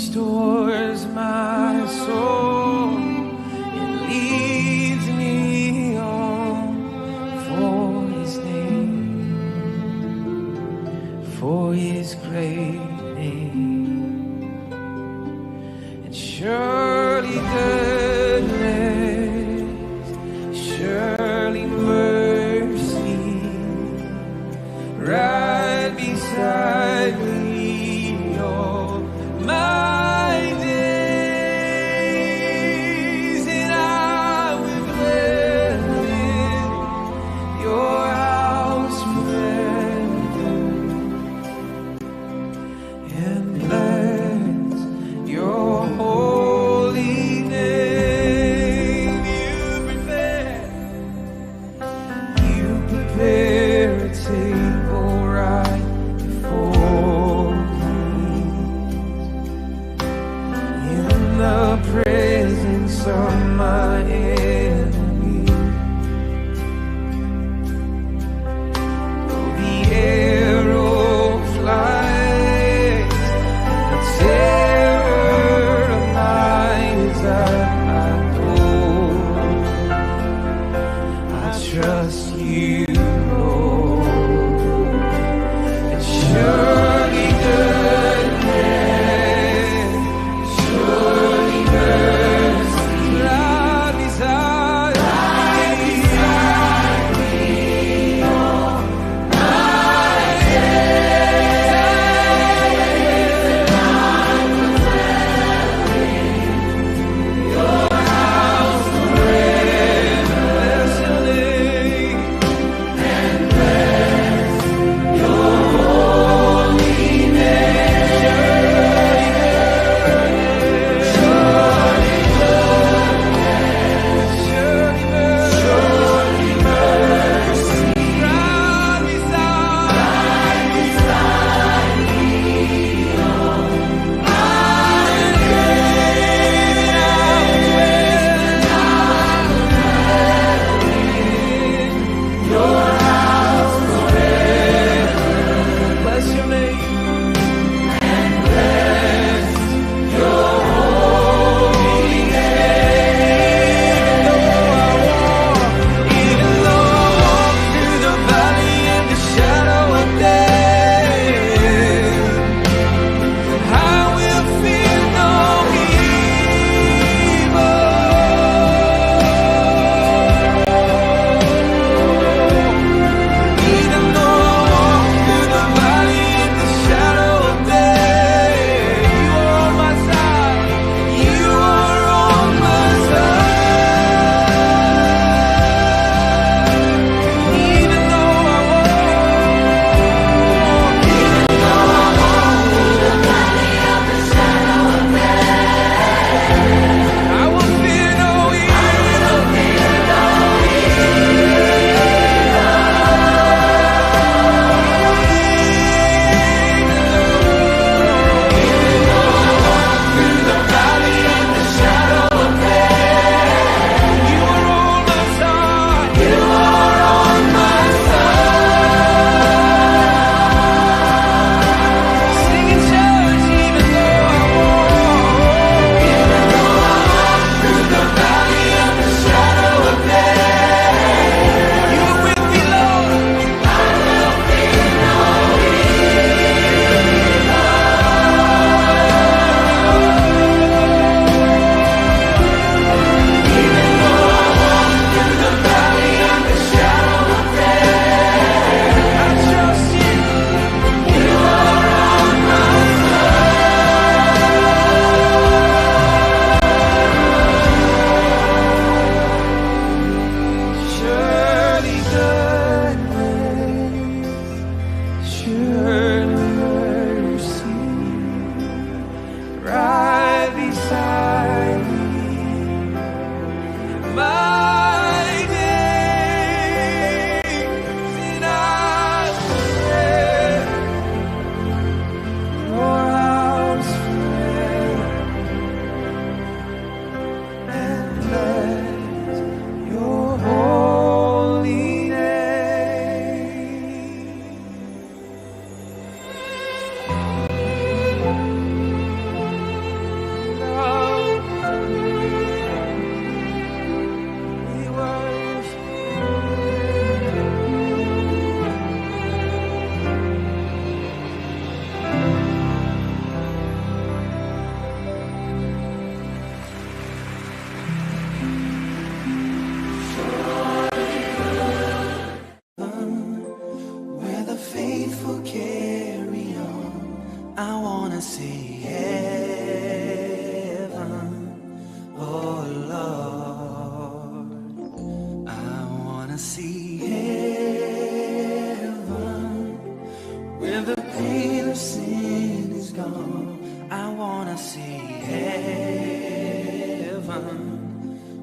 Restores my soul and leads me on for His name, for His great name. And surely goodness, surely mercy, right beside me all my days, and I will dwell in your house forever and bless your holy name. You prepare a table right before me in the presence of my enemy. Though the arrow flies, the terror of night is at my door. I trust you, Lord. And surely goodness, surely mercy, right beside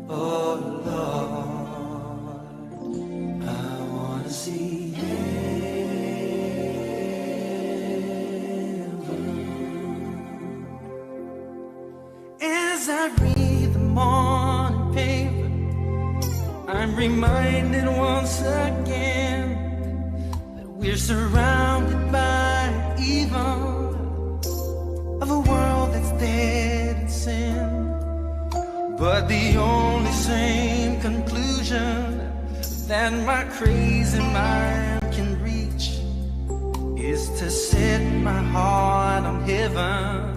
oh Lord. I wanna see heaven. As I read the morning paper, I'm reminded once again that we're surrounded by evil, of a world that's dead in sin. But the only sane conclusion that my crazy mind can reach is to set my heart on heaven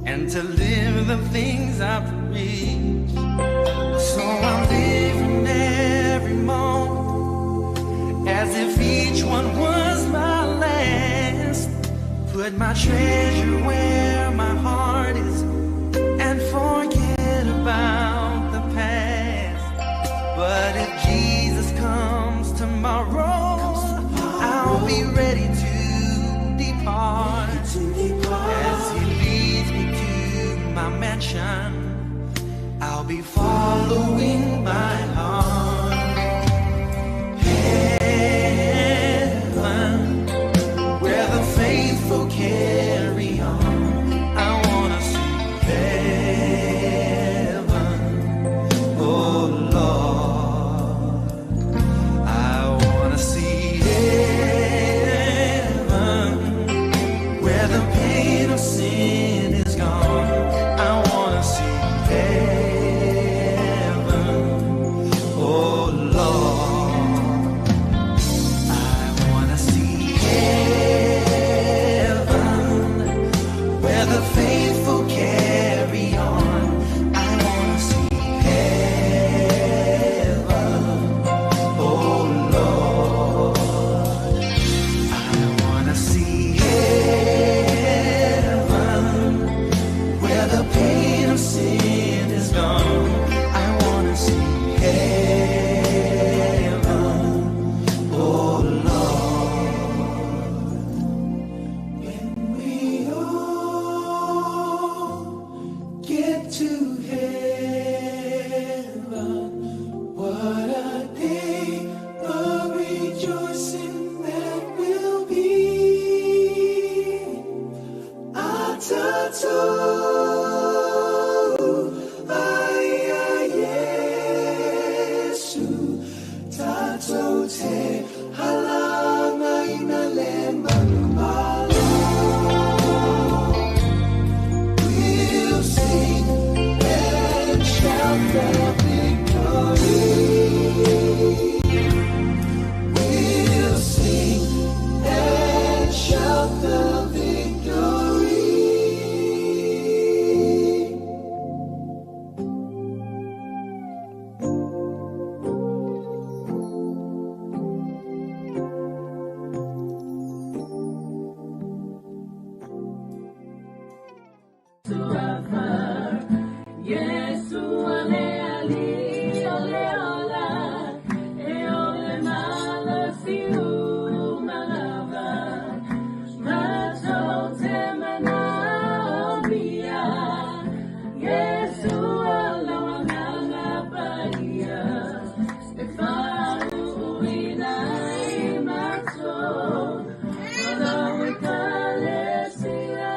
and to live the things I preach. So I'm living every moment as if each one was my last. Put my treasure where my heart is and forget about the past. But if Jesus comes tomorrow, I'll be ready to depart. As he leads me to my mansion, I'll be following my heart. Heaven, where the faithful carry on. I wanna see heaven, oh Lord. I wanna see heaven, where the pain of sin is gone. I wanna see heaven, oh Lord. I wanna see heaven, where the faithful carry on. I wanna see heaven, oh Lord. I wanna see heaven, where the pain of sin is gone. I wanna see heaven, oh Lord. When we all get to heaven, what a day of rejoicing that will be. Atato, aya Yesu, tato te halanga inale manumalo. We'll sing and shout the victory. We'll sing and shout the victory. Yesu ale ali ole ola e ole malosi umalava mato temana obia Yesu ala wanganga paia e fau uina i mato wala wekalesia.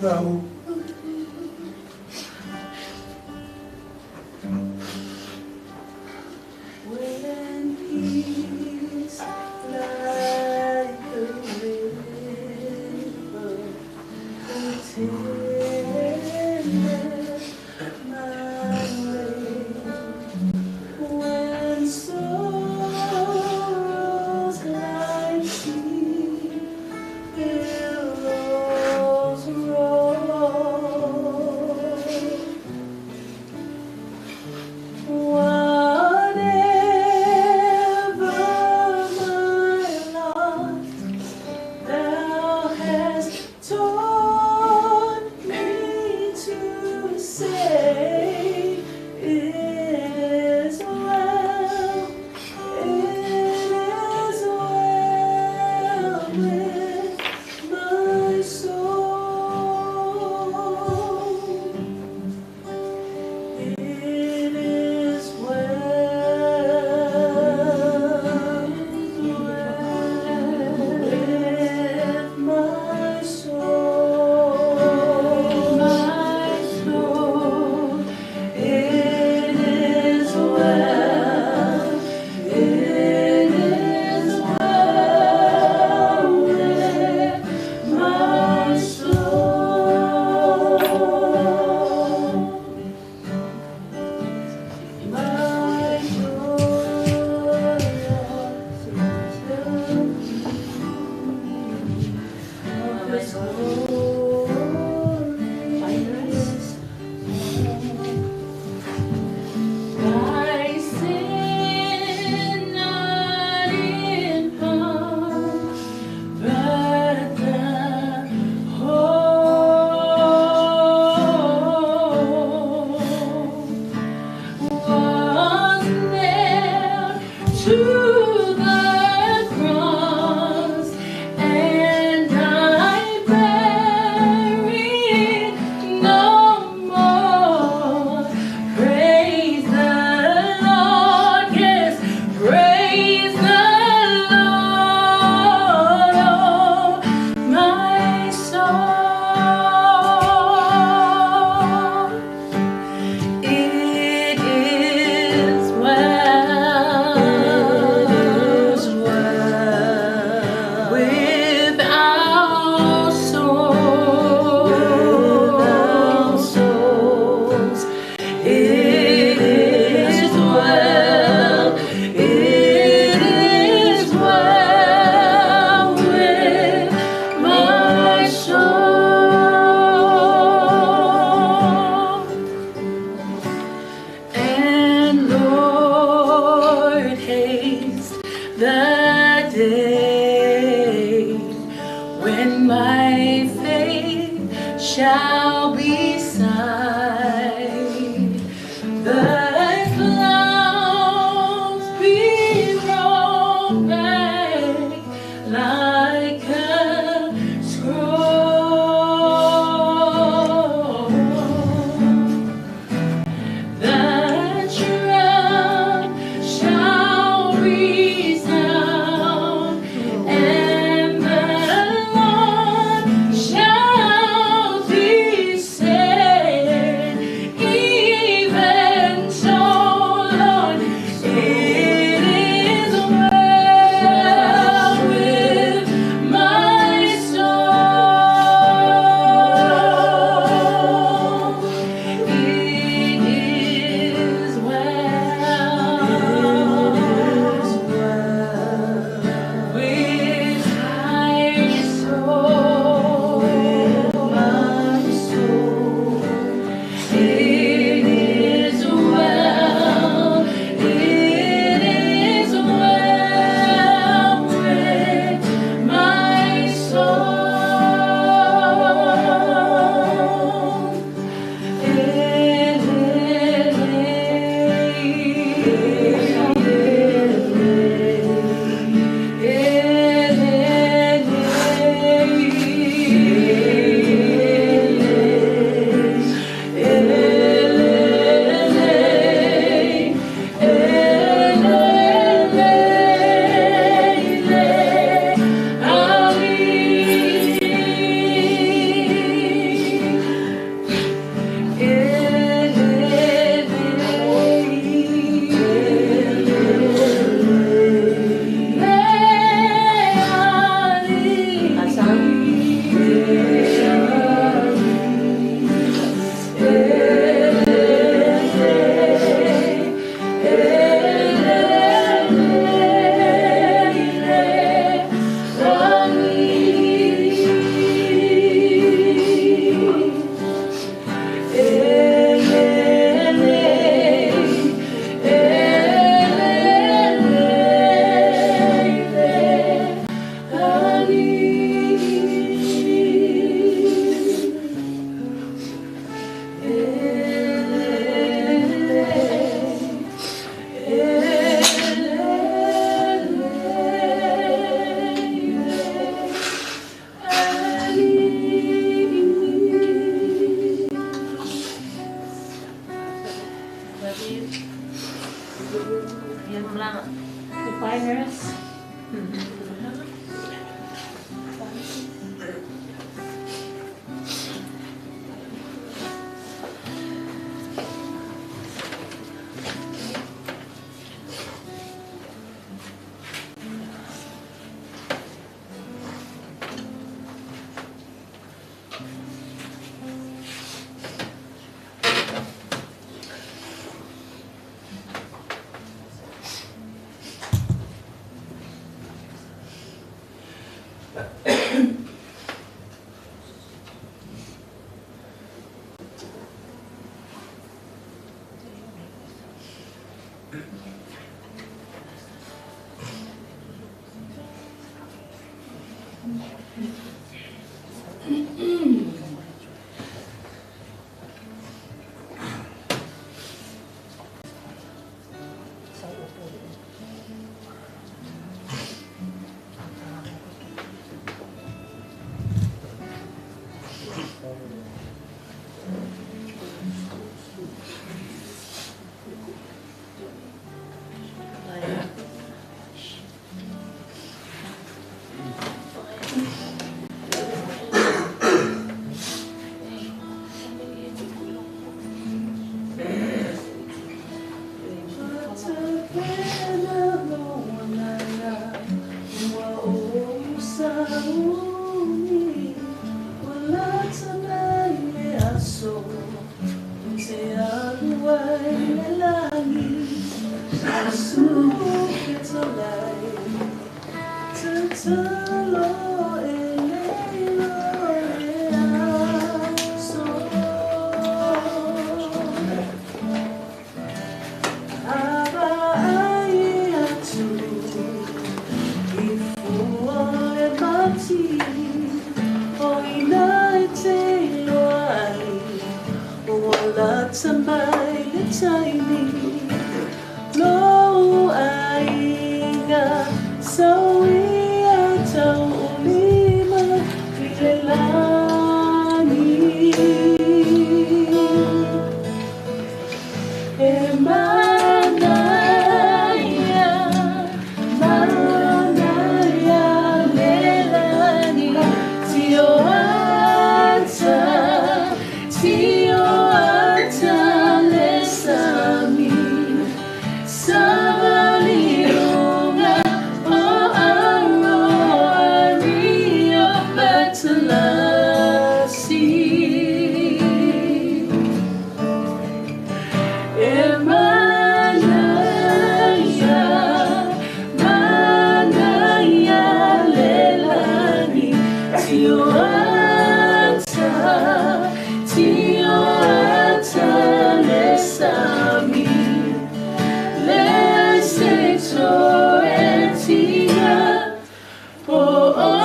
Raul. When peace like a river attendeth my way, when sorrows like sea billows roll, whatever my lot, thou hast taught me to say, it is well, it is well with my soul. It is well with my soul. My soul. It is well. It is well with my soul. My joy of His glorious I sin not in part, but the whole was nailed to the cross, and I buried no more. Praise the Lord, yes, praise the Lord, oh, my soul. It is well. Goodbye, nurse. Oh,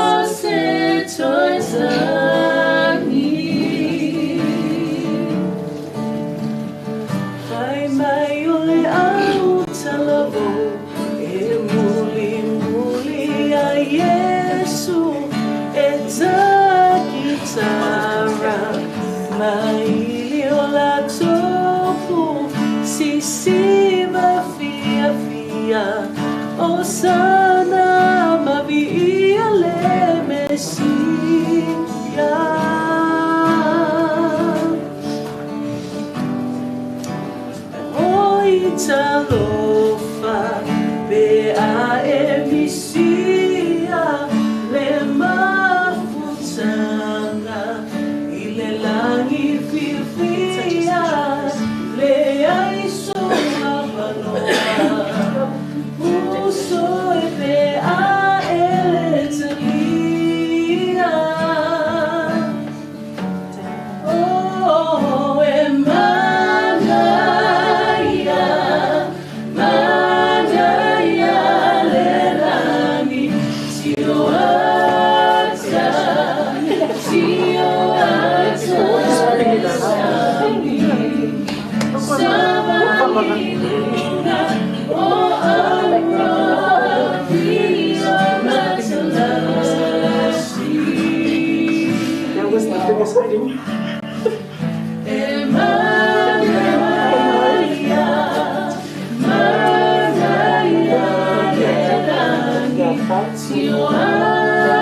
Tioata,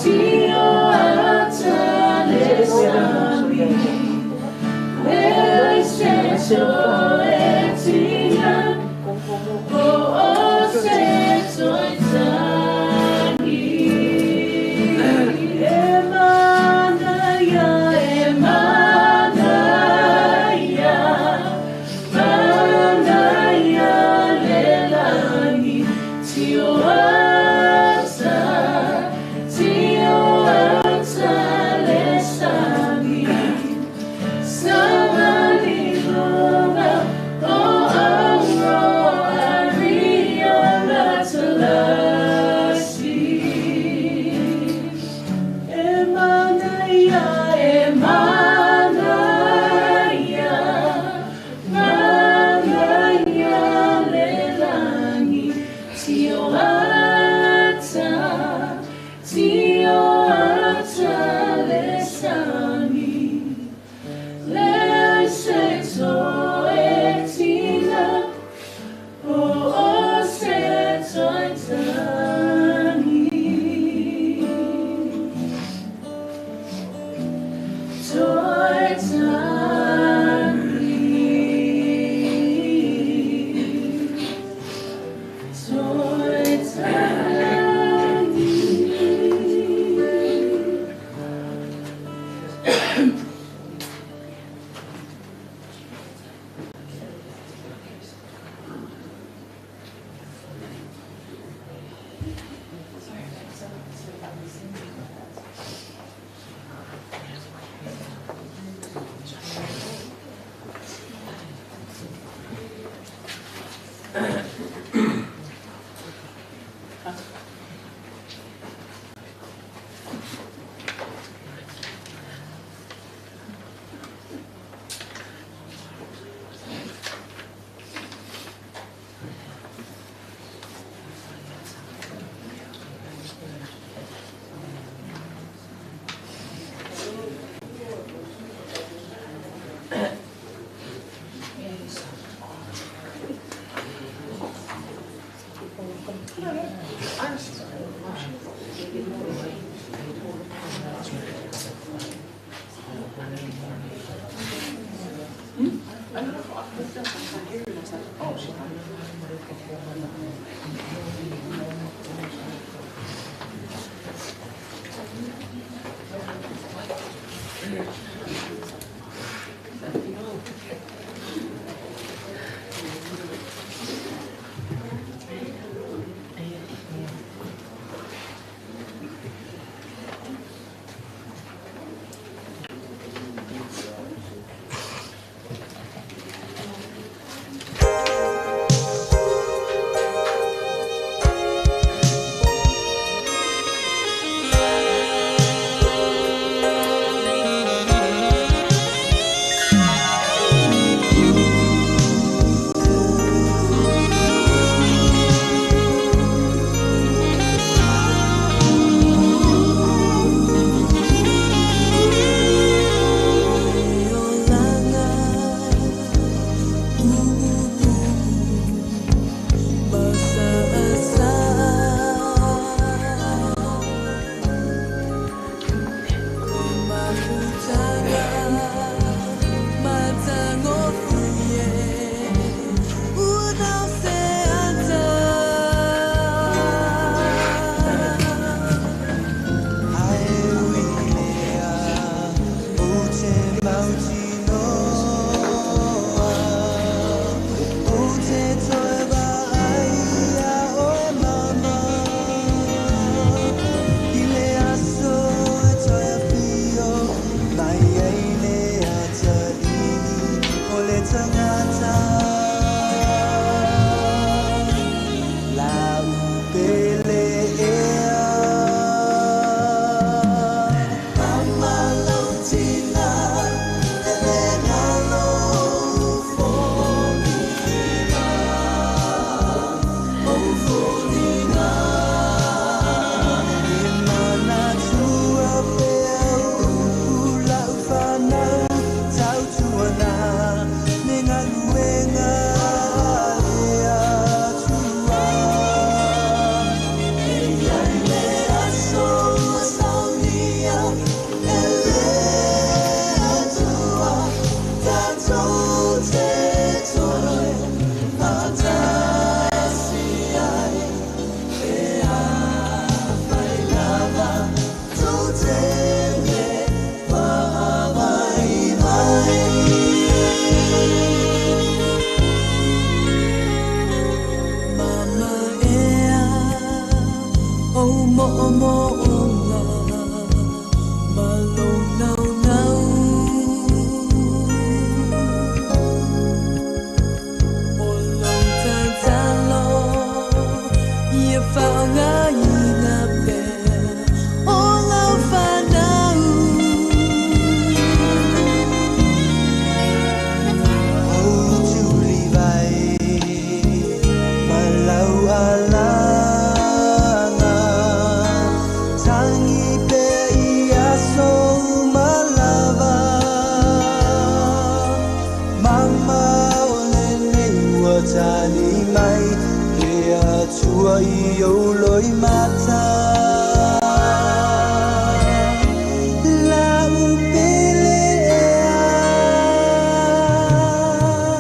tioata le sami, le se toetina, po o se toetani. E mana ia, e mana ia, mana ia le lagi, tioata, tioata le sami. Samani lova. Mai le Atua i ou loimata. Lau pele ea.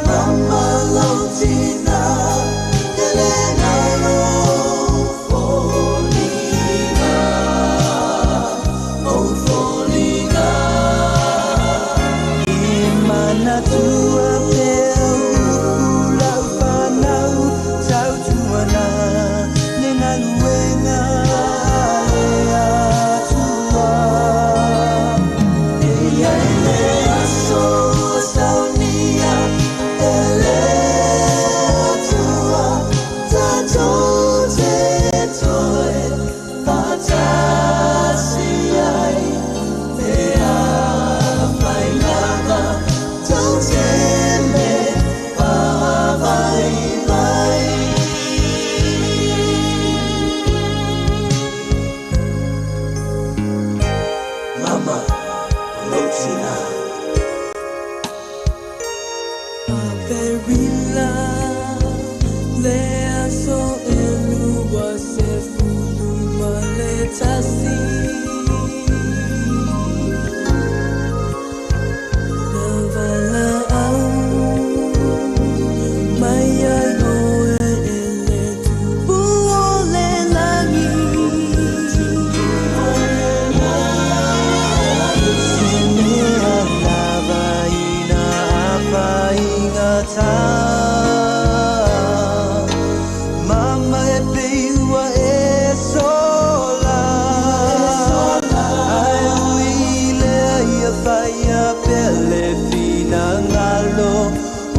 Mama lou tina, ele nalo foliga, oh foliga. E manatua pea upu lau fanau, tautuana le galuega a le Atua. E i ai le aso ua saunia e le Atua, tatou te toe faatasi ai, pe afai lava tou te le faavaivai. Mama, o lou tina. Aperila le aso 2 11. Na valaau mai ai oe e le tupu o le lagi. Se mea lava ina afaigata, Mama e pei ua e sola. Ae ui lea ia faia pea le finagalo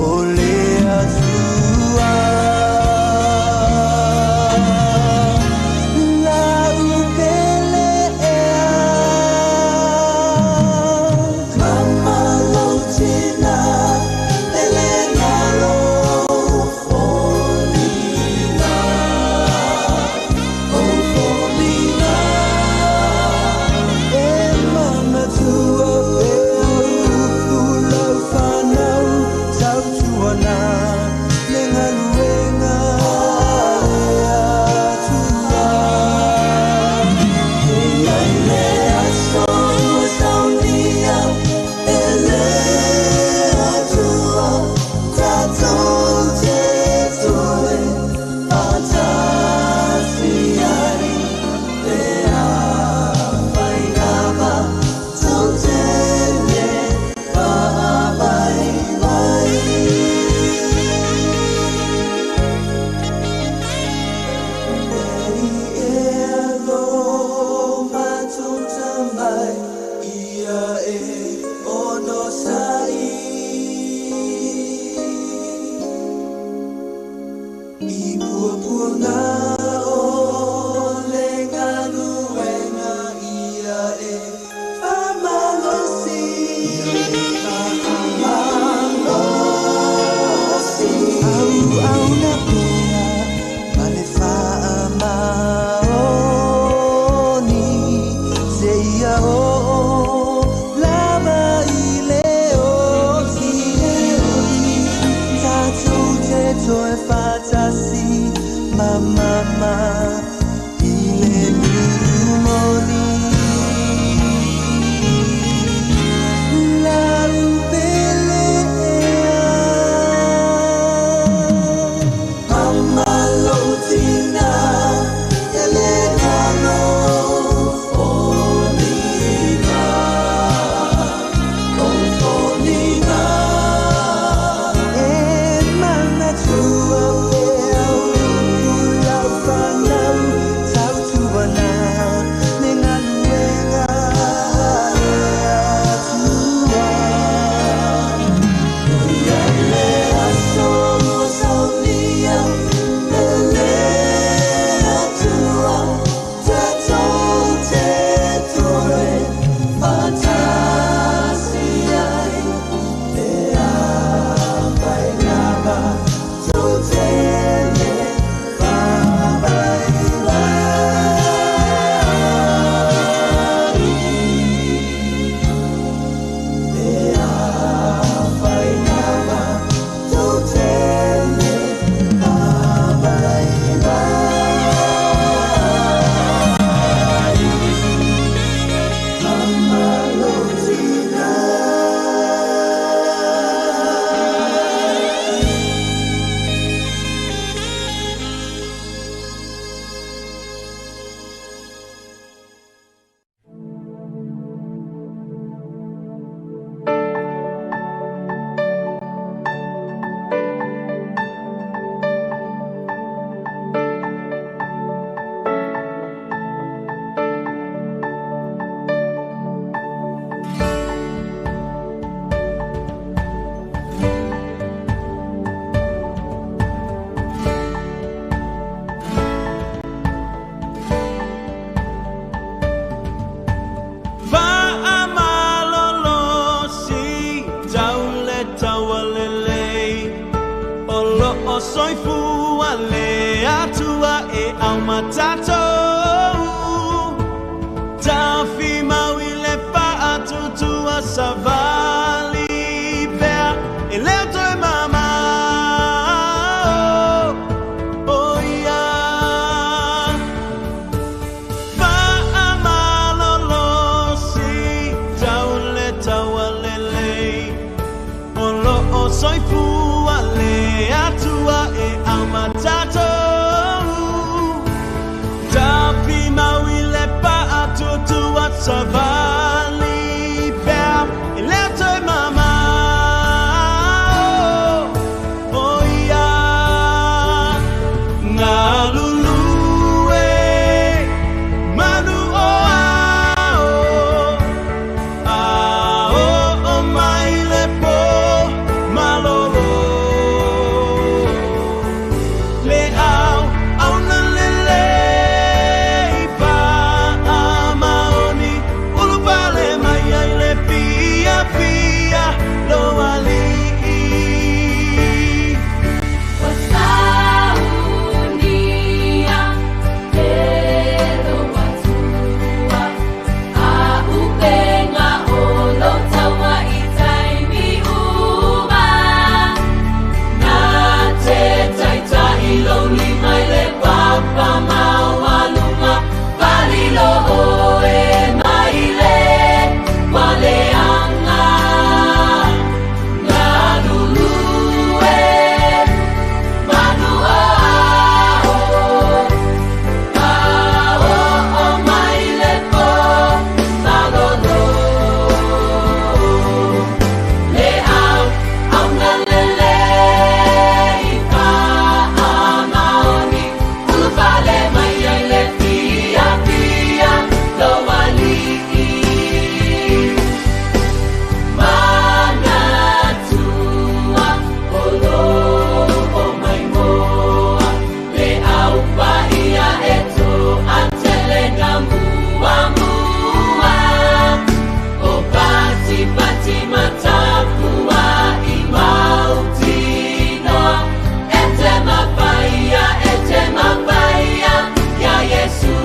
o le Atua. Lau pele ea. Mama lou tina, ele nalo foliga, oh foliga. E manatua pea upu lau fanau, tautuana le galuega a le Atua. E i ai le aso ua saunia e le Atua, tatou te toe faatasi ai, pe afai lava tou te le faavaivai. E i ea lo matou tamai, ia e onosai. I puapuaga o le galuega ia e faamalosi. Faamalosi. Auauna pea ma le faamaoni, seia oo lava i le oti. Tatou te toe faatasi ma mama i le nuu moni. Lau pele ea. Mama lou tina, ele nalo foliga, oh foliga. E manatua pea upu lau Soifua le Atua e aumatatou Tafimau i le faatutua savali pea e le o toe mamao o ia. Faamalolosi tau le taualelei o loo soifua le Atua e aumatatou Tafimau i le faatuatua savali pea e le o toe mamao o ia. Galulue manu o ao a oo mai le po malolo le au auna lelei faamaoni ulufale mai ai le fiafia lou alii. Ua saunia e lou Atua auupega o lou taua i taimi uma. Na te taita'i lou lima i le papa maualuga, falilo oe mai le ualeaga. Galulue manu o ao a oo mai le po malolo le au auna lelei faamaoni ulufale mai ai le fiafia lou alii. Manatua o loo maimoa le au paia e toatelega muamua o patipati matapua'i mautinoa e te mafaia e te mafaia iā Iesu.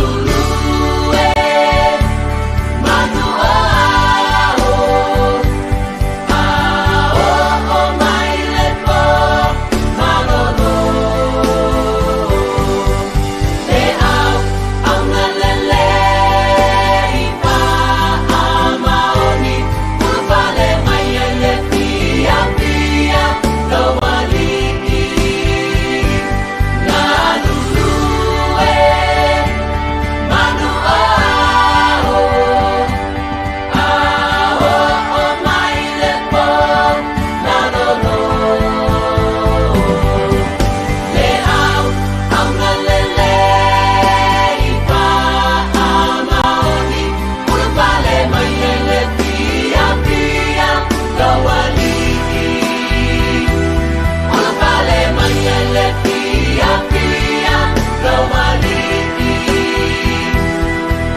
Galulue manu o ao a oo mai le po malolo le au auna lelei faamaoni ulufale mai ai le fiafia lou alii. Galulue manu o ao a oo mai le po malolo le au auna lelei faamaoni ulufale mai ai le fiafia lou alii. Ulufale mai ai le fiafia lou alii.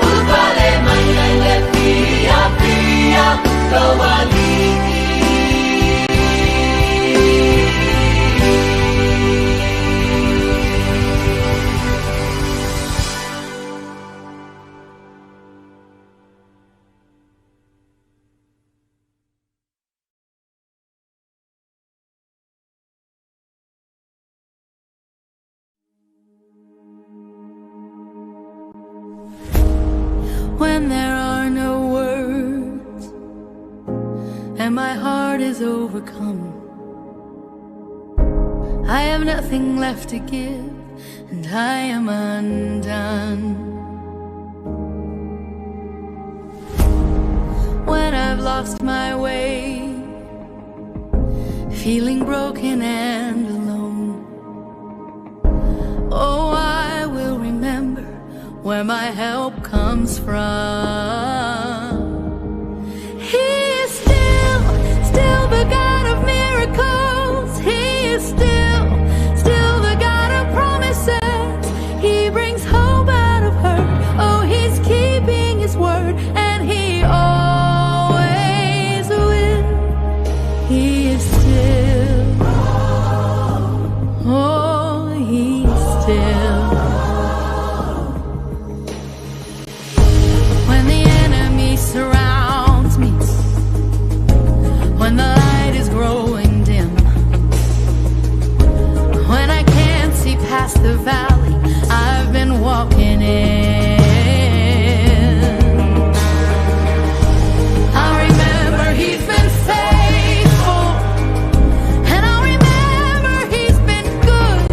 Ulufale mai ai le fiafia lou alii. When there are no words and my heart is overcome, I have nothing left to give and I am undone. When I've lost my way, feeling broken and alone, oh, I will remember where my help comes from. He is still, still the God of miracles. He is still, still the God of promises. He brings hope out of hurt. Oh, he's keeping his word, and he always will. He is still. past the valley I've been walking in. I remember he's been faithful, and I remember he's been good,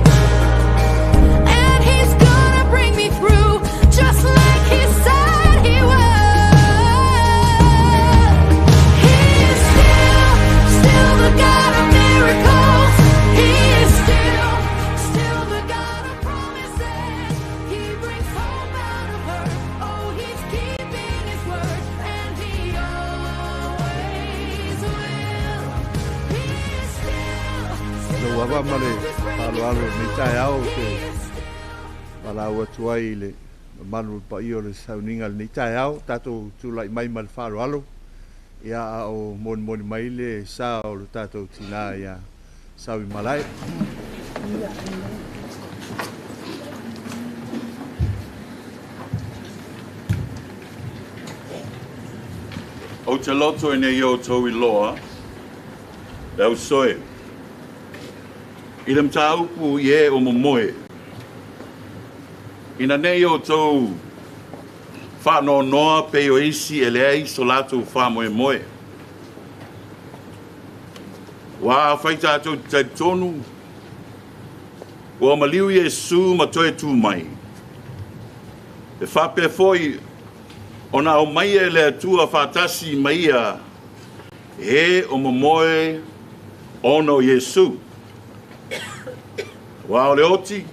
and he's gonna bring me through just like he said he would. He is still, still the God of miracles. He is still, still the God of promises. He brings hope out of hurt. Oh, he's keeping his word, and he always will. He is still, still Lau the ava ma God le who's bringing faaaloalo through. lenei taeao ou He te is still. valaau atu ai i le mamalu o le paia o le sauniga i lenei taeao, tatou tulai mai ma le faaaloalo, ia a o molimoli mai le sa o le tatou tinā ia Saui Malae. Ou te loto ina ia outou iloa le ausoe i le mataupu i e o momoe, ina ne i outou faanoanoa pei o isi e leai so latou faamoemoe. Aua afai tatou te talitonu ua maliu Iesu ma toe tu mai, e faapea foi ona aumaia e le Atua faatasi ma ia e o momoe ona o Iesu. Aua o le oti,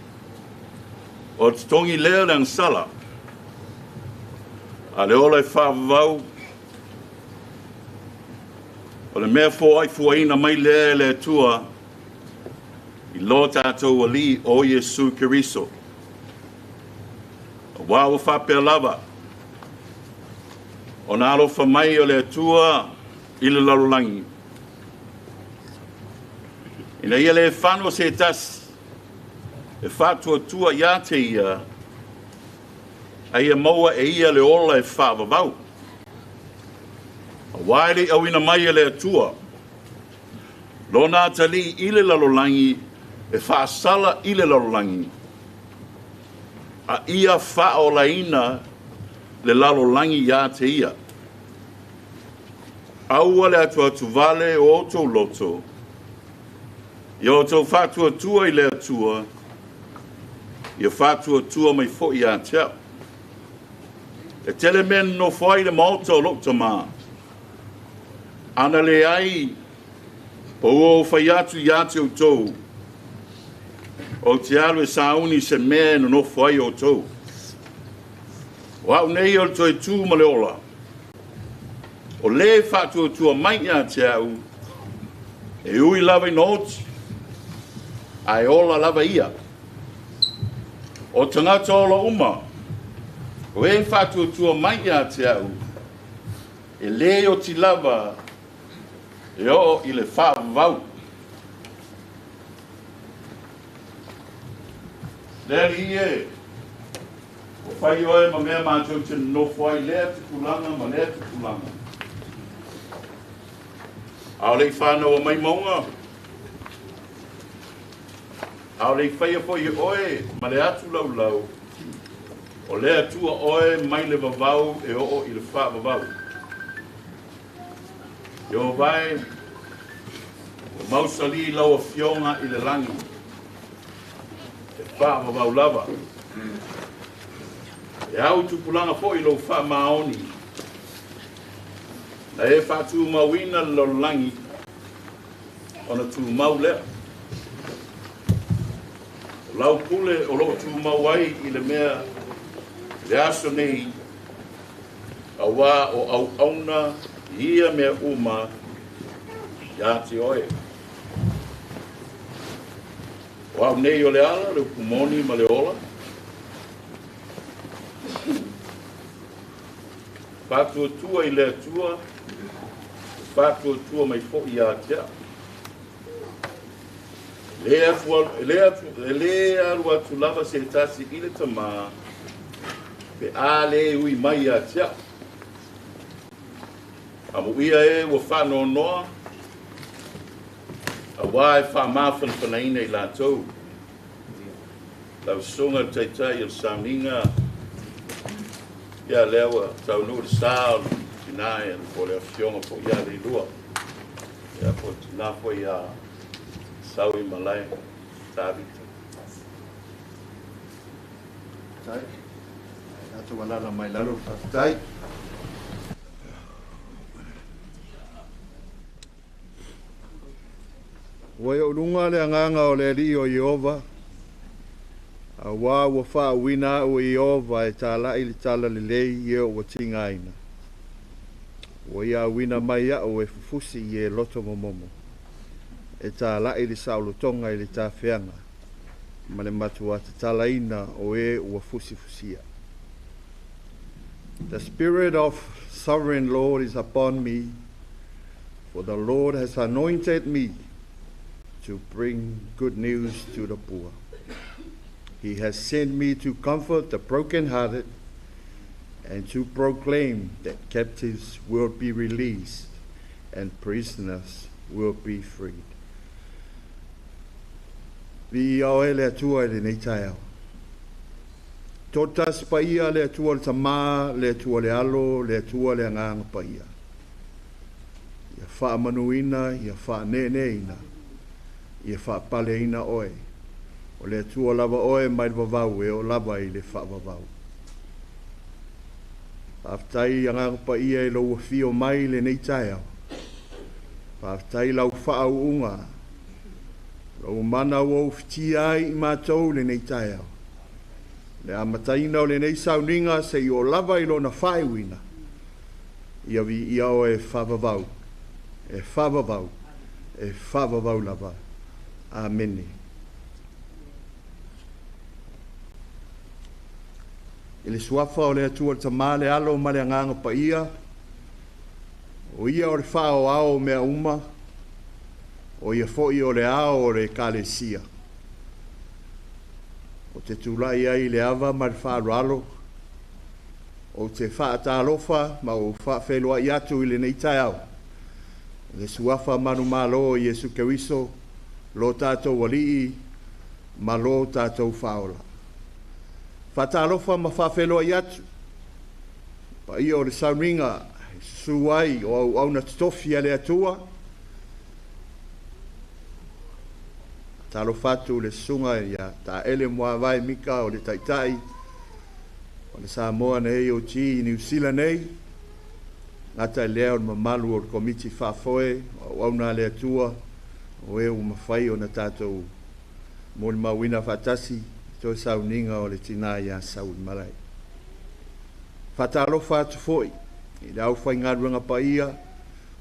o le totogi lea o le agasala, a o le ola e faavavau, o le mea foai fuaina mai lea e le Atua i lo tatou Alii o Iesu Keriso. Aua ua faapea lava ona alofa mai o le Atua i le lalolagi, ina ia le fano se tasi e faatuatua ia te ia, a ia maua e ia le ola e faavavau. Aua e le i auina mai e le Atua lona atalii i le lalolagi e faasala i le lalolagi, a ia faaolaina le lalolagi ia te ia. Aua le atuatuvale o outou loto, ia outou faatuatua i le Atua, ia faatuatua mai foi ia te au. E tele mea e nonofo ai i le maota o lou Tama, ana leai, po ua ou fai atu ia te outou, ou te alu e sauni se mea e nonofo ai outou. O au nei o le toe tu ma le ola, o le e faatuatua mai ia te au, e ui lava ina oti, ae ola lava ia. O tagata ola uma, o e faatuatua mai ia te au, e lē oti lava e oo i le faavavau. Le Alii e, ua fai oe ma mea matou te nonofo ai i lea tupulaga ma lea tupulaga. A o le i fanaua mai mauga, a o le i faia foi e oe ma le atu laulau, o le Atua oe mai le vavau e oo i le faavavau. Ieova e, ua mausali lau Afioga i le lagi, e faavavau lava. E au i tupulaga foi lou faamaoni, na e faatumauina le lalolagi ona tumau lea. O lau pule o lo o tumau ai i le mea i le aso nei, auā o auauna i ia mea uma iā te oe. O au nei o le ala, le upu moni ma le ola. Faatuatua i le Atua, e faatuatua mai foi ia te au. E le alu atu lava se tasi i le Tama, pe a le ui mai ia te au. Amuia e ua faanoanoa, auā e faamafanafanaina i latou. Lau Susuga i le Taitai o le Sauniga, ia lea ua taunuu le sa o le tina po o le Afioga foi ia Leilua, ia po o le tina foi ia Sauimalae Tavita. Faafetai. Tatou alaala mai lalo, faafetai. Ua i ou luga le agaga o le Alii o Ieova, auā ua faauuina au e Ieova e tala'i le talalelei i e ua tigaina. Ua ia auina mai a'u e fufusi i e loto momomo, e tala'i le saolotoga i le tafeaga ma le matuā tatalaina o e ua fusifusia. The Spirit of Sovereign Lord is upon me, for the Lord has anointed me to bring good news to the poor. He has sent me to comfort the brokenhearted and to proclaim that captives will be released and prisoners will be freed. Viia oe le Atua i lenei taeao. Toatasi paia le Atua le Tamā, le Atua le Alo, le Atua le Agaga Paia. Ia faamanuina, ia faaneeneeina, ia faapaleina oe. O le Atua lava oe mai le vavau e oo lava i le faavavau. Faafetai Agaga Paia i lou afio mai i lenei taeao. Faafetai lau faauuga, lou mana ua ufitia ai i matou i lenei taeao. Le amataina o lenei sauniga seia oo lava i lona faaiuina, ia viia oe e faavavau, e faavavau, e faavavau lava. Amene. I le suafa o le Atua le Tamā, le Alo ma le Agaga Paia, o ia o le faaoao o mea uma, o ia foi o le ao o le Ekalesia. Ou te tulai ai i le ava ma le faaaloalo, ou te faatalofa ma ou faafeiloai atu i lenei taeao, i le suafa manumalo o Iesu Keriso, lo tatou Alii ma lo tatou Faaola. Faatalofa ma faafeiloai atu paia o le sauniga e susu ai o auauna totofi a le Atua. Faatalofa atu i le susuga ia Taele Muavae Mika o le Taitai o le Samoa nei AOG i Niu Sila nei, gata i lea o le mamalu o le Komiti Faafoe o Auauna a le Atua, o e ua mafai ona tatou molimauina faatasi i toe sauniga o le tina ia Sauimalae. Faatalofa atu foi i le aufaigaluega paia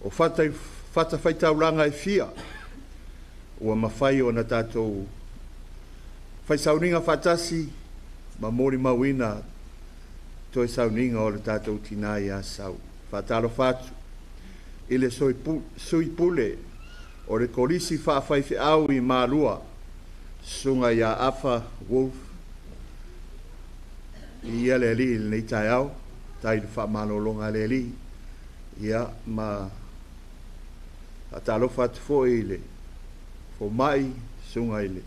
o fatafaitaulaga e fia ua mafai ona tatou faisauniga faatasi ma molimauina toe sauniga o le tatou tina ia Sau. Faatalofa atu i le sui pule o le Kolisi Faafaifeau i Malua, Susuga ia Afa Wolf. Viia le Alii i lenei taeao, faafetai i le faamalologa a le Alii. Ia ma faatalofa atu foi i le fomai, Susuga i le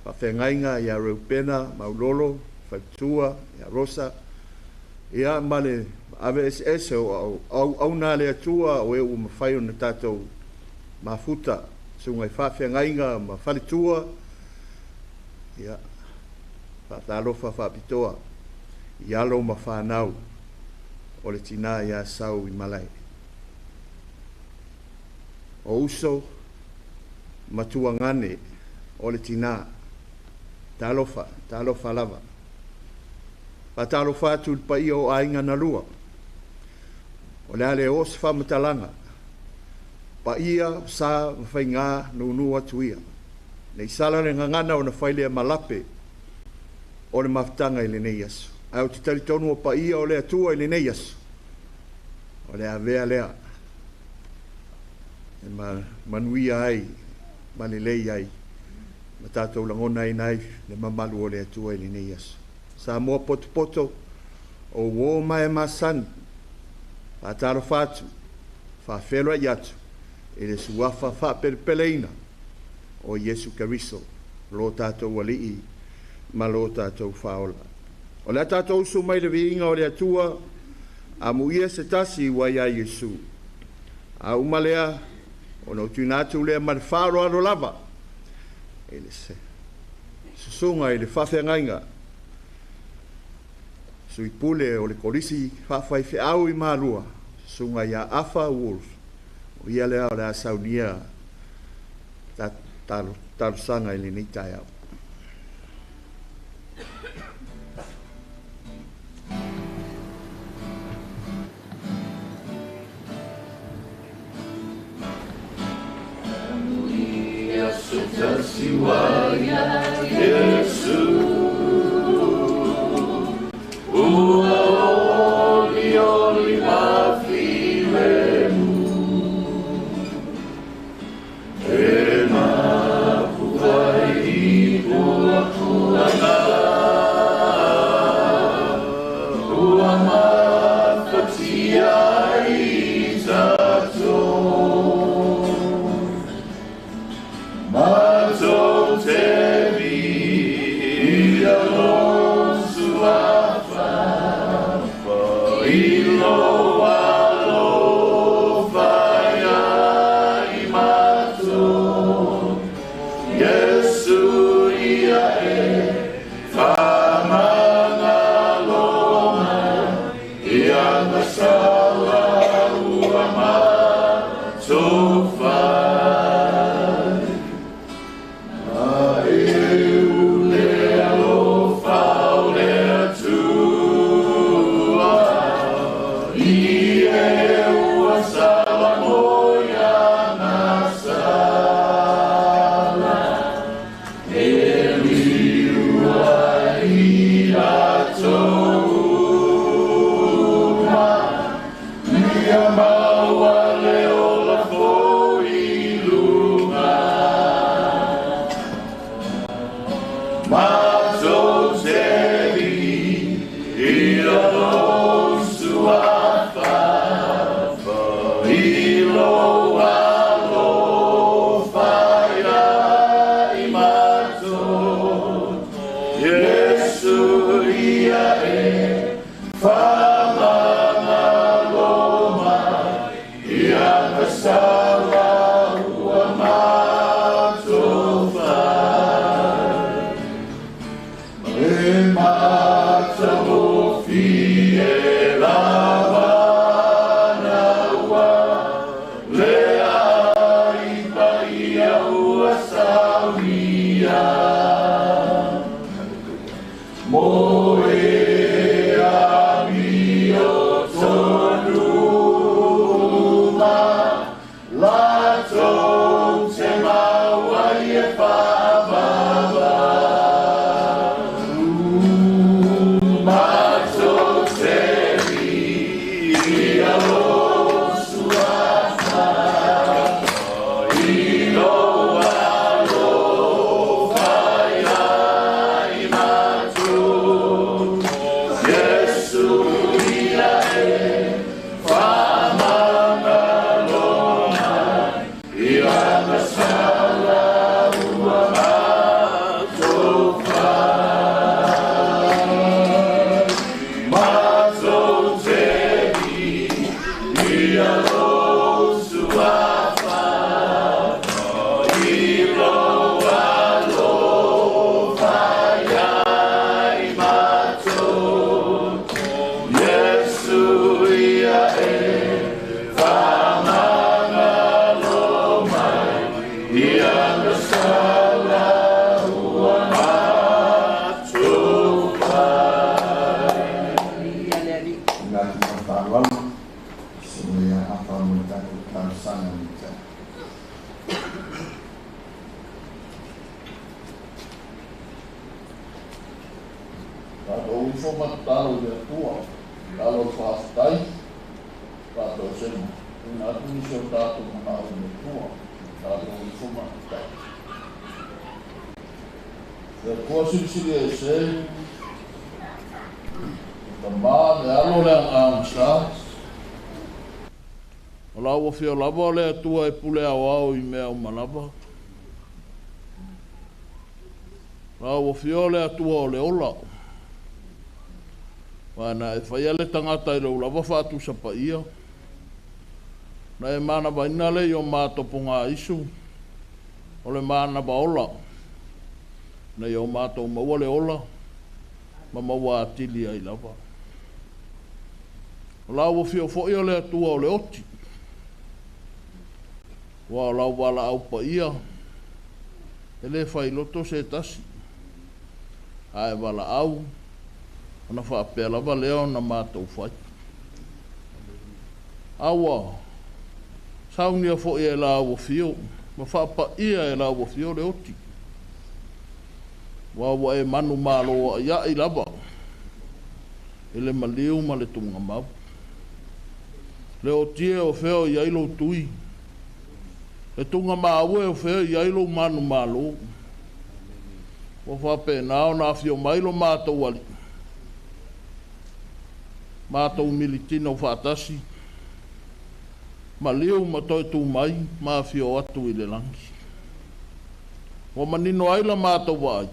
Faafeagaiga ia Reupena Maulolo, Faletua ia Rosa, ia ma le ave eseese o auauna a le Atua o e ua mafai ona tatou mafuta, susuga i faafeagaiga ma faletua. Ia, faatalofa faapitoa i alo ma fanau o le tina ia Sauimalae. O uso ma tuagane o le tina, talofa, talofa lava. Faatalofa atu i le paia o aiga na lua. O le a le oo se faamatalaga, paia o sa ma faiga nunu atu ia. Ne i sala le gagana ona fai lea ma lape o le mafutaga i lenei aso. Ae ou te talitonu o paia o le Atua i lenei aso, o le avea lea e manuia ai ma lelei ai ma tatou lagonaina ai le mamalu o le Atua i lenei aso. Samoa potopoto, o uō ma e masani, faatalofa atu, faafeiloai atu i le suafa faapelepeleina o Iesu Keriso, lo tatou Alii Ma lo tatou faaola. O le a tatou usu mai le viiga o le Atua, amuia se tasi ua iā Iesu. A uma lea, ona ou tuuina atu lea ma le faaaloalo lava i le susuga i le faafeagaiga, sui pule o le Kolisi Faafaifeau i Malua, susuga ia Afa Wolf, o ia lea o le a saunia talosaga i lenei taeao. Fio lava o le Atua e pule ao ao i mea uma lava. Lau Afioga o le Atua o le ola, aua na e faia le tagata i lou lava faatusa paia, na e manavaina lea i o matou pogaisu o le manava ola, ina ia o matou maua le ola ma maua atili ai lava. O lau Afio foi o le Atua o le oti, aua o lau valaau paia e le failoto se tasi, ae valaau ona faapea lava lea ona matou fai. A ua saunia foi e lau Afio ma faapaia e lau Afio le oti, aua ua e manumalo aiai lava i le maliu ma le tugamau. Le oti e o fea o i ai lou tui, le tugamau e o fea o i ai lou manumalo. Ua faapena ona afio mai lo matou alii, matou militino faatasi, maliu ma toe tu mai ma afio atu i le lagi. Ua manino ai la matou vaai,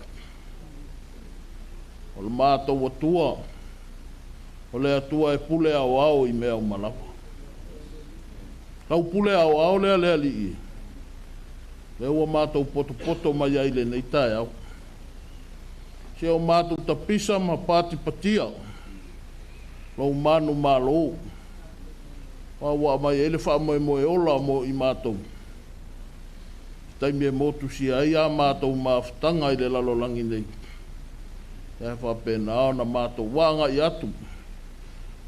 o le matou Atua, o le Atua e pule aoao i mea uma lava. Lau pule aoao lea le Alii e, lea ua matou potopoto mai ai lenei taeao. Se o matou tapisa ma patipatia lou manumalo, aua ua aumai ai le faamoemoe ola mo i matou. Taimi e motusia ai a matou mafutaga i le lalolagi nei, e faapena ona matou agai atu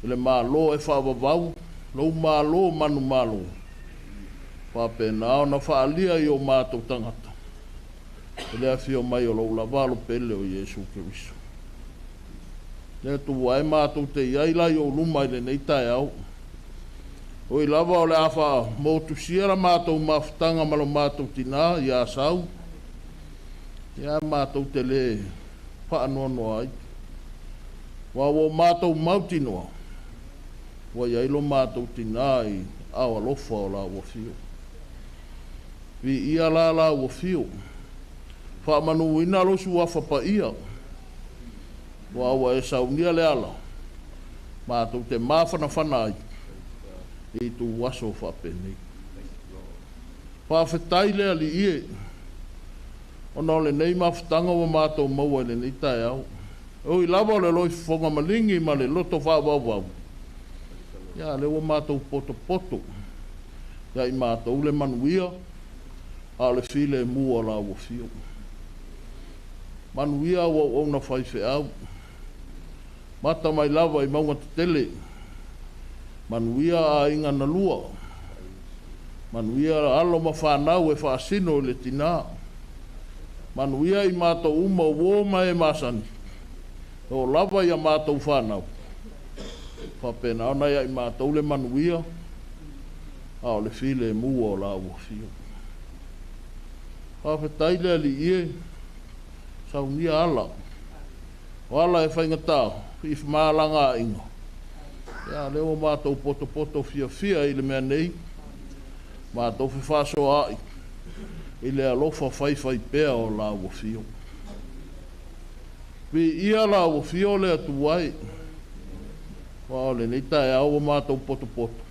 i le Malo e faavavau, lou Malo manumalo, faapena ona faaalia i o matou tagata i le afio mai o lou lava alo pele o Iesu Keriso. Le Atua e matou te i ai la i ou luma i lenei taeao. Oi lava o le a faamotusia la matou mafutaga ma lo matou tinā ia Sau, ia matou te le faanoanoa ai. Aua ua matou mautinoa, ua i ai lo matou tinā i ao alofa o lau afio. Viia la lau afio, faamanuina lou suafa paia, aua ua e saunia le ala, matou te mafanafana ai i itu aso faapenei. Faafetai le Alii e, ona o lenei mafutaga ua matou maua i lenei taeao. Oi lava o le loifofoga maligi ma le loto faavauvau, ia lea ua matou potopoto ia i matou le manuia, a o le filemu o lau afio. Manuia ua auauna faifeau, mata mai lava i mauga tetele, manuia aiga na lua, manuia alo ma fanau e faasino i le tinā, manuia i matou uma uo ma e masani, o lava ia matou fanau, faapena ona ia i matou le manuia, a o le filemu o lau afio. Faafetai le Alii e, saunia ala, o ala e faigata i malagaaiga, ia lea ua matou potopoto fiafia i le mea nei, matou fefaasoaai i le alofa faifaipea o lau afio. Viia lau afio le Atua e, aua o lenei taeao ua matou potopoto,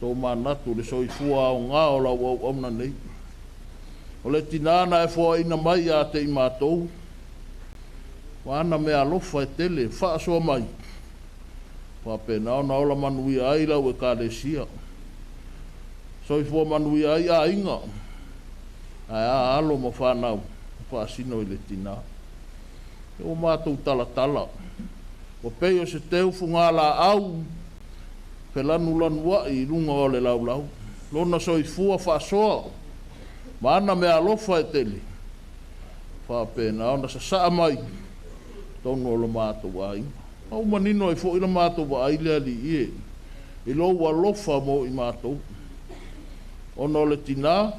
tō manatu le soifua aoga o lau auauna nei. O le tinā na e foaina mai ia te i matou, wa ana mea alofa e tele, faasoa mai, faapena ona ola manuia ai lau ekalesia, soifua manuia ai aiga, ae a alo ma fanau faasino i le tinā. E ua matou talatala, ua pei o se teu fugalaau, felanulanuai i luga o le laulau, lona soifua faasoa, ma ana mea alofa e tele, faapena ona sasaa mai tonu o lo matou aiga. Ma ua manino ai foi la matou vaai le Alii e, i lou alofa mo i matou. Ona o le tinā,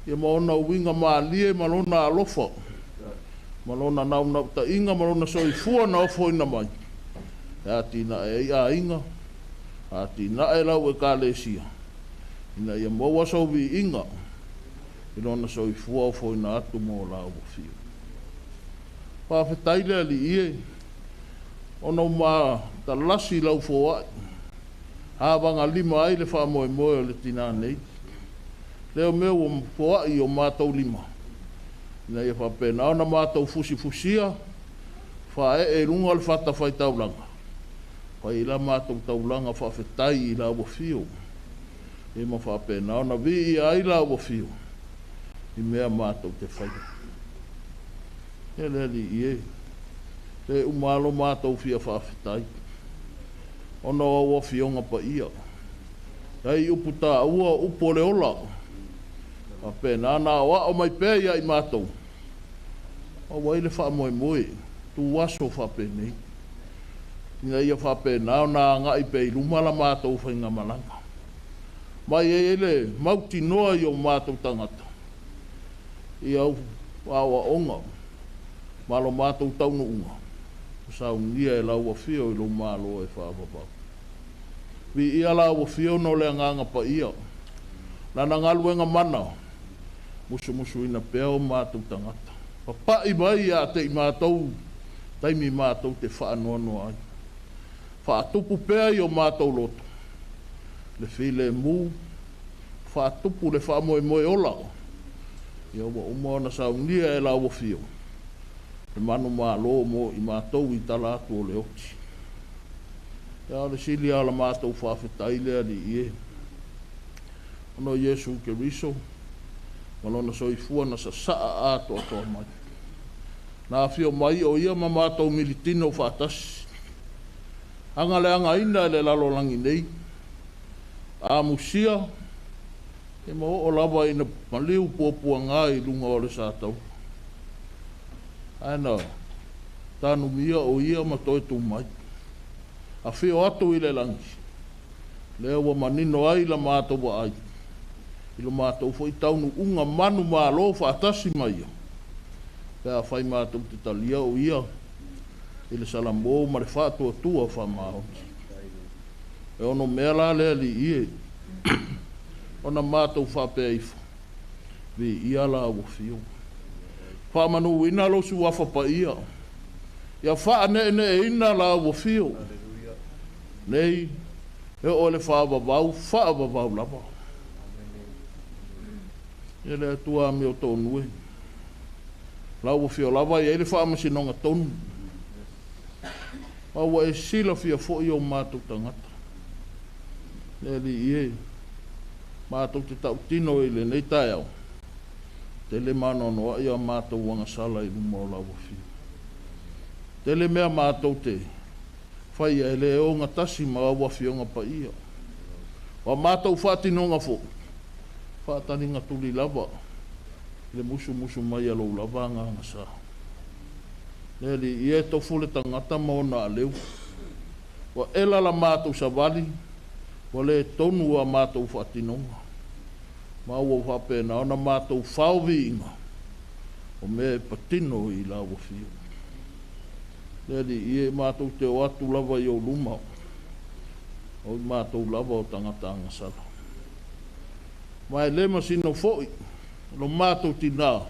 ia ma ona uiga malie ma lona alofa, ma lona naunautaiga ma lona soifua na ofoina mai. E atinae ai aiga, atinae lau ekalesia, ina ia maua sou viiga i lona soifua ofoina atu mo lau afio. Faafetai le Alii e, ona ua matalasi lau foai, avagalima ai le faamoemoe o le tinā nei. Lea mea ua foai i o matou lima, ina ia faapena ona matou fusifusia, faaee i luga o le fatafaitaulaga, fai ai la matou taulaga faafetai i lau afio, e ma faapena ona viia ai lau afio i mea matou te faia. E le Alii e, le uma lava lo matou fia faafetai, ona o au afioga paia, ai upu taua o upu o le ola, faapena na aoao mai pea ia i matou, maua ai le faamoemoe, tu aso faapenei, ina ia faapena ona agai pea i luma la matou faigamalaga. Mai ai le mautinoa i o matou tagata, i au aoaoga, ma lo matou taunuuga, ua saunia e lau afio i lou malo e faavavau. Viia lau afio ona o le Agaga Paia, lana galuega mana, musumusuina pea o matou tagata. Papai mai ia te i matou, taimi matou te faanoanoa ai. Faatupu pea i o matou loto, le filemu, faatupu le faamoemoe ola, ia ua uma ona saunia e lau afio, le manumalo mo i matou i tala atu o le oti. Ia o le sili lava o la matou faafetai le Alii e, ona o Iesu Keriso, ma lona soifua na sasaa atoatoa mai. Na afio mai o ia ma matou militino faatasi, agaleagaina i le lalolagi nei, amusia, e ma oo lava ina maliu puapuaga i luga o le sataua. Ae na tanumia o ia ma toe tu mai, afio atu i le lagi, lea ua manino ai la matou vaai, i lo matou foi taunuuga manumalo faatasi ma ia, pe afai matou te talia o ia i le salamo ma le faatuatua faamaoni. E ono mea la le Alii e, ona matou faapea ifo, viia lau afio. Faamanuina lou suafa paia, ia faaneeneeina lau afio. Nei, e oo i le faavavau, faavavau lava. Ia le Atua amio tonu e, lau afio lava e i ai le faamasinoga tonu. Ma ua e silafia foi o matou tagata. Le Alii e, matou te tautino i lenei taeao, tele maanoanoai a matou agasala i luma o lau afio. Tele mea matou te faia e le ogatasi ma au afioga paia. O a matou faatinoga foi, faataliga tuli lava i le musumusu mai a lou lava agaga sa. Le Alii e, tofu le tagata ma ona aleu. Ua ela la matou savali, ua le tonu a matou faatinoga. Ma ua faapena ona matou faoviiga, o mea e patino i lau afio. Le Alii e, matou te o atu lava i ou luma, o i matou lava o tagata agasala. Ma e le masino foi, lo matou tinā,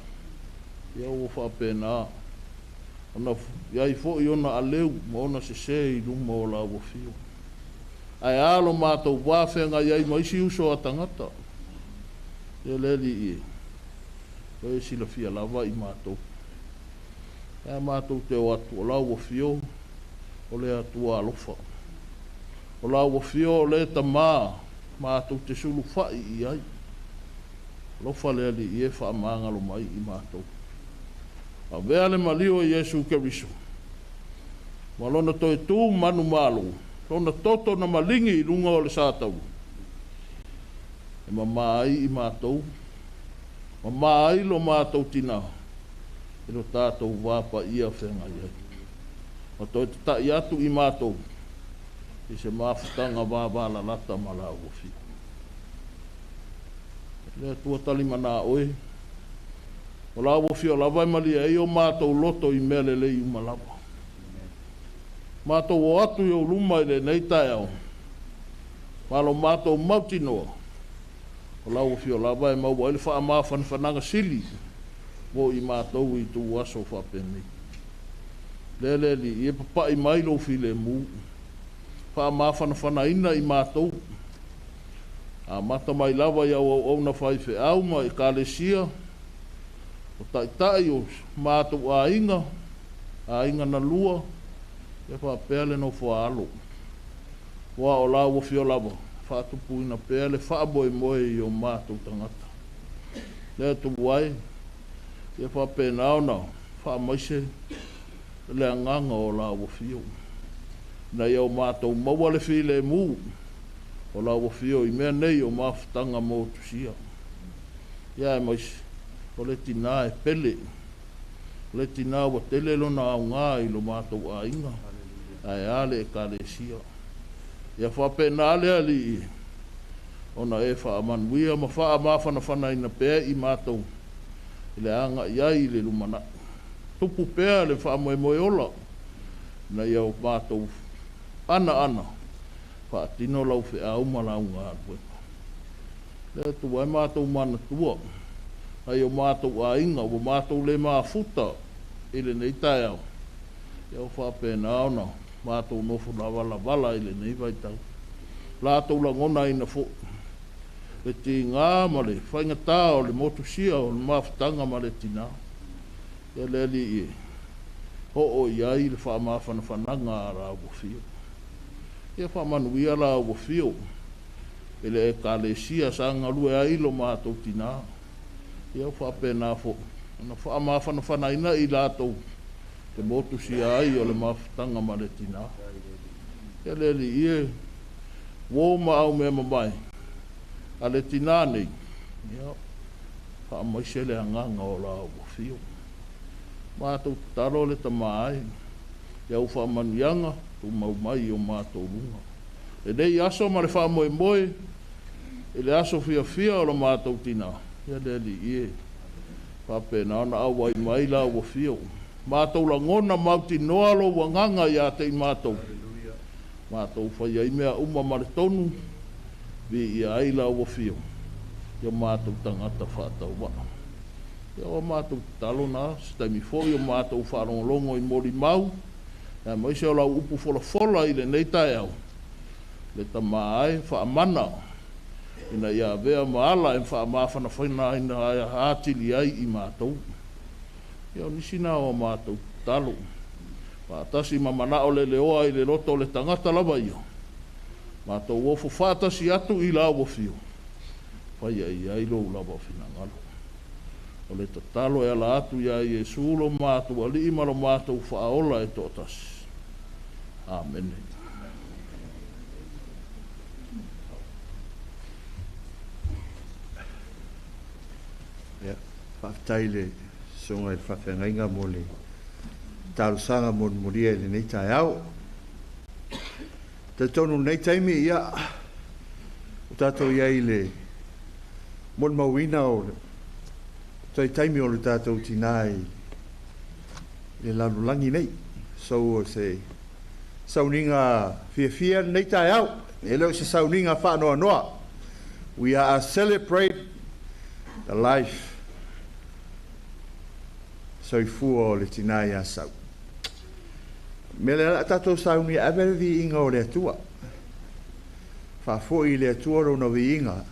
ia ua faapena, ona iai foi ona aleu ma ona sese i luma o lau afio. Ae a lo matou vafeagai ai ma isi uso a tagata, ia le Alii e, o e silafia lava i matou. Ae matou te o atu o lau afio, o le Atua alofa. O lau afio o le tamā, matou te sulufai i ai. Alofa le Alii e faamagalo mai i matou. Avea le maliu o Iesu Keriso, ma lona toe tu manumalo, lona toto na maligi i luga o le sataua, e mamā ai i matou, mamā ai lo matou tinā, i lo tatou vapaia feagai ai. Ma toe tatai atu i matou, i se mafutaga vavalalata ma lau afio. Le Atua talimana oe, o lau afio lava e malie ai o matou loto i mea lelei uma lava. Matou o atu i ou luma i lenei taeao, ma lo matou mautinoa, o lau afio lava e maua ai le faamafanafanaga sili mo i matou i tu aso faapenei. Lea le Alii e papa'i mai lou filemu, faamafanafanaina i matou, amata mai lava i au auauna faifeau ma ekalesia, o taitai o matou aiga, aiga na lua, ia faapea le nofo a alo. Aua o la ua fio lava, faatupuina pea le faamoemoe i o matou tagata. Le Atua e, ia faapena ona faamaise le agaga o la ua fio, ina ia o matou maua le filemu o la ua fio i mea nei o mafutaga motusia. Ia aemaise o le tinā e pele, o le tinā ua tele lona aoga i lo matou aiga, ae a le ekalesia. Ia faapena le Alii ona e faamanuia ma faamafanafanaina pea i matou i le agai ai i le lumanai. Tupu pea le faamoemoe ola ina ia o matou anaana faatino lau feau ma lau galuega. Le Atua e matou manatua nai o matou aiga ua matou le mafuta i lenei taeao, ia ua faapena ona matou nofo lavalavala i lenei vaitau. Latou lagonaina foi le tiga ma le faigata o le motusia o le mafutaga ma le tinā. Ia le Alii e oo i ai le faamafanafanaga a la ua fio. Ia faamanuia la ua fio i le ekalesia sa galue ai lo matou tinā. Ia faapena foi ona faamafanafanaina i latou te motusia ai o le mafutaga ma le tinā. Ia le Alii e, uo ma au mea mamae a le tinā nei, ia faamaise le agaga o la ua fio. Matou tatalo le Tama ai, ia au faamanuiaga tumau mai i o matou luga. Lenei aso ma le faamoemoe i le aso fiafia o lo matou tinā, ia le Alii e, faapena ona auai mai la ua fio. Matou lagona mautinoa lou agaga ia te i matou. Matou fai ai mea uma ma le tonu, viia ai la ua fio, i o matou tagata faatauvaa. Ia o matou tatalo na, se taimi foi o matou faalogologo i molimau, aemaise o lau upu folafola i lenei taeao, le Tama ai faamana, ina ia avea ma ala e faamafanafanaina atili ai i matou. Ia o nisi na o matou tatalo, faatasi ma manao le leoa i le loto o le tagata lava ia, matou ofo faatasi atu i la ua fio, faia i ai lou lava finagalo. O le tatalo e ala atu ia Iesu lo matou Alii ma lo matou Faaola e toatasi. Amene. Ia, faafetai i le susuga i le faafeagaiga mo le talosaga molimoli i lenei taeao. Talitonu lenei taimi, ia, o tatou i ai i le molimauina o le taimi o le tatou tinā i le lalolagi nei. So, o se sauniga fiafia lenei taeao. E le o se sauniga faanoanoa. We are celebrate the life soifua o le tinā ia Sau. Mea le ala tatou sauni ave le viiga o le Atua. Faafoi i le Atua lona viiga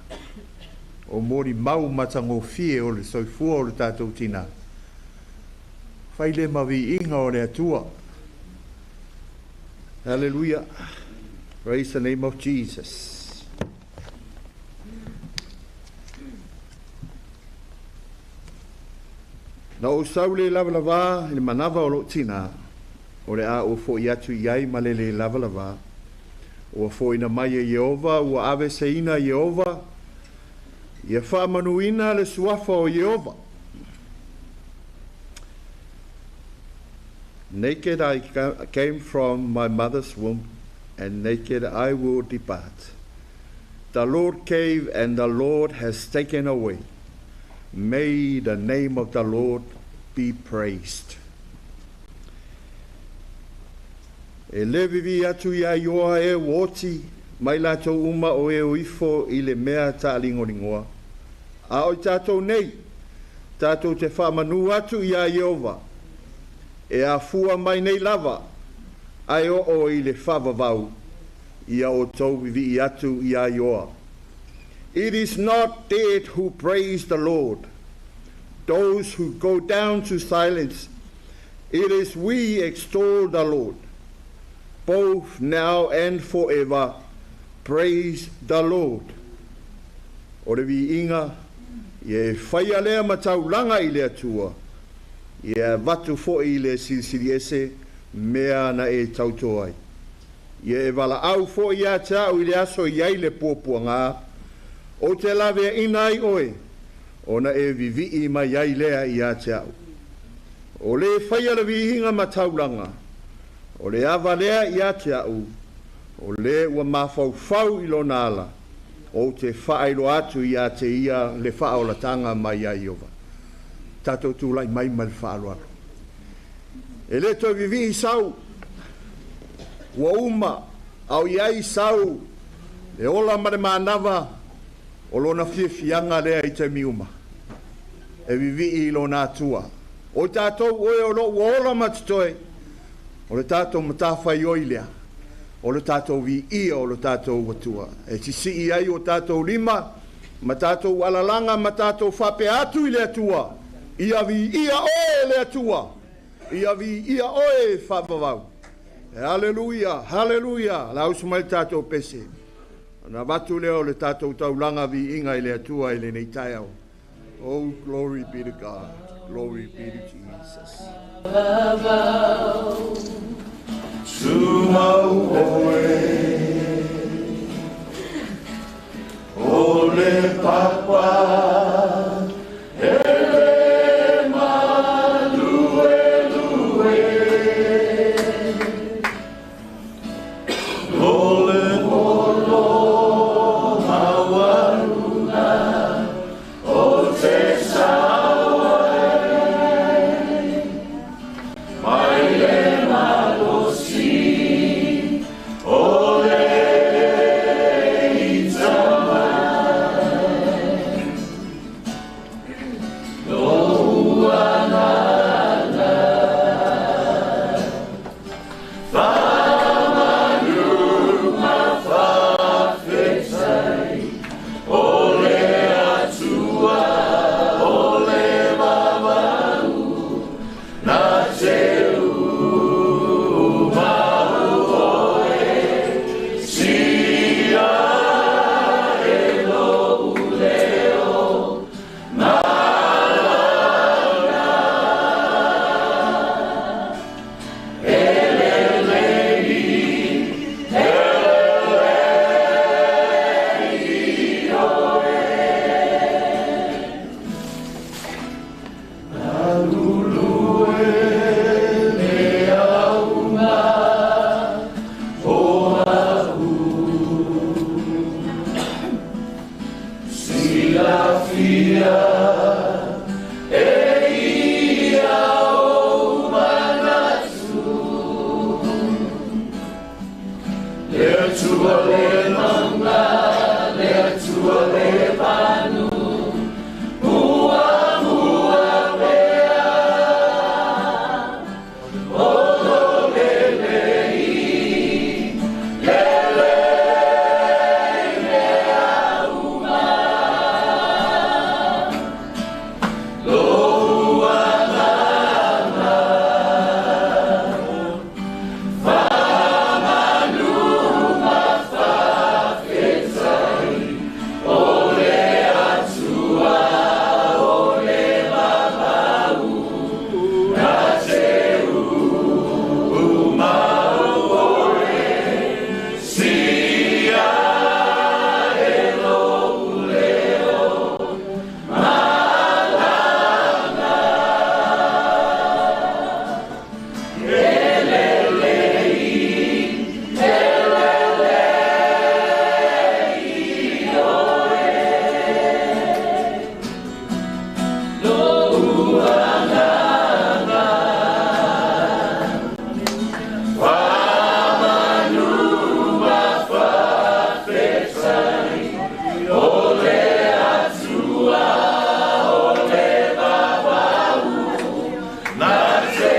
o molimau matagofie o le soifua o le tatou tinā. Fai le ma viiga o le Atua. Hallelujah. Praise the name of Jesus. Na ou sau le lavalavā i le manava o lou tinā, o le a ou fo'i atu i ai ma le lē lavalavā. Ua fo'ina mai e Ieova, ua aveseina e Ieova, ia faamanuina le suafa o Ieova. Naked I came from my mother's womb, and naked I will depart. The Lord gave, and the Lord has taken away. May the name of the Lord be praised. E le vivi atu ia Ioa e ua oti mai latou uma o e o ifo i le mea taaligolingoa. A o i tatou nei, tatou te faamanu atu ia Ieova. E afua mai nei lava, ae oo i le faavavau, ia outou vivii atu iā Ioa. It is not dead who praise the Lord, those who go down to silence. It is we extol the Lord, both now and forever. Praise the Lord. O le viiga, ia e faia lea ma taulaga i le Atua, ia avatu foi i le Silisili Ese mea na e tauto ai. Ia e valaau foi ia te au i le aso i ai le puapuaga, ou te laveaina ai oe, ona e vivii mai ai lea ia te au. O le faia le viiga ma taulaga, o le ava lea ia te au, o le ua mafaufau i lona ala, ou te faailoa atu ia te ia le faaolataga mai ia Ieova. Tatou tulai mai ma le faaaloalo. E le toe vivii sau, ua uma, a o i ai sau le ola ma le manava o lona fiafiaga lea i taimi uma. E vivii i lona Atua. O tatou oe o loo ua ola ma totoe, o le tatou matafaioi lea, o le tatou viia o le tatou Atua. E sisii ai o tatou lima, ma tatou alalaga ma tatou faapea atu i le Atua, ia viia oe le Atua, ia viia oe faavavau. Haleluia, haleluia, la usu mai le tatou pese. Ona avatu lea o le tatou taulaga viiga i le Atua i lenei taeao. Oh, glory be to God. Glory be to Jesus. Tumau oe, o le papa, e le malue lue. O le polo maualuga o te sao ai, mai le malosi o le ita mai. Lou agaga faamanu ma faafetai, o le Atua o le vavau, na te umau oe, sia e lou leo malaga. Elelei, elelei oe. Galulue le auga o au. Silafia e ia ou manatu. Le Atua le mauga, le Atua le manu, muamua pea. O lo lelei, lelei mea uma. Lou agaga faamanu ma faafetai, o le Atua o le vavau, na te umau oe, sia e lou leo malaga. Elelei, elelei oe. Lou agaga faamanu ma faafetai, o le Atua o le vavau, na te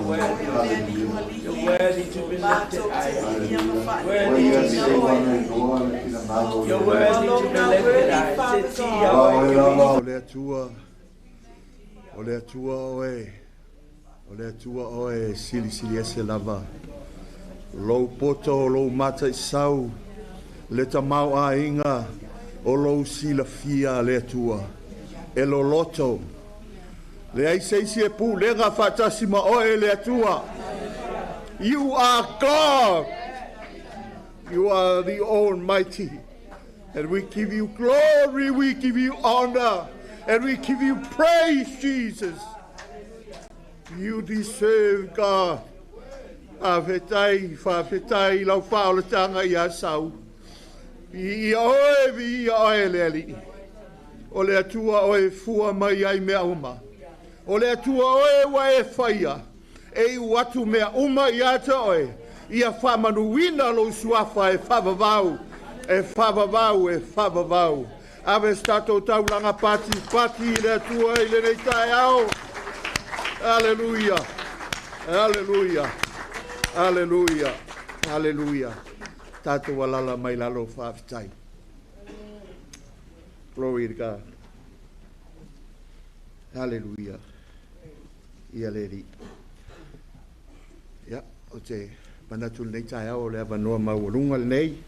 worthy. You're worthy to be lifted high. Worthy to be lifted. You're worthy to be lifted high. O le Atua, o le Atua oe, o le Atua oe e silisili ese lava. Lou poto o lou mataisau, le tamaoaiga o lou silafia le Atua. E loloto, leai se isi e pulega faatasi ma oe le Atua. You are God. You are the Almighty. And we give you glory, we give you honor, and we give you praise, Jesus. You deserve, God. Faafetai, faafetai i lau faaolataga iā Sau. Viia oe, viia oe le Alii. O le Atua oe e fua mai ai mea uma. O le Atua oe ua e faia, e iu atu mea uma iā te oe, ia faamanuina lou suafa e faavavau, e faavavau, e faavavau. Ave se tatou taulaga patipati i le Atua i lenei taeao. Aleluia, aleluia, aleluia, aleluia. Tatou alala mai lalo faafetai. Glory to God. Hallelujah. Ia le Alii. Ia, ou te manatu i lenei taeao o le avanoa maualuga lenei.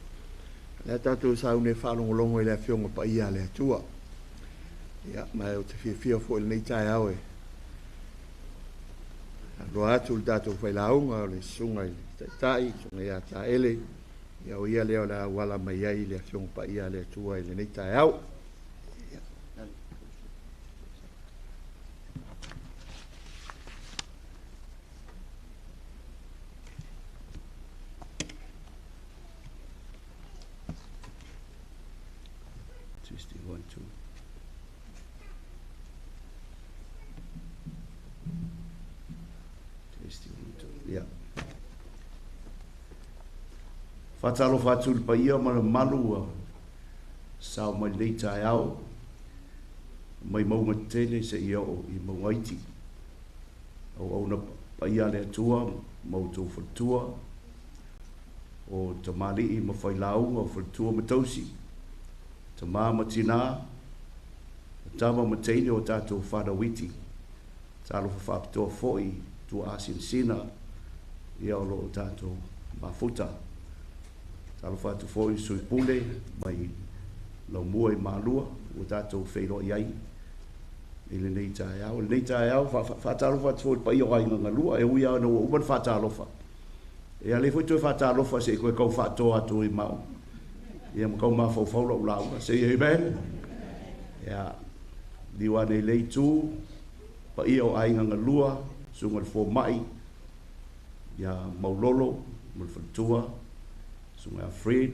O lea tatou sauni e faalogologo i le Afioga Paia a le Atua. Ia, ma ou te fiafia foi i lenei taeao e aloa atu le tatou failauga o le susuga i le Taitai, susuga ia Taele. Ia, o ia lea o le a auala mai ai le Afioga Paia a le Atua i lenei taeao. Ia. Testing, one, two. Testing, one, two. Ia. Faatalofa atu i le paia ma le mamalu ua sao mai lenei taeao mai mauga tetele seia oo i mauga iti. Auauna paia a le Atua ma outou faletua, o tamalii ma failauga, o faletua ma tausi, tama ma tinā, o tama ma teine o tatou fanau iti. Talofa faapitoa foi i tuaasinasina ia o lo o tatou mafuta. Talofa atu foi i Sui Pule mai Laumua i Malua ua tatou feiloai ai i lenei taeao. I lenei taeao, faatalofa atu foi i le paia o Aiga Galua, e ui lava ina ua uma ona faatalofa, ia lea foi toe faatalofa se i toe tau faatoa atu ai ma au, ia ma tau mafaufau lau lauga. Say amen. Ia, liu ane i lea itu, paia o Aiga Galua, Susuga i le Fomai, ia Maulolo ma le faletua, Susuga ia Fred,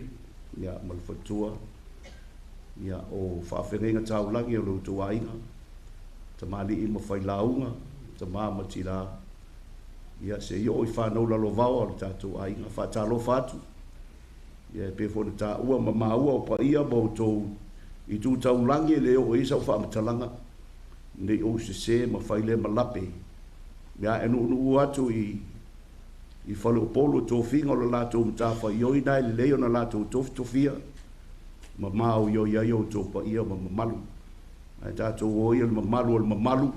ia ma le faletua, ia o faafeagaiga taulagi o lo outou aiga, tamalii ma failauga, tama ma tinā, ia se i oo i fanau lalovaoa o le tatou aiga. Faatalofa atu, ia e pei foi ona taua ma maua o paia ma outou itu taulagi e le oo i ai sau faamatalaga, ne i ou sese ma fai lea ma lape. Ia e nuunuu atu i i Faleupolu o tofiga o le latou matafaioi na e lelei ona latou tofitofia ma maoioi ai outou paia ma mamalu. Ae tatou o ia i le mamalu o le mamalu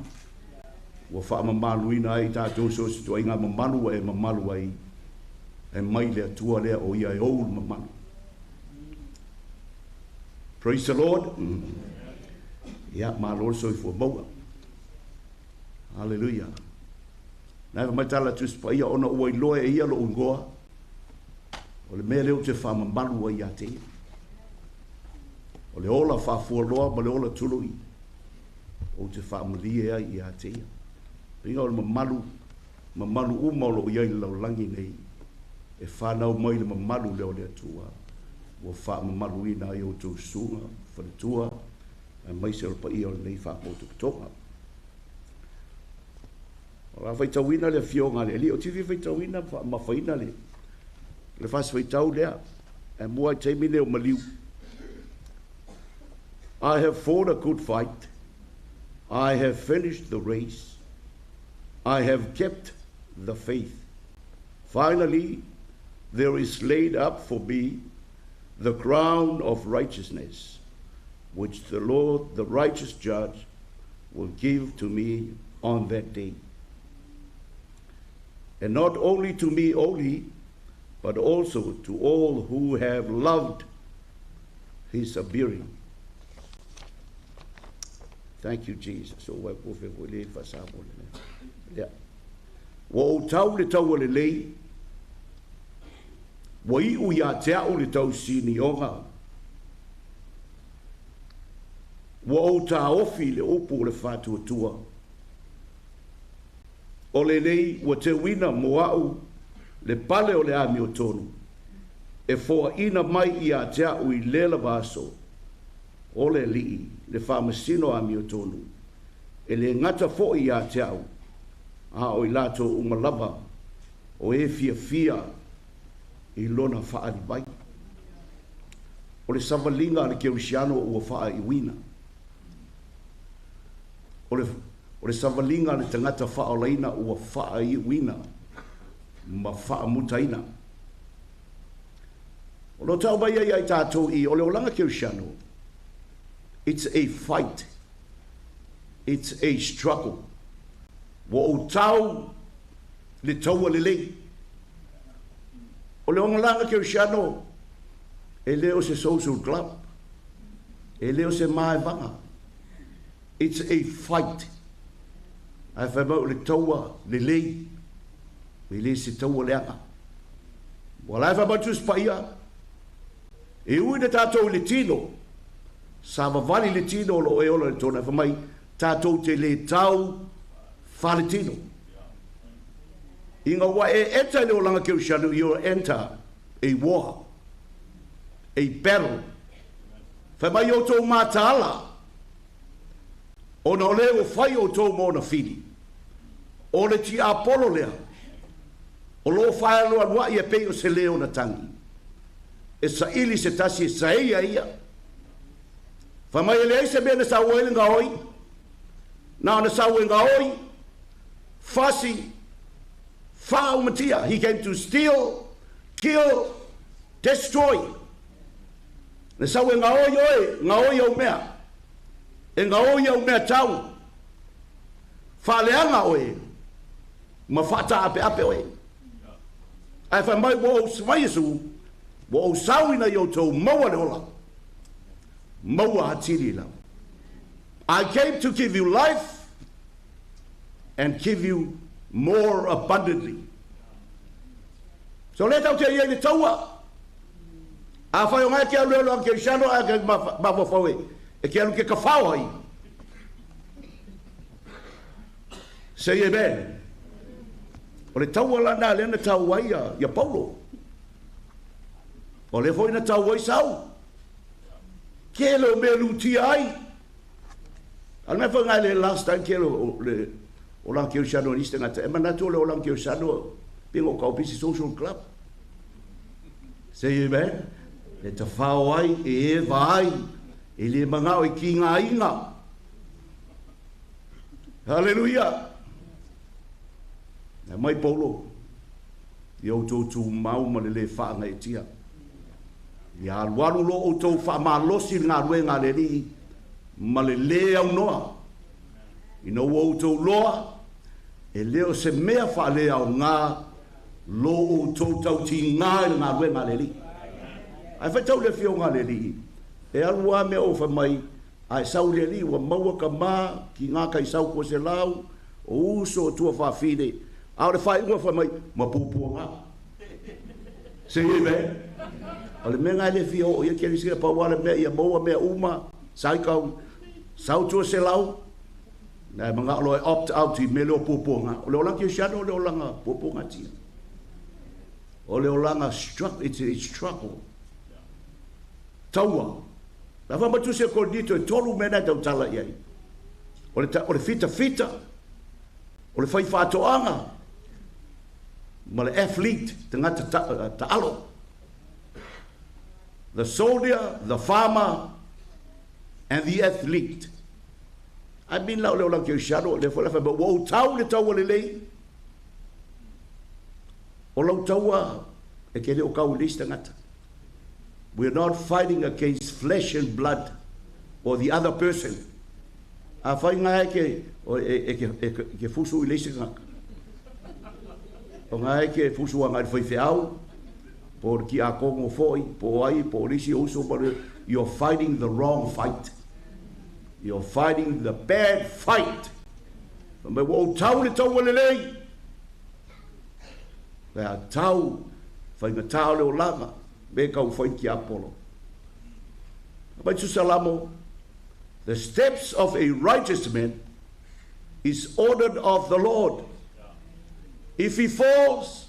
ua faamamaluina ai tatou so o se ituaiga mamalu ua e mamalu ai e mai le Atua lea o ia e ou le mamalu. Praise the Lord. Ia, malo le soifua maua. Hallelujah. Na e mai tala Tusi Paia ona ua iloa e ia lou igoa, o le mea lea ou te faamamalu ai ia te ia. O le ola faafualoa ma le ola tului ou te faamalie ai ia te ia. Peiga o le mamalu, mamalu uma o lo o i ai i le lalolagi nei, e fanau mai le mamalu lea o le Atua, ua faamamaluina ai outou susuga, faletua, aemaise o le paia o lenei faapotopotoga. O le a faitauina le afioga a le Alii. Ou te fia faitauina ma faamamafaina le, le fasi faitau lea. E mua i taimi nei o maliu. I have fought a good fight. I have finished the race. I have kept the faith. Finally, there is laid up for me the crown of righteousness, which the Lord, the righteous judge, will give to me on that day. And not only to me only, but also to all who have loved his appearing. Thank you, Jesus. O wai po fe le fa sa mo le. Lea. Ua ou tau le taua lelei, ua iu iā te a'u le tausinioga, ua ou taofi i le upu o le faatuatua. O lenei ua teuina mo a'u le pale o le amiotonu, e foaina mai iā te a'u i lea lava aso, o le Alii, le Faamasino amiotonu, e lē gata fo'i iā te a'u, a o i latou uma lava o e fiafia i lona faaali mai. O le savaliga a le kerisiano ua faaiuina. O le, o le savaliga a le tagata faaolaina ua faaiuina ma faamutaina. O lo tau mai ai ai tātou i o le olaga kerisiano, it's a fight. It's a struggle. Ua ou tau le taua lelei. O le ogalaga kerisiano, e le o se social club. E le o se maevaga. It's a fight. Ae fai mai o le taua lelei, e le se taua leaga. Ua la e fai mai le Tusi Paia, e ui na tātou i le tino, savavali le tino o lo o e ola i le tona, e fai mai, tātou te le tau faletino. Ina ua e enter i le olaga kerisiano, you enter a war, a battle. Fai mai outou mataala, ona o le ua fai outou ma ona fili. O le tiapolo lea, o lo o faealualuai e pei o se lē ona tagi. E saili se tasi e saei ai ia. Fai mai e leai se mea na sau ai le gaoi, na ona sau e gaoi, fasi, faaumatia. He came to steal, kill, destroy. Na sau e gaoi oe, gaoi au mea. E gaoi au mea tau. Faaleaga oe, ma faataapeape oe. Ae fai mai ua ou fai Iesu, ua ou sau ina ia outou maua le ola, maua atili lava. I came to give you life and give you more abundantly. So le tau te ia i le taua. A fai o ngai ke alu alu ke shano a ke mafafau e. E ke alu ke kawhao ai. Say amen. O le taua lana lea na tau ai ia Paulo. O le foi na tau ai Sau. Ke le o mea lutia ai. A le mea foi ngai le last time ke le o le o lang ke usano ni ngata. E manatu o le o lang ke usano pingo kau pisi social club. Say amen. E ta whao ai, e eva ai, e le mangao i ki ngā inga. Hallelujah. E mai Paulo, i au tau tū mau ma le le whaanga e tia. Ia alualu lo o tau whaamalosi ngā rue ngā le rii, ma le le au noa. Ina ua outou loa, e le o se mea faaleaoga lo outou tautiga i le galuega a le Alii. Ae faitau le afioga a le Alii, e alu lava mea o fai mai, ae sau le Alii ua maua ka ma ki ngā kai sau ko se lau, o uso o tuafafine, a o le faaiuga fai mai, ma puapuaga. Say amen. O le mea lena e le fia oo i ai kerisiano, pau lava le mea ia maua mea uma, sai kau sau tua se lau, na e manao loa e opt out i mea lea o puapuaga. O le olaga kerisiano o le olaga puapuagatia. O le olaga struggle, it's a struggle. Taua. Na whamatusi e Korinito e tolu mea na e tautala i ai. O le, o le fitafita, o le whai whaatoanga, ma le athlete, tagata ta, taalo. The soldier, the farmer, and the athlete. I mean la o le olaga kerisiano, o lea foi la whai mai, ua ou tau le taua lelei, O lau taua e ke le o kau le tagata. We are not fighting against flesh and blood or the other person. A whai ngā e ke, o e ke fusu i le isi ngaka. O ngā e ke fusu a ngai whai whiau, po ki a kongo foi, po ai, po risi uso, but you're fighting the wrong fight. You're fighting the bad fight. Me ua ou tau le tau le lei. Le a tau, whai ngā tau le o langa, me kau whai ki Apollo. Mai tu salamo, the steps of a righteous man is ordered of the Lord. If he falls,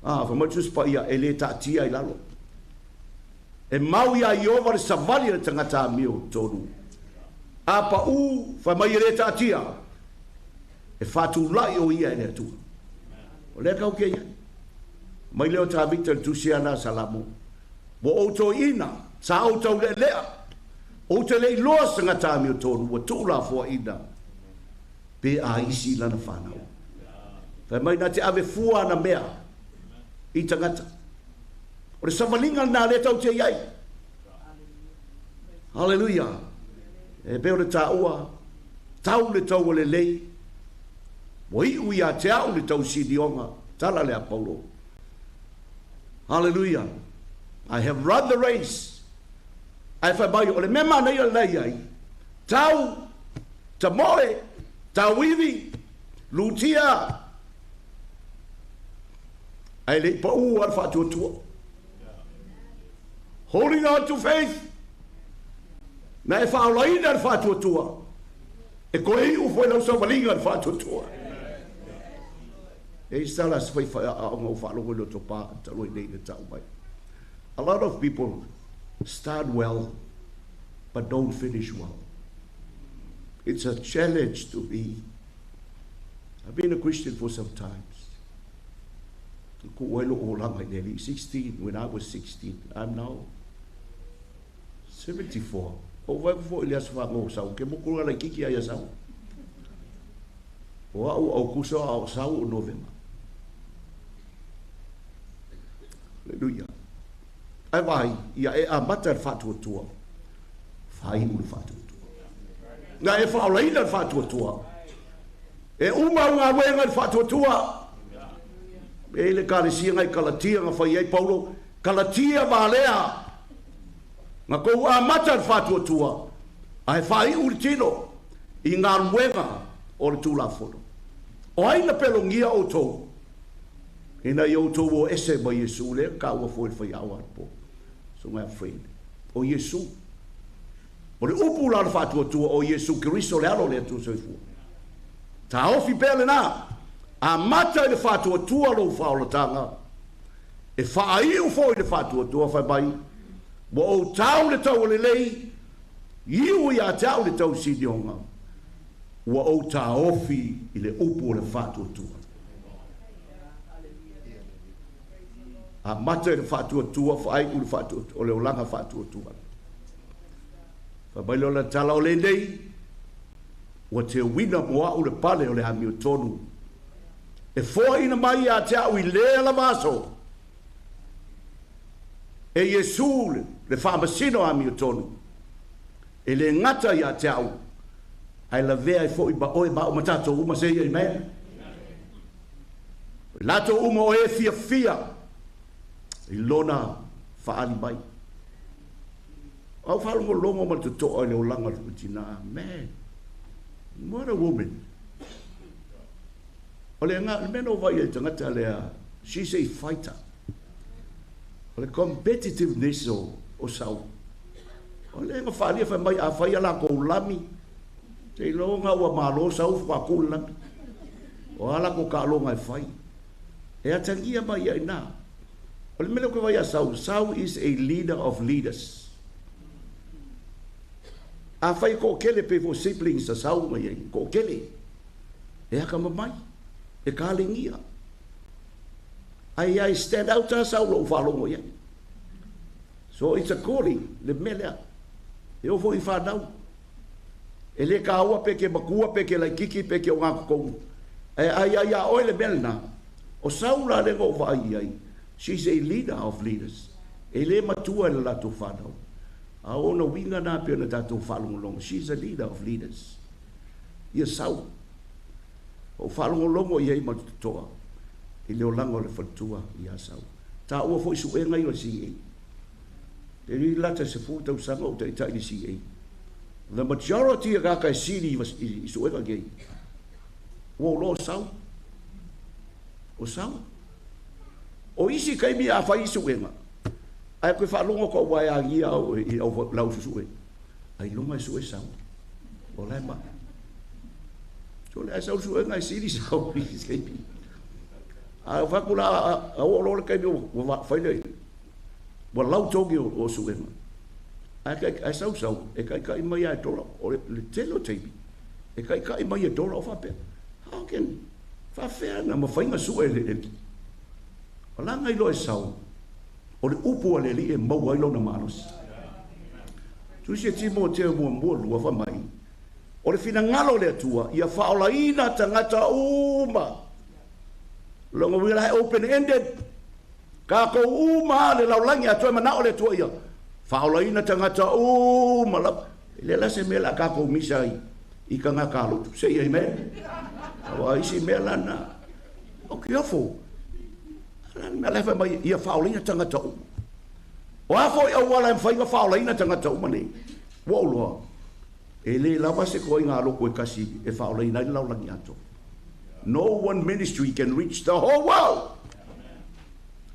fa mai tu spa ia, e le ta'atia i lalo. E mau ia Iova le savali le tagata amio tonu. A pa u, fa mai e le ta'atia, e whātulai o ia e le atua. O lea kau ke ia. Mai leo Tavita le tusi ana salamo. Mo o tō ina, sa o tau le lea. O te le iloa sa ngata amio tonu, ua tuu la fua ina. Pe a isi lana whanau. Fai mai nā te ave fua ana mea i tangata. O le savalinga nā le tau te iai. Hallelujah. E pe o le tāua, tau le tau o le lei, mo iu ia te au le tau sinionga, tala le a Paulo. Hallelujah. I have run the race. Ai whai mai, o le mema nei o le nei ai. Tau, ta moe, tau iwi, lutia. Ai le pa u ar whaatuatua. Holding on to faith. Na e whaolaina ar whaatuatua. E koe i ufo i lau savalinga ar whaatuatua. E sala se whai whai a ngau whaalogo i loto pā, talo i nei le tau mai. A lot of people start well, but don't finish well. It's a challenge to me. I've been a Christian for some times. 16, when I was 16, I'm now 74. O vai fo ile asfa ngo sau ke mo la kiki ai sau. O au au kuso au sau o November. Hallelujah. Ai vai ia e a mata le whaatuatua. Whai u le whaatuatua. Nga e whaolaina le whaatuatua. E uma ngā wenga le whaatuatua. E le kalesia ngai kalatia nga whai ai Paulo. Kalatia valea. Nga kou a mata le whaatuatua. Ai whai u le tino. I ngā wenga o le tūlafono. O ai na pelongia o tō. Ina i o tō o ese ma Yesu le ka ua fo i whai au po. So my friend. O Yesu. O le upu la le whaatuatua o Yesu Kristo le alo le atu soifua. Ta ofi pele nā. A mata i le whaatuatua lou whaolatanga. E whaaiu fo i le whaatuatua whai mai. Mo o tau le tau o le lei. Iu ia te au le tau sinionga. Ua o tā ofi i le upu o le whaatuatua. A mata i le whaatuatua, whaai u le whaatuatua, o le olanga whaatuatua. Whai mai le tala o le nei, ua te wina moa u le pale o le amio tonu. E foa ina mai a te au i lea la vaso. E Yesu le whaamasino amio tonu. E le ngata ia te au. Ai la vea i fo i ba oe ma o matato uma se ia i mea. Lato uma o e fia fia. I lona whaali mai. Au whalongo longo ma te toa i le olanga le tina. Man, what a woman. O le ngā, le mena o vai e tangata lea, she's a fighter. O le competitiveness o sau. O le ngā whaalia whai mai a whai ala ko lami. Te longa ua malo sau wha ko lami. O ala ko ka longa e whai. E atangia mai ai nā. O le mele ko vai a sau, sau is a leader of leaders. A whai ko kele pe fo siblings a sau mai ai, ko kele. E haka mamai, e ka lengia. Ai ai stand out a sau lo whalongo ia. So it's a calling, le melea. E ofo i whanau. E le ka aua pe ke makua, pe ke laikiki, pe ke o ngā kokongu. E ai ai a oe le mele nā. O sau la le o vai ai. She's a leader of leaders. E le matua le latou whanau. A ona winga nā pe na tātou whaalongolongo. She's a leader of leaders. Ia sau. O whaalongolongo i hei matutoa. I leo langa o le whatua i a sau. Tā ua foi su e ngai o CA. Te ri lata se fu tau sanga o te itai ni CA. The majority a kaka e siri i su e ngai. Ua ulo o sau. O sau. O isi kaimi a whai su e ngai. Ai koe whaalongo ko wai a ngia au i au lau susu e. Ai longa e su e sau. O lai ma. So le ai sau su e ngai siri sau i seipi. A whakula a o lore kaimi o whaile. Wa lau togi o su e ngai. Ai sau sau e kai kai mai ai tora o le telo teipi. E kai kai mai e tora o whapea. How can whawhea na mawhainga su e le. O la ngai lo e sau. O le upu a le li e mau ai lona malosi. Tusi e timo te mua mua lua wha mai. O le whina le atua, ia whaolaina tangata uma. Longa wila he open-ended. Ka kou uma le laulangi atua mana o le atua ia. Whaolaina tangata uma. Le la se mea la ka kou misa i ka ngā kālotu. Say amen. Awa isi mea lana. O ki ofo. Mea lefa mai ia whaolaina tangata uma. O afo i awala e mwhainga whaolaina tangata uma nei. Wa uloa. E le lava se koe ngā loko e kasi e whaolaina i laulangi ato. No one ministry can reach the whole world.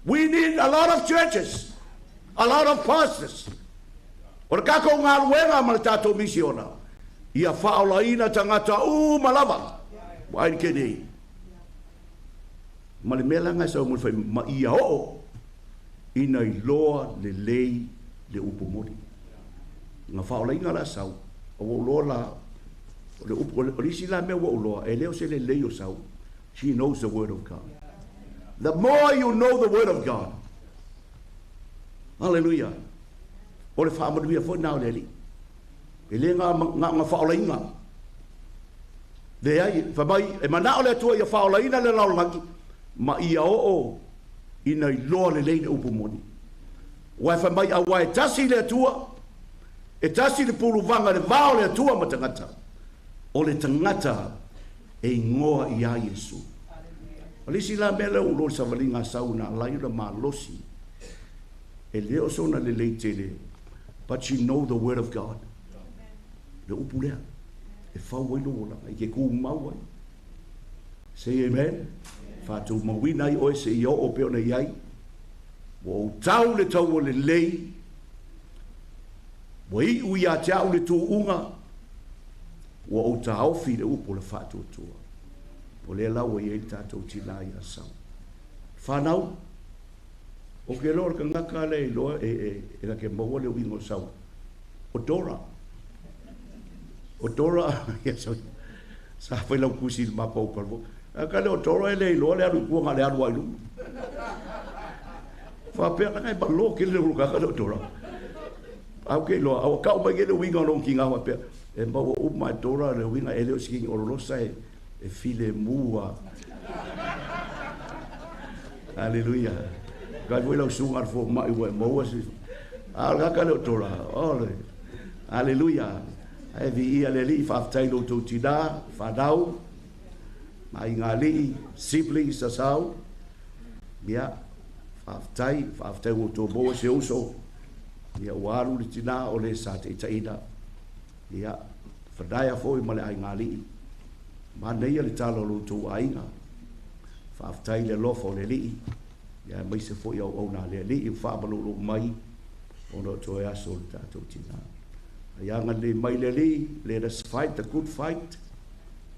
We need a lot of churches. A lot of pastors. O le kako ngā luenga ma le tātou misiona. Ia whaolaina tangata uma lava. Wa ai ke nei. Ma le mea langa sau mo whai ma ia oo ina i loa le lei le upu moni. Ngā whaolainga la sau, o wau loa la, o le upu, o lisi la mea wau loa, e leo se le lei o sau. She knows the word of God. The more you know the word of God, hallelujah, o le whaamanuia fo nā o le ali. E le ngā whaolainga. Le ai, whamai, e mana o le atua ia whaolaina le laulangi, ma ia oo ina i loa le leina upu moni. Wai wha mai a wai tasi le atua, e tasi le puluvanga le vao le atua ma tangata. O le tangata e ingoa i a Yesu. O le isi la mea leo ulo le savalinga sau na lai la malosi. E leo sona le leitele, but you know the word of God. Le upu lea, e whau ai lo ola, e ke kū mau ai. Say amen. Whātou mawina i oe se i o o peo nei ai. Wa o tau le tau o le lei. Wa i ui a te au le tūunga. Wa o tāofi le upo le whātou tua. O le lau i e tātou tina i a sau. Whanau. O ke loa ka ngaka le loa e ka ke maua le wingo sau. O Dora. O Dora. Sa whai lau kusi le mapa o kalvo. Ka leo toro e le iloa le alu kua ngā le alu ai lumu. Whapea ka ngai malo ke le ulu ka leo toro. Au ke iloa, au kau mai ke le winga o ki ngā whapea. E maua u mai tora le winga e leo sikingi orolosa e file mua. Hallelujah. Kai voi lau sunga al fo mai ua e maua si. A ka leo tora. Ole. Hallelujah. Ai vi ia le li whaftai lo tau tina, whanau. Mai ngā lii, siblings a sau. Ia, whaftai o tō moa se uso. Ia, waru le tina o le sa te itaina. Ia, whanaya foi ma le ai ngā lii. Ma neia le talo lo tō ainga. Whaftai le lofa o le lii. Ia, mai se foi au au nā le lii, whaamalolo mai. O no tō e aso le tātou tina. Ia ngā le mai le lii, let us fight the good fight.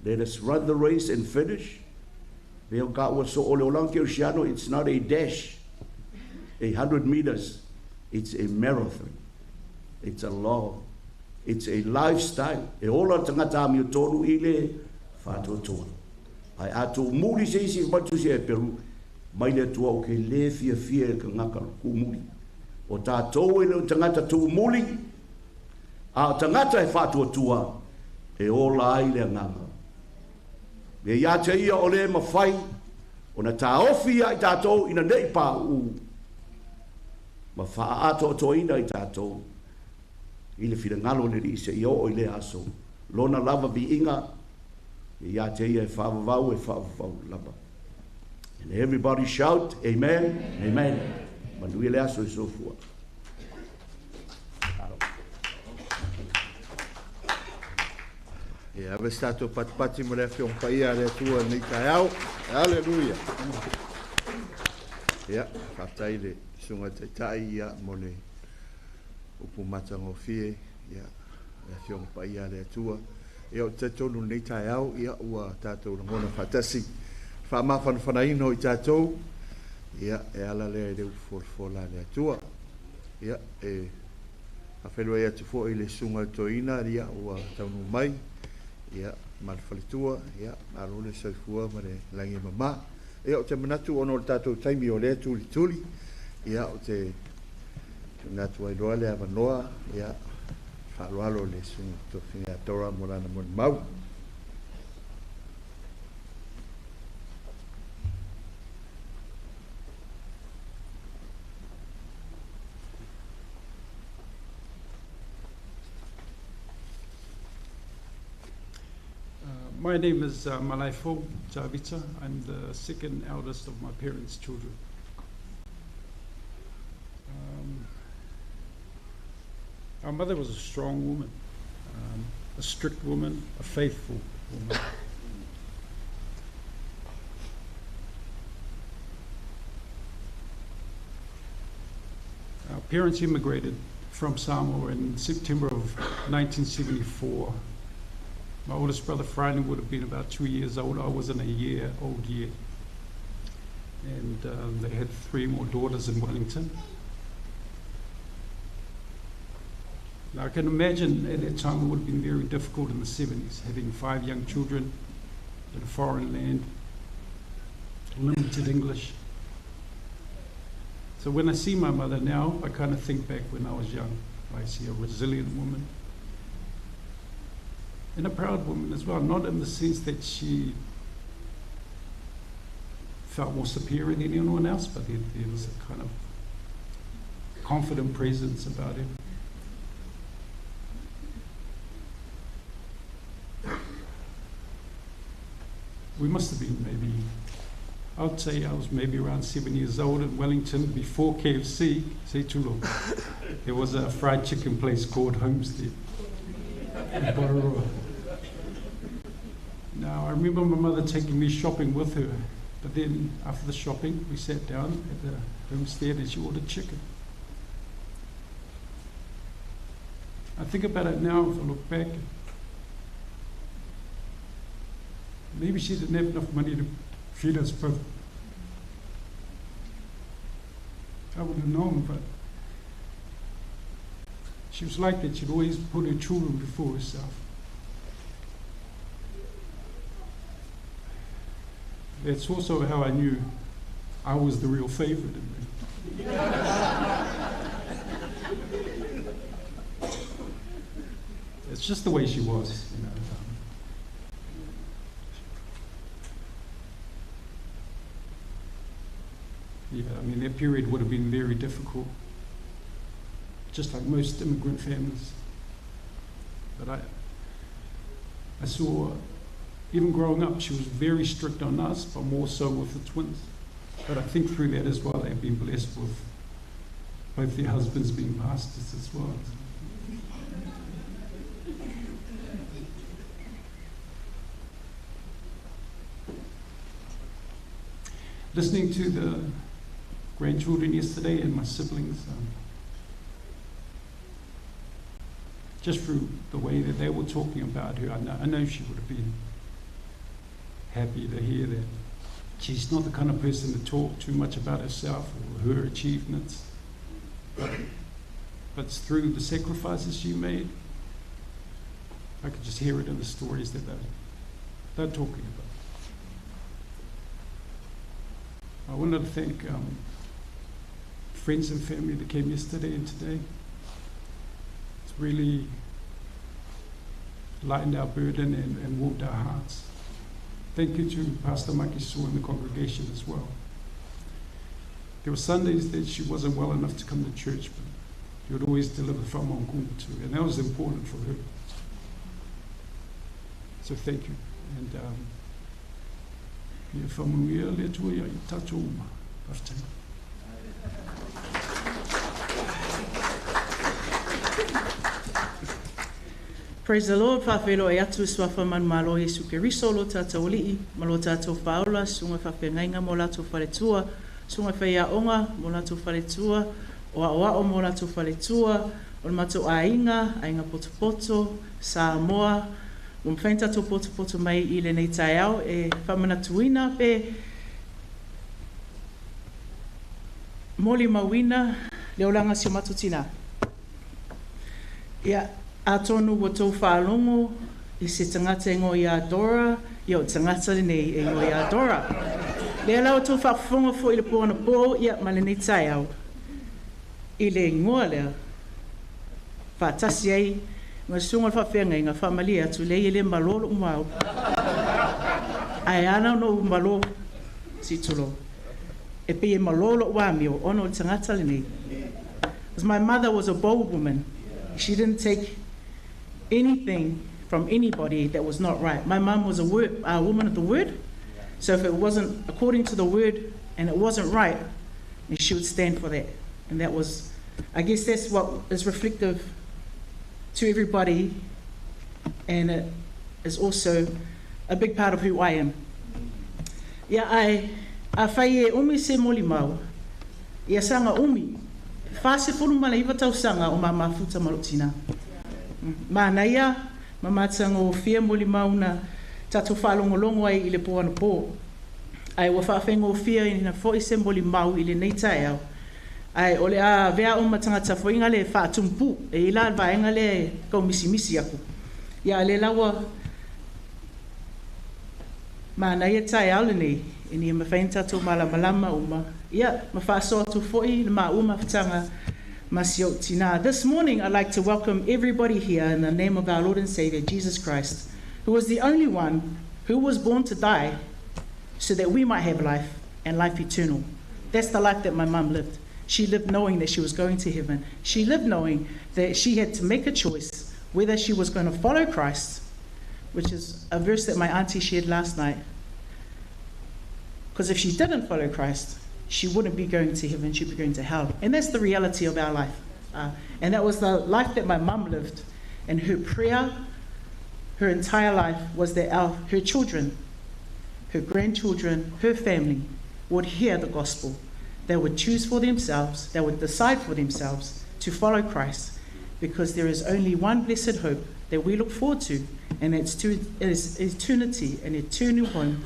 Let us run the race and finish. It's not a dash, 100 meters. It's a marathon. It's a law. It's a lifestyle. E ola tangata mi tonu ile whātuatua. Ai atu muri se isi matu se e peru. Mai le tua o ke le fia fia e ka ngaka ku muri. O tātou e le tangata tu muri. A tangata e whātuatua. E ola ai le nganga. Me ia te ia o le mawhai, Ona taofi ia i tatou ina nei pauu ma faaatoatoaina i tatou i le finagalo o le Alii seia oo i lea aso. Lona lava viiga ia te ia e faavavau e faavavau lava. And everybody shout, amen, amen. Manuia le aso i soifua. Ia, ave se tatou patipati mo le Afioga Paia a le Atua i lenei taeao. Aleluia. Ia, faafetai i le Susuga i le Taitai ia, mo le upu matagofie, ia, le Afioga Paia a le Atua. Ia, ou te talitonu i lenei taeao, ia, ua tatou lagona faatasi le faamafanafanaina o i tatou, ia, e ala lea i le upu folafola a le Atua. Ia, e faafeiloai atu foi i le Susuga i le Toeaina, ia, ua taunuu mai, ia, ma le faletua, ia, malo le soifua ma le lagi e mama. Ia, ou te manatu ona o le tatou taimi o lea e tulituli, ia, ou te tuuina atu ai loa le avanoa, ia, faaaloalo i le Susuga i le Tofiga ia Dora mo lana molimau. My name is Malaefou Tavita. I'm the second eldest of my parents' children. Our mother was a strong woman, a strict woman, a faithful woman. Our parents immigrated from Samoa in September of 1974. My oldest brother, Friday, would have been about 2 years old. I wasn't a year old yet. And they had 3 more daughters in Wellington. Now, I can imagine at that time it would have been very difficult in the 70s, having 5 young children in a foreign land, limited English. So when I see my mother now, I kind of think back when I was young. I see a resilient woman and a proud woman as well, not in the sense that she felt more superior than anyone else, but there was a kind of confident presence about her. We must have been maybe, I'd say I was maybe around 7 years old in Wellington before KFC, say too long. There was a fried chicken place called Homestead in Porirua. Now, I remember my mother taking me shopping with her, but then after the shopping, we sat down at the Homestead and she ordered chicken. I think about it now, if I look back, maybe she didn't have enough money to feed us both. I wouldn't have known, but she was like that. She'd always put her children before herself. That's also how I knew I was the real favorite in me. It's just the way she was, you know. Yeah, I mean, that period would have been very difficult, just like most immigrant families. But I saw, even growing up, she was very strict on us, but more so with the twins. But I think through that as well, they've been blessed with both their husbands being pastors as well. Listening to the grandchildren yesterday and my siblings, just through the way that they were talking about her, I know she would have been happy to hear that. She's not the kind of person to talk too much about herself or her achievements, but through the sacrifices she made, I could just hear it in the stories that they're talking about. I wanted to thank friends and family that came yesterday and today. It's really lightened our burden and warmed our hearts. Thank you to Pastor Makisu and the congregation as well. There were Sundays that she wasn't well enough to come to church, but she would always deliver faamaogumu to, and that was important for her. So thank you. And ia faamanuia le Atua ia i tatou uma. Faafetai. Praise the Lord, faafeiloai atu i Suafa manumalo o Iesu Keriso, lo tatou Alii ma lo tatou Faaola, susuga faafeagaiga ma o latou faletua, susuga faiaoga ma o latou faletua, o aoao ma o latou faletua, o le matou aiga, aiga potopoto, Samoa, ua mafai ona tatou potopoto mai i lenei taeao e faamanatuina pe molimauina le olaga o si o matou tina. Ia, atonu ua tou faalogo i se tagata e igoa ia Dora, ia o le tagata lenei e igoa ia Dora. Lea la ua tou faafofoga foi i le po anapo, ia, ma lenei taeao, i le igoa lea, faatasi ai ma le susuga o le faafeagaiga, faamalie atu, leai e le malo lou mau, ae ala ona ou malo, se i tulou, e pei e malo lou amio ona o le tagata lenei. Because my mother was a bold woman. She didn't take anything from anybody that was not right. My mum was a, word, a woman of the word, so if it wasn't according to the word and it wasn't right, then she would stand for that. And that was, I guess that's what is reflective to everybody, and it is also a big part of who I am. Ia ai, afai e umi se molimau, ia saga umi, 49 tausaga o ma mafuta ma lou tina. Manaia ma matagofie molimau na tatou faalogologo ai i le po anapo. Ae ua faafaigofieina foi se molimau i lenei taeao, ae o le a avea uma tagata foiga le faatumupu e i ai la le vaega lea e tau misimisi aku. Ia a lea la ua manaia taeao lenei ina ia mafai ona tatou malamalama uma, ia ma faasoa atu foi le maua mafutaga ma si ou tina. This morning I'd like to welcome everybody here in the name of our Lord and Savior Jesus Christ, who was the only one who was born to die so that we might have life and life eternal. That's the life that my mum lived. She lived knowing that she was going to heaven. She lived knowing that she had to make a choice whether she was going to follow Christ, which is a verse that my auntie shared last night. Because if she didn't follow Christ, she wouldn't be going to heaven, she'd be going to hell. And that's the reality of our life. And that was the life that my mum lived. And her prayer, her entire life, was that her children, her grandchildren, her family would hear the gospel. They would choose for themselves, they would decide for themselves to follow Christ, because there is only one blessed hope that we look forward to, and it's to it is eternity, an eternal home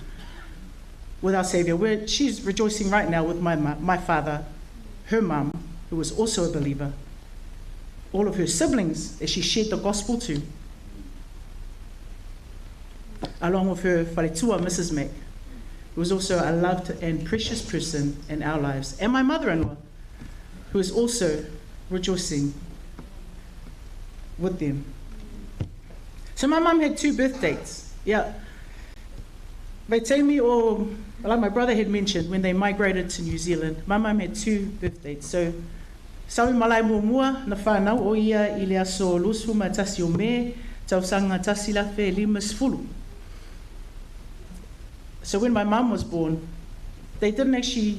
with our Savior. She's rejoicing right now with my father, her mum, who was also a believer, all of her siblings that she shared the gospel to, along with her faletua, Mrs. Mac, who was also a loved and precious person in our lives, and my mother-in-law, who is also rejoicing with them. So my mum had 2 birth dates. Yeah. They tell me, or like my brother had mentioned, when they migrated to New Zealand, my mum had 2 birth dates. So, sau i malae muamua na whanau o ia i le aso lusu ma tasi o me, tausaga tasi la fe lima sefulu. So when my mum was born, they didn't actually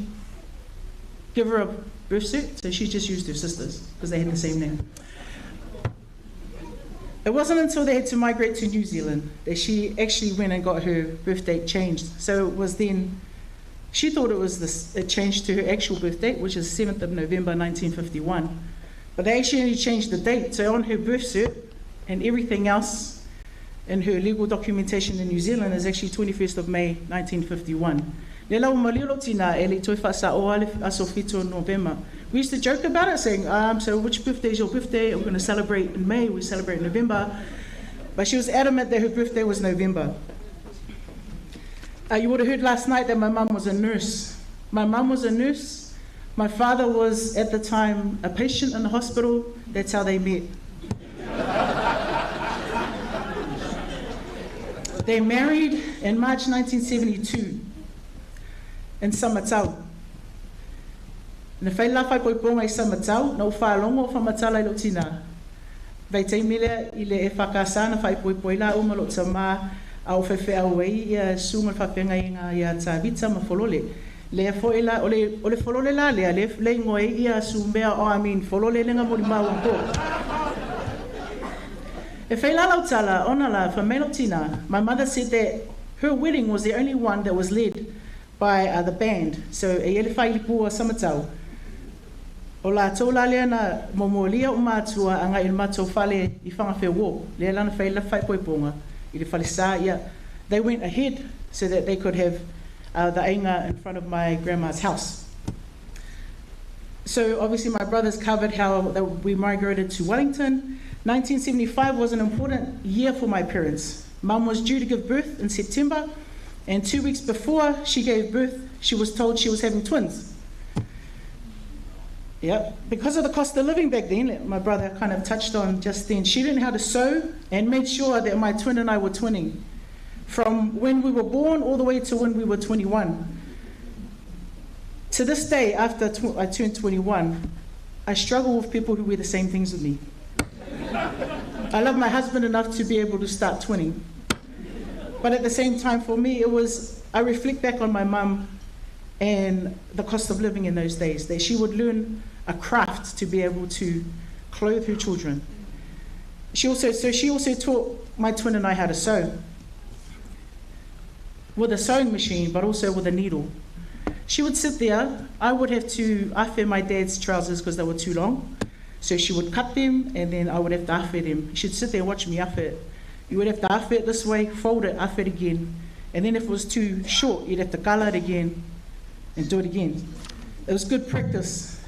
give her a birth cert, so she just used her sisters because they had the same name. It wasn't until they had to migrate to New Zealand that she actually went and got her birth date changed. So it was then, she thought it was this, it changed to her actual birth date, which is 7th of November 1951. But they actually only changed the date. So on her birth cert and everything else in her legal documentation in New Zealand is actually 21st of May 1951. Le lau malia lo tina e le toi whaasa o ale aso whitu o November. We used to joke about it, saying, so which birthday is your birthday? We're going to celebrate in May, we celebrate in November. But she was adamant that her birthday was November. You would have heard last night that my mum was a nurse. My mum was a nurse. My father was, at the time, a patient in the hospital. That's how they met. They married in March 1972 in Samatau. Na fai la faaipoipoga i Samatau, na ou faalogo o faamatala i lou tinā. Vaitaimi lea i le EFKS na faaipoipo ai lāua ma lou tamā a o faifeau ai ia susuga i le faafeagaiga ia Tavita ma Folole. Lea foi la, o le, o le Folole la lea, lea le igoa ai ia Sumea, oh, I mean, Folole lea na molimau anapo. E fai la lau tala, ona la, fai mai lou tinā, my mother said that her wedding was the only one that was led by the band. So, e i ai le failipū a Samatau. O latou la lea na momolia ou matua agai i le matou fale i Fagafeuō, lea la na fai ai le faaipoipoga i le falesa, ia, they went ahead so that they could have the aiga in front of my grandma's house. So obviously my brothers covered how we migrated to Wellington. 1975 was an important year for my parents. Mum was due to give birth in September, and 2 weeks before she gave birth, she was told she was having twins. Yep. Because of the cost of living back then, my brother kind of touched on just then, she learned how to sew and made sure that my twin and I were twinning from when we were born all the way to when we were 21. To this day, after I turned 21, I struggle with people who wear the same things with me. I love my husband enough to be able to start twinning. But at the same time, for me, it was, I reflect back on my mum and the cost of living in those days, that she would learn a craft to be able to clothe her children. She also, so she also taught my twin and I how to sew with a sewing machine, but also with a needle. She would sit there. I would have to afe my dad's trousers because they were too long. So she would cut them, and then I would have to afe them. She'd sit there and watch me afe it. You would have to afe it this way, fold it, afe it again. And then if it was too short, you'd have to color it again and do it again. It was good practice.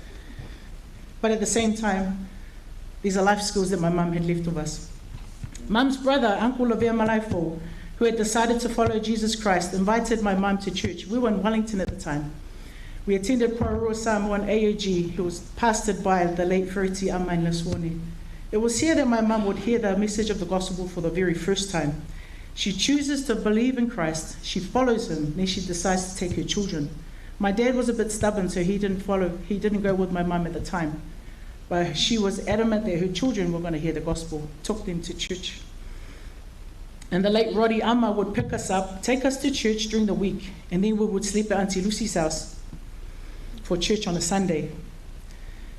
But at the same time, these are life skills that my mum had left with us. Mum's brother, Uncle Lavea Malaifo, who had decided to follow Jesus Christ, invited my mum to church. We were in Wellington at the time. We attended Porirua Samoan AOG, who was pastored by the late Fereti Amain Laswane. It was here that my mum would hear the message of the gospel for the very first time. She chooses to believe in Christ, she follows him, then she decides to take her children. My dad was a bit stubborn, so he didn't follow, he didn't go with my mum at the time. But she was adamant that her children were going to hear the gospel, took them to church. And the late Roddy Amma would pick us up, take us to church during the week, and then we would sleep at Auntie Lucy's house for church on a Sunday.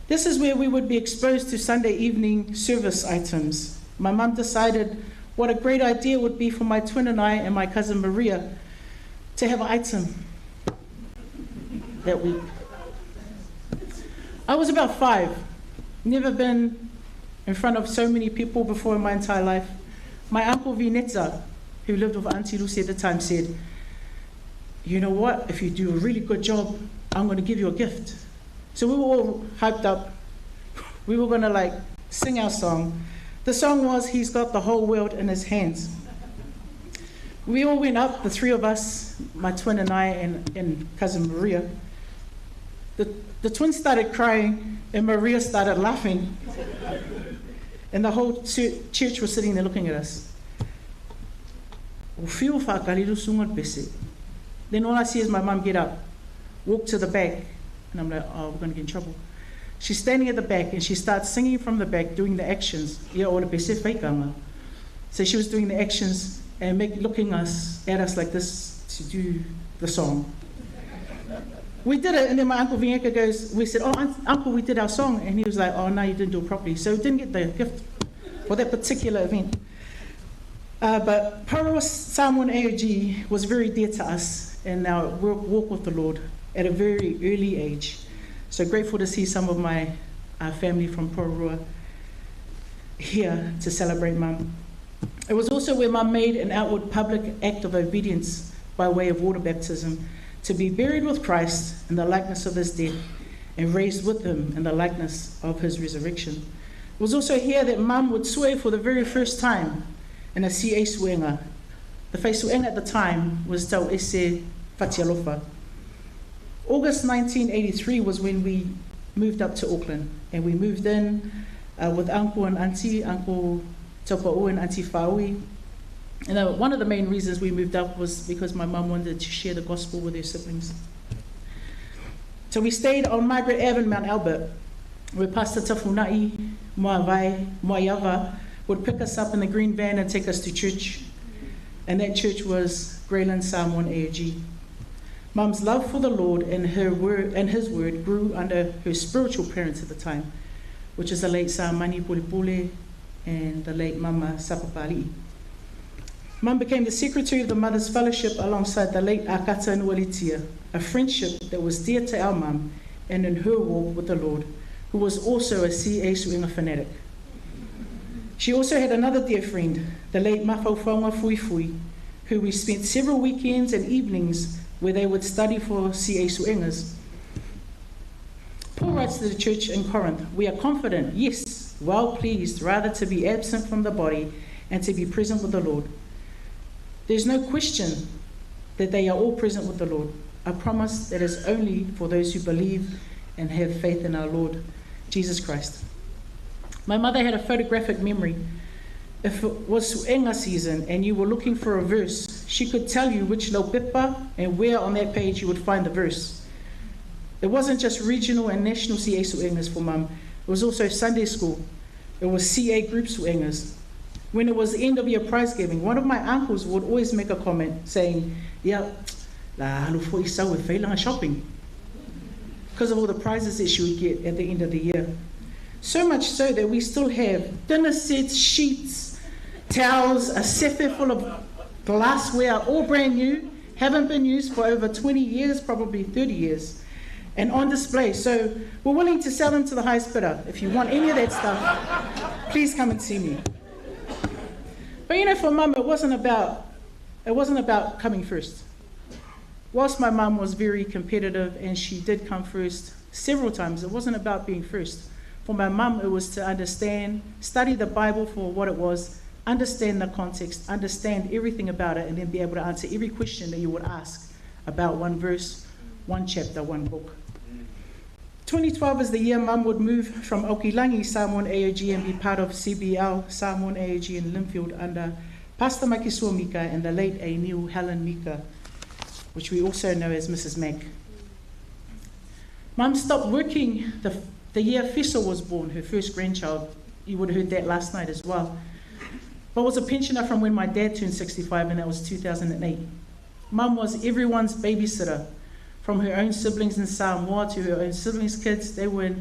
This is where we would be exposed to Sunday evening service items. My mum decided what a great idea would be for my twin and I and my cousin Maria to have an item that week. I was about 5, never been in front of so many people before in my entire life. My uncle Vinetta, who lived with Auntie Lucy at the time, said, you know what, if you do a really good job, I'm going to give you a gift. So we were all hyped up. We were going to like sing our song. The song was, He's Got the Whole World in His Hands. We all went up, the three of us, my twin and I and cousin Maria. The twins started crying and Maria started laughing. And the whole church was sitting there looking at us. Then all I see is my mum get up, walk to the back, and I'm like, oh, we're going to get in trouble. She's standing at the back and she starts singing from the back, doing the actions. So she was doing the actions and looking at us like this to do the song. We did it, and then my uncle Vienka goes, we said, oh, Uncle, we did our song. And he was like, oh, no, you didn't do it properly. So we didn't get the gift for that particular event. But Porirua Samoan AOG was very dear to us in our walk with the Lord at a very early age. So grateful to see some of my family from Porirua here to celebrate Mum. It was also where Mum made an outward public act of obedience by way of water baptism, to be buried with Christ in the likeness of his death and raised with him in the likeness of his resurrection. It was also here that Mum would swear for the very first time in a CA suenga. The face suenga at the time was Tau Ese Fatialofa. August 1983 was when we moved up to Auckland, and we moved in with Uncle and Auntie, Uncle Taupa'u and Auntie Whaui. And one of the main reasons we moved up was because my mum wanted to share the gospel with her siblings. So we stayed on Margaret Ave in Mount Albert, where Pastor Tafunai Moavai Moaiava would pick us up in the green van and take us to church. And that church was Greyland Samoan AOG. Mum's love for the Lord and her word and his word grew under her spiritual parents at the time, which is the late Samani Pule and the late Mama Sapapali. Mum became the secretary of the Mother's Fellowship alongside the late Akata Nualitia, a friendship that was dear to our mum and in her walk with the Lord, who was also a C.A. Suinga fanatic. She also had another dear friend, the late Mafaufaunga Fui Fui, who we spent several weekends and evenings where they would study for C.A. Suengas. Paul writes to the church in Corinth, We are confident, yes, well pleased, rather to be absent from the body and to be present with the Lord. There's no question that they are all present with the Lord, a promise that is only for those who believe and have faith in our Lord Jesus Christ. My mother had a photographic memory. If it was Suenga season and you were looking for a verse, she could tell you which laupepa and where on that page you would find the verse. It wasn't just regional and national CA Suengas for mum, it was also Sunday school. It was CA group Suengas. When it was the end of year prize giving, one of my uncles would always make a comment saying, Yeah, la alu foi sau e whailanga shopping. Because of all the prizes that she would get at the end of the year. So much so that we still have dinner sets, sheets, towels, a sefe full of glassware, all brand new, haven't been used for over 20 years, probably 30 years, and on display. So we're willing to sell them to the highest bidder. If you want any of that stuff, please come and see me. But you know, for mum, it wasn't about, it wasn't about coming first. Whilst my mum was very competitive and she did come first several times, it wasn't about being first. For my mum, it was to understand, study the Bible for what it was, understand the context, understand everything about it, and then be able to answer every question that you would ask about one verse, one chapter, one book. 2012 is the year mum would move from Okilangi Samoan AOG and be part of CBL Samoan AOG in Lynfield under Pastor Makisua Mika and the late Ainiu Helen Mika, which we also know as Mrs. Mac. Mum stopped working the, the year Fiso was born, her first grandchild. You would have heard that last night as well. But was a pensioner from when my dad turned 65, and that was 2008. Mum was everyone's babysitter, from her own siblings in Samoa to her own siblings' kids. They were,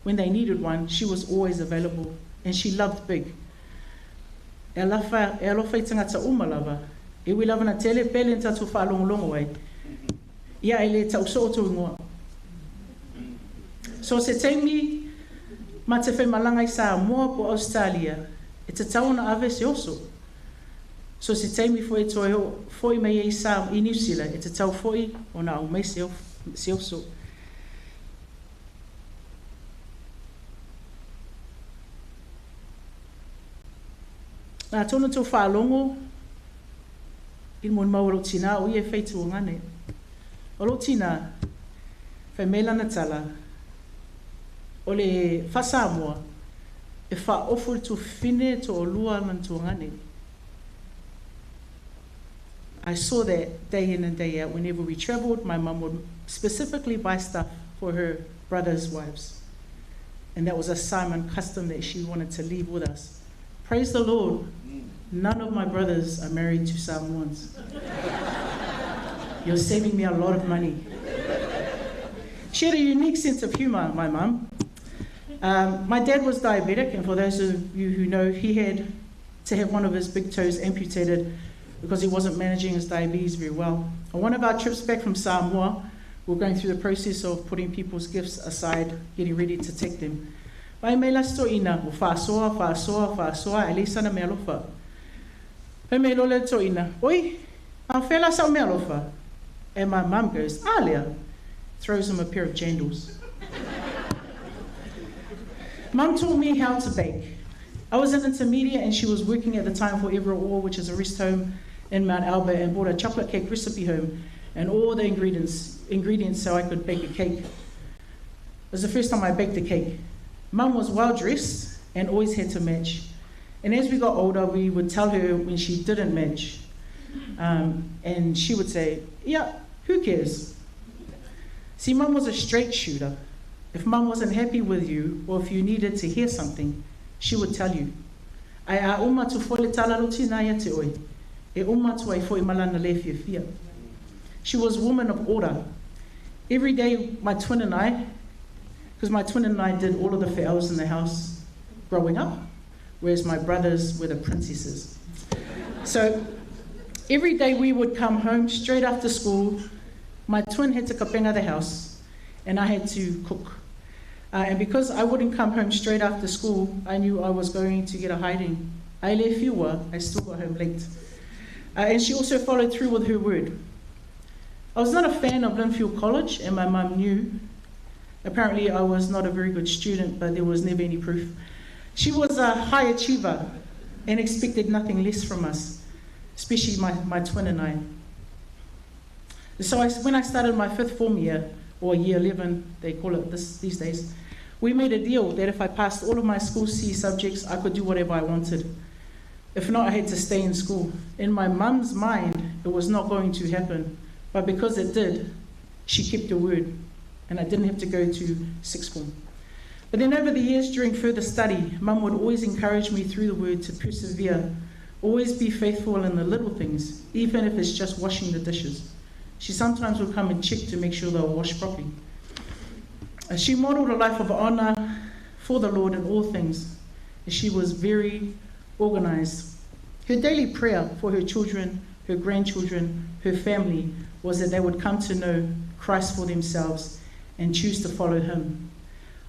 when they needed one, she was always available, and she loved big. E alofa, e alofa i tangata uma lava. E ui lava na tele pele n tatu whaalongolongo ai. Ia e le tau so o tō ingoa. So se taimi, ma te whaimalanga i Samoa po Australia, e te tau ona ave se oso. So se taimi foi toe ho, foi mai e sa i New Zealand, e te tau foi ona au mai se, se oso. Nā tōna tō whaalongo, i mo mau o tina o ia whaitu o ngane. O tina, whai melana tala, o le whasamoa, e wha ofu tō whine tō o lua man tō ngane. I saw that day in and day out. Whenever we traveled, my mum would specifically buy stuff for her brother's wives. And that was a Simon custom that she wanted to leave with us. Praise the Lord, none of my brothers are married to Samoans. You're saving me a lot of money. She had a unique sense of humor, my mum. My dad was diabetic, and for those of you who know, he had to have one of his big toes amputated because he wasn't managing his diabetes very well. On one of our trips back from Samoa, we were going through the process of putting people's gifts aside, getting ready to take them. Vai mai la ina, o whaasoa, whaasoa, whaasoa, e le sana me alofa. Vai mai lole ina, oi, a whela sa me alofa. And my mum goes, Alia, throws him a pair of jandals. Mum taught me how to bake. I was an intermediate and she was working at the time for Everett Orr, which is a rest home in Mount Albert, and brought a chocolate cake recipe home and all the ingredients, ingredients so I could bake a cake. It was the first time I baked a cake. Mum was well dressed and always had to match. And as we got older, we would tell her when she didn't match. And she would say, yeah, who cares? See, Mum was a straight shooter. If Mum wasn't happy with you, or if you needed to hear something, she would tell you. Ai a uma tu fo le tala lo tina ia te oi. E uma tu ai fo i malana le fia fia. She was a woman of order. Every day, my twin and I, because my twin and I did all of the fe'aus in the house growing up, whereas my brothers were the princesses. So every day we would come home straight after school. My twin had to kapenga the house, and I had to cook. And because I wouldn't come home straight after school, I knew I was going to get a hiding. I le fiwa, I still got home late. And she also followed through with her word. I was not a fan of Linfield College, and my mum knew. Apparently I was not a very good student, but there was never any proof. She was a high achiever and expected nothing less from us, especially my twin and I. So when I started my fifth form year, or year 11, they call it these days, we made a deal that if I passed all of my school C subjects, I could do whatever I wanted. If not, I had to stay in school. In my mum's mind, it was not going to happen. But because it did, she kept her word, and I didn't have to go to sixth form. But then over the years during further study, Mum would always encourage me through the word to persevere, always be faithful in the little things, even if it's just washing the dishes. She sometimes would come and check to make sure they were washed properly. She modeled a life of honor for the Lord in all things. She was very organized. Her daily prayer for her children, her grandchildren, her family was that they would come to know Christ for themselves and choose to follow him.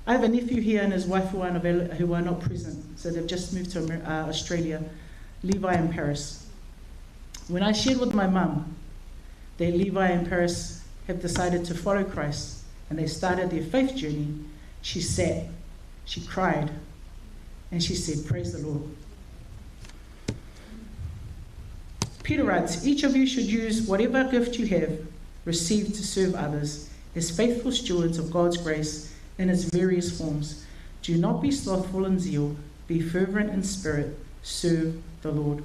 I have a nephew here and his wife who are not present, so they've just moved to Australia, Levi and Paris. When I shared with my mum that Levi and Paris have decided to follow Christ and they started their faith journey, she sat, she cried, and she said, "Praise the Lord." Peter writes, "Each of you should use whatever gift you have received to serve others as faithful stewards of God's grace in its various forms. Do not be slothful in zeal, be fervent in spirit, serve the Lord."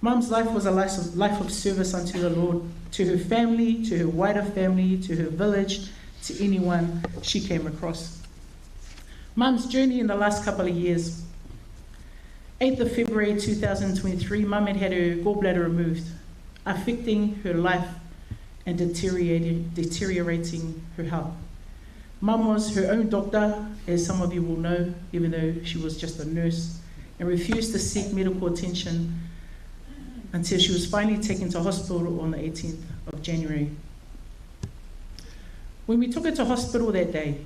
Mum's life was a life of service unto the Lord, to her family, to her wider family, to her village, to anyone she came across. Mum's journey in the last couple of years. 8th of February 2023, Mum had had her gallbladder removed, affecting her life and deteriorating her health. Mum was her own doctor, as some of you will know, even though she was just a nurse, and refused to seek medical attention until she was finally taken to hospital on the 18th of January. When we took her to hospital that day,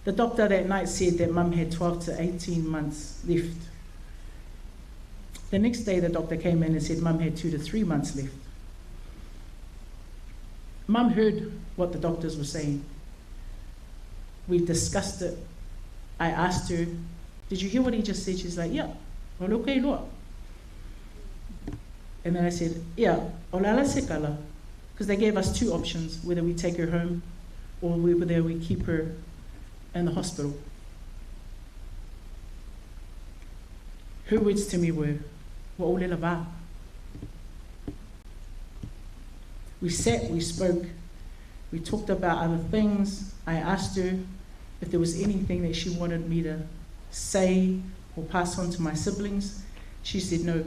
the doctor that night said that Mum had 12 to 18 months left. The next day, the doctor came in and said Mum had 2 to 3 months left. Mum heard what the doctors were saying. We discussed it. I asked her, "Did you hear what he just said?" She's like, "Yeah." And then I said, "Yeah, because they gave us two options, whether we take her home or whether we keep her in the hospital. Her words to me were, "Wa'olela va." We sat, we spoke, we talked about other things. I asked her if there was anything that she wanted me to say or pass on to my siblings. She said no.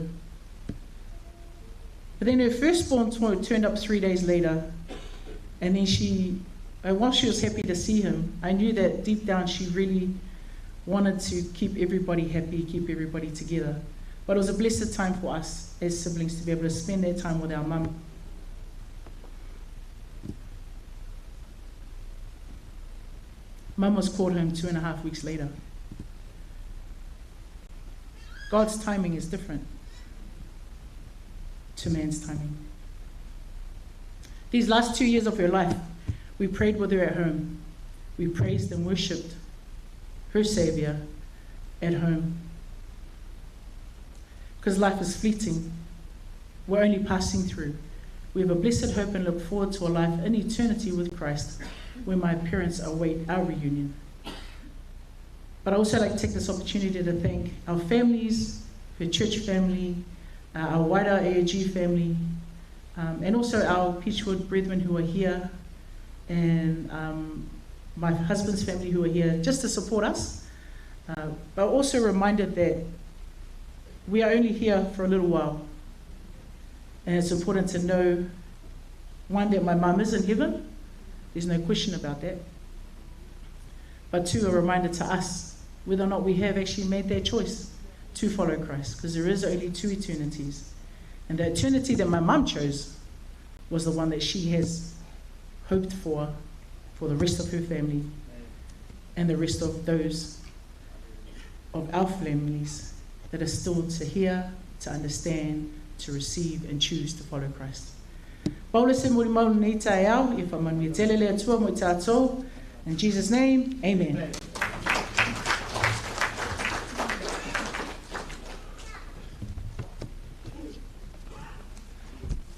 But then her firstborn turned up 3 days later, and then while she was happy to see him, I knew that deep down she really wanted to keep everybody happy, keep everybody together. But it was a blessed time for us as siblings to be able to spend that time with our mum. Mum was called home 2.5 weeks later. God's timing is different to man's timing. These last 2 years of her life, we prayed with her at home. We praised and worshipped her Saviour at home. Because life is fleeting. We're only passing through. We have a blessed hope and look forward to a life in eternity with Christ, where my parents await our reunion. But I also like to take this opportunity to thank our families, her church family, our wider AOG family, and also our Peachwood brethren who are here, and my husband's family who are here just to support us. But also reminded that we are only here for a little while. And it's important to know, one, that my mum is in heaven. There's no question about that. But two, a reminder to us whether or not we have actually made that choice to follow Christ, because there is only two eternities. And the eternity that my mum chose was the one that she has hoped for the rest of her family and the rest of those of our families that are still to hear, to understand, to receive and choose to follow Christ. In Jesus' name, amen.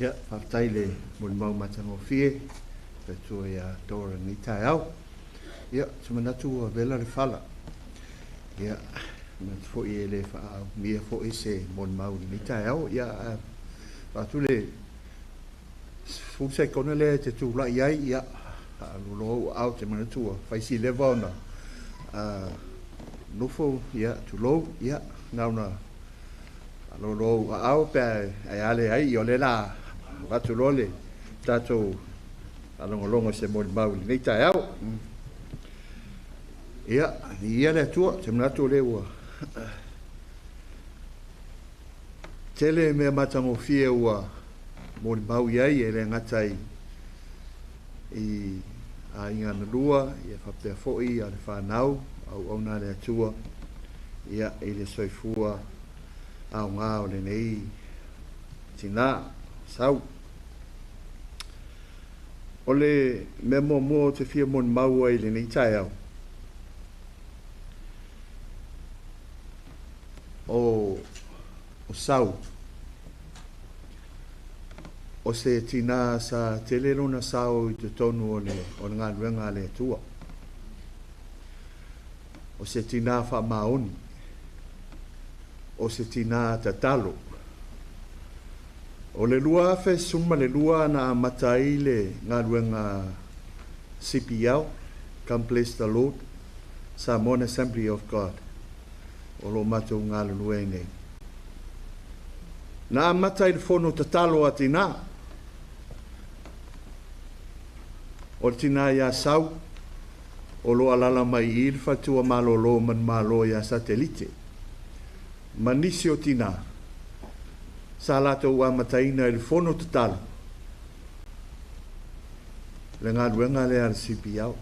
Ia, faafetai le molimau matagofie le Atua ia Dora lenei taeao. Ia, se manatu ua vela le fala. Ia, manatu foi e le faaumia foi se molimau i lenei taeao. Ia, faatu le 10 sekone lea e te tulai ai, ia, faaloloa ua ao te manatu ua faisi leva ona nofo, ia, tulou, ia, nauna faaloloa ua ao pe ai ale ai, ia o le la avatu loa le tatou faalogologo se molimau i lenei taeao. Ia, ia le Atua, te manatu o lea ua tele mea matagofie ua molimau i ai e le gata i aiga na lua, ia faapea foi a le whanau, au auna le Atua, ia i le soifua aoga o lenei tina, sau. O le mea muamua o te fia molimau ai i lenei taeao, o sau, o se tina sa tele lona sao i te tonu o le galuega a le Atua. O se tina faamaoni, o se tina tatalo. O le 2012 na amata ai le galuega CPL, Come Bless the Lord, Samoan Assembly of God, o lo matou galulue nei. Na amata i le fono tatalo a tina, o le tina ia sau, o lo alala mai i le fatua malolo manumalo ia satelite. Ma nisi o tina, sa latou amataina i le fono tatalo, le galuega lea a le CPL.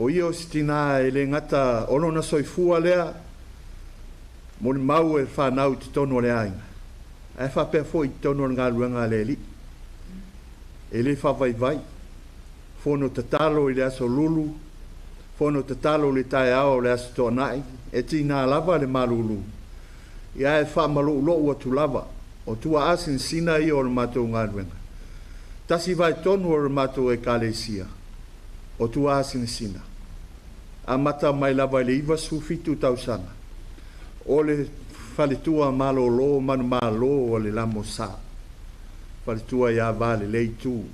O ia o se tina e le gata o lona soifua lea, molimau e whanau i te tonu o le aiga. Ae faapea foi i te tonu o le galuega a le Alii. E le faavaivai, fono tatalo i le aso lulu, fono tatalo i le taeao o le aso toanai, e tina lava le malulu. Ia e faamaloulou atu lava, o tua asinasina ia o le matou galuega. Tasi vai tonu o le matou ekalesia, o tua asinasina. Amata mai lava i le 97 tausaga, o le faletua malolo manumalo o le lamosa. Faletua ia valelei tu,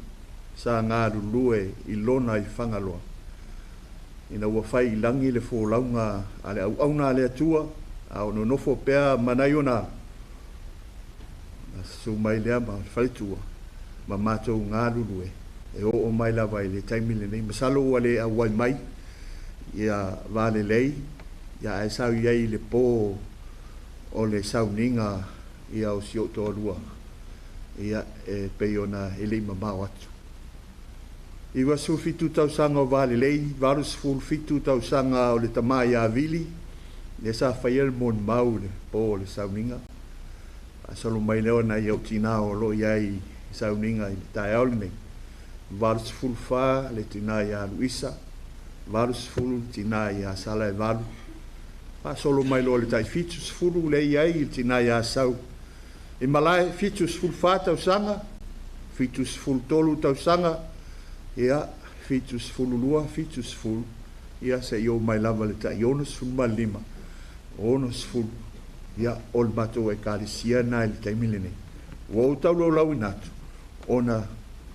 sa galulue i lona i Fagaloa. Ina ua fai i lagi le folauga a le auauna a le Atua, a o nonofo pea manai ona susu mai lea ma le faletua, ma matou galulue, e oo mai lava i le taimi lenei. Masalo ua le auai mai, ia valelei, ia ae sau i ai le po o le sauniga ia o si ou toalua, ia e pei ona e lei mamao atu. 97 tausaga o valelei, 87 tausaga o le tama ia Vili, le sa faia le molimau le po o le sauniga. Faasolo mai lea ona i au tina o lo i ai sauniga i le taeao lenei. 84 le tina ia Luisa, 80 le tina ia Sala e valu. Faasolo mai loa le tai 70 le i ai le tina ia Sau. I malae 74 tausaga, 73 tausaga, ia 72, 70, ia seia oo mai lava i le tai 65, 60, ia o le matou Ekalesia lena i le taimi lenei. Ua ou taulaulauina atu ona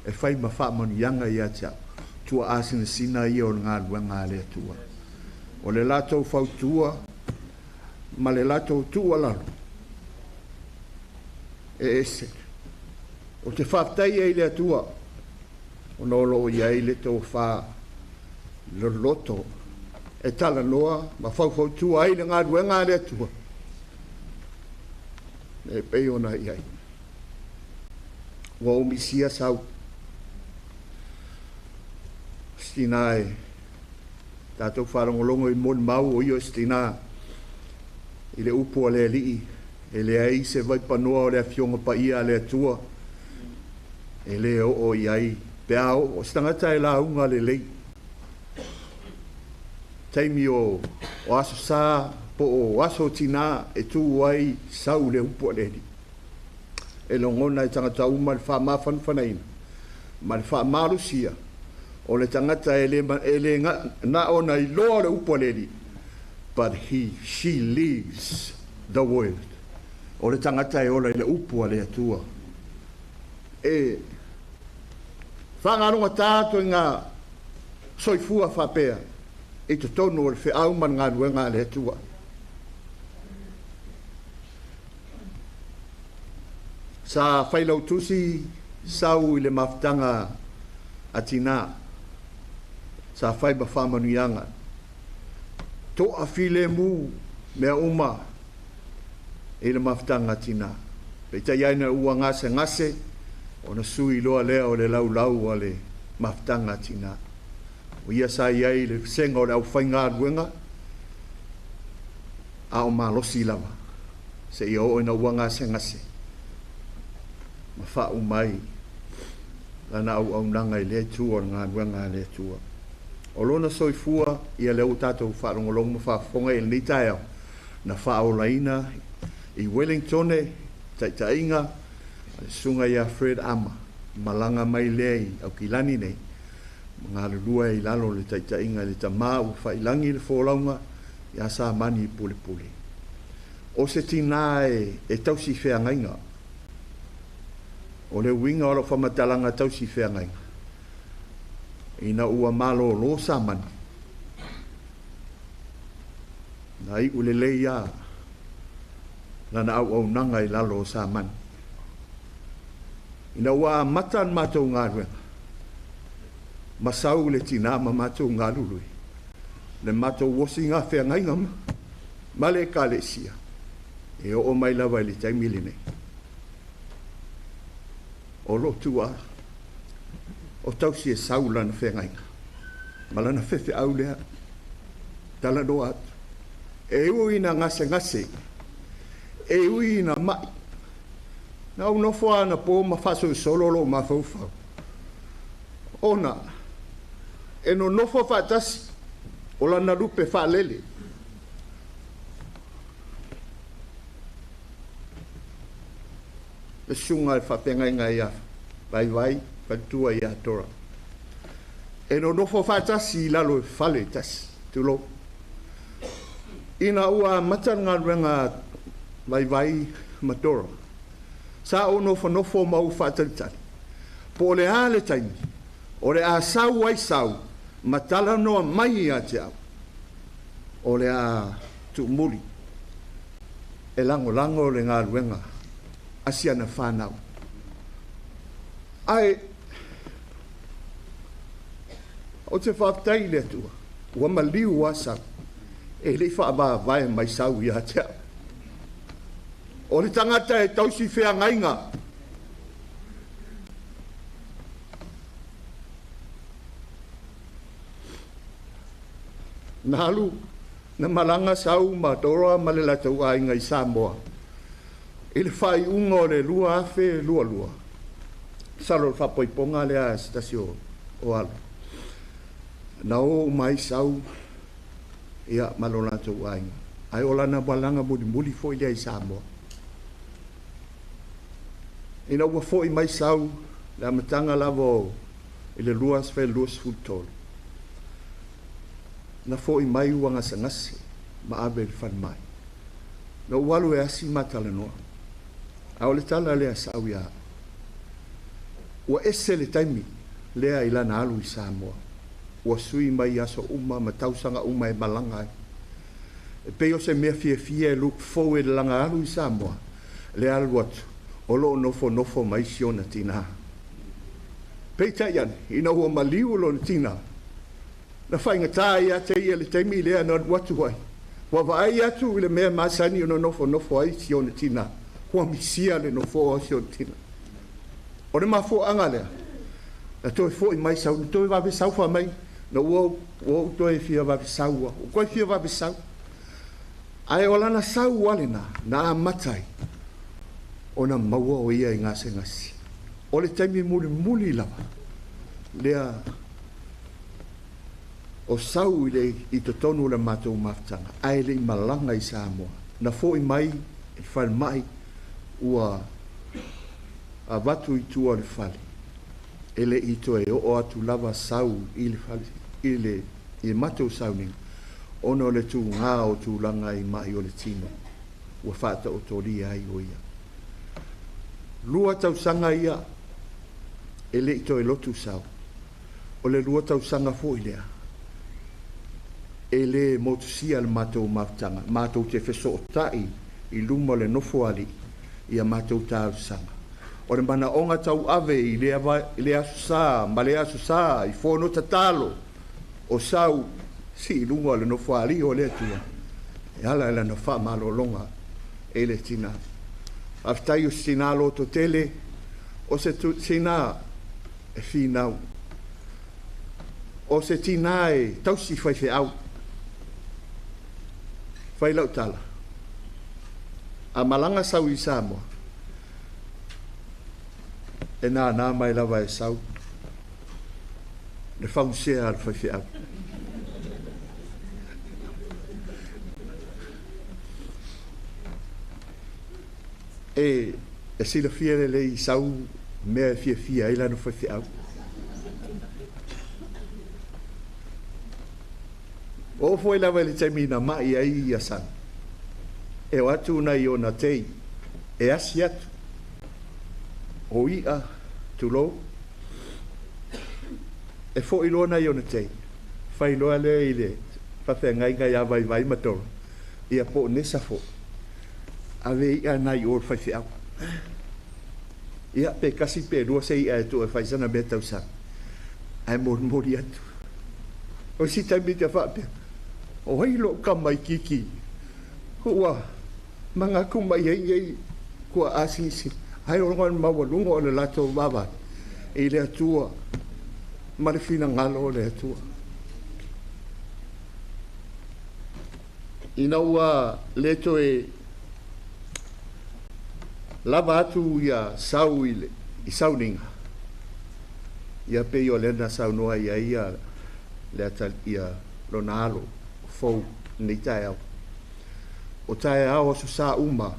e fai ma faamanuiaga ia te au, tuaasinasina ia o le galuega a le Atua. O le latou fautua ma le latou tuualalo e ese. Ou te faafetai ai i le Atua ona o lo o i ai le tofa loloto e talanoa ma faufautua ai le galuega a le Atua e pei ona i ai. Ua ou misia sau si tinā e tatou faalogologo i molimau o ia o se tinā i le upu a le Alii e leai se vaipanoa o le Afioga Paia a le Atua e lē oo i ai pe a oo se tagata e lauga lelei taimi o aso sa po o aso tinā e tū ai sau le upu a le Alii e logona e tagata uma le faamafanafanaina ma le faamalosia o le tagata e le na ona iloa o le upu a le Alii, but he she lives the word. O le tagata e ola i le upu a le Atua e faagalogata atu i ngā soifua faapea i totonu o le feau ma le galuega a le Atua. Sa failautusi sau i le mafutaga a tinā sa fai ma faamanuiaga toafilemu mea uma i le mafutaga a tinā. Peitai ane ua gasegase ona sui loa lea o le laulau a le mafutaga a tinā. O ia sa i ai i le vasega o le aufaigaluega a o malosi lava seia oo ina ua gasegase ma faauma ai lana auaunaga i lea itu o le galuega a le Atua. O lona soifua ia lea ua tatou faalogologo ma faafofoga i lenei taeao na faaolaina i Wellingtone taitaiga a le susuga ia Fred Ama, malaga mai lea i Aukilani nei ma galulue ai i lalo o le taitaiga i le tamā ua faailagi le folauga iā Samani Pulepule. O se tinā e tausi feagaiga. O le uiga o lau faamatalaga tausi feagaiga, ina ua malōlō Samani, na iu lelei lava lana auaunaga i lalo o Samani. Ina ua amata le matou galuega, ma sau le tinā ma matou galulue, le matou osiga feagaiga ma le Ekalesia, e oo mai lava i le taimi lenei. O lo o tuua o tausi e sau lana feagaiga ma lana faifeau lea talanoa atu. E ui ina gasegase, e ui ina mai, na ou nofo lava anapo ma faasolosolo lou mafaufau, ona e nonofo faatasi o lana lupe faalele. Le susuga i le faafeagaiga ia Vaivai Faletua ia Dora. E nonofo faatasi i lalo o le fale e tasi, tulou. Ina ua amata le galuega a Vaivai ma Dora, sa ou nofonofo ma ou faatalitali, po o le a le taimi o le a sau ai sau ma talanoa mai ia te au, o le a tuumuli e lagolago le galuega a si ana fanau. Ae ou te faafetai i le Atua, ua maliu lava sau, e le i faavavae mai sau ia te au. O le tagata e tausi feagaiga. Na alu, na malaga sau ma Dora ma le latou aiga i Samoa i le faaiuga o le 2022, masalo o le faaipoipoga lea a se tasi o alo. Na o uma ai sau ia ma lo latou aiga, ae o lana malaga mulimuli foi lea i Samoa. Ina ua foi mai sau le amataga lava o i le 2023, Na fo'i mai ua gasegase ma ave i le falemai. Na ou alu e asi ma talanoa. A o le tala lea sa au ia au. Ua ese le taimi lea i lana alu i Samoa. Ua sui mai aso uma ma tausaga uma e malaga ai. E pei o se mea fiafia e look forward i lana alu i Samoa, le alu atu o lo o nofonofo mai si ona tinā. Peitai ane, ina ua maliu lona tinā, na faigata ia te ia le taimi lea na alu atu ai. Ua vaai atu i le mea masani ona nofonofo ai si ona tinā, ua misia le nofoa o si ona tinā. O le mafuaaga lea, na toe fo'i mai sau, na toe vave sau fai mai, na ua ou toe fia vave sau ua toe fia vave sau. Ae o lana sau lava lena, na amata ai ona maua o ia i gasegase. O le taimi mulimuli lava lea o sau i le i totonu o le matou mafutaga, ae le i malaga i Samoa. Na fo'i mai i le falemai ua avatu i tua o le fale, e le i toe oo atu lava sau i le fale i le i matou sauniga, ona o le tugā o tulaga i ma'i o le tino ua faataotolia ai o ia. 2 tausaga ia e le i toe lotu sau. O le 2 tausaga foi lea e le motusia le matou mafutaga, matou te fesootai i luma o le nofo a alii ia matou talosaga. O le manaoga tauave i le aso sa ma le aso sa i fono tatalo o sau si i luga o le nofo a alii o le Atua e ala i lana faamalologa e le tinā. Faafetai o se tinā loto tele, o se tinā e finau, o se tinā e tausi faifeau. Fai lau tala, a malaga sau i Samoa, e nānā mai lava e sau le faugusea a le faifeau. E silafia lelei sau mea e fiafia ai lana faifeau. O foi lava i le taimi na ma'i ai ia sau, e o atu nai ona tei, e asi atu, o i'a, tulou, e fo'i loa nai ona tei, fai loa lea i le faafeagaiga ia Vaivai ma Tolo, ia po o Nesa foi, ave i'a nai o le faifeau. Ia, pe kasi pe lua se i'a e tuu e fai sana mea tausaga, ae molimoli atu. O isi taimi te faapea, o ai lou tamaitiiti ua manatu mai ai nei kua asiasi, ai o le maualuga o le latou vaavaai i le Atua ma le finagalo o le Atua. Ina ua le toe lava atu ia sau i le i sauniga, ia pei o lea na saunoa i ai ia le ata ia lona alo fou nei taeao. O taeao aso sa uma,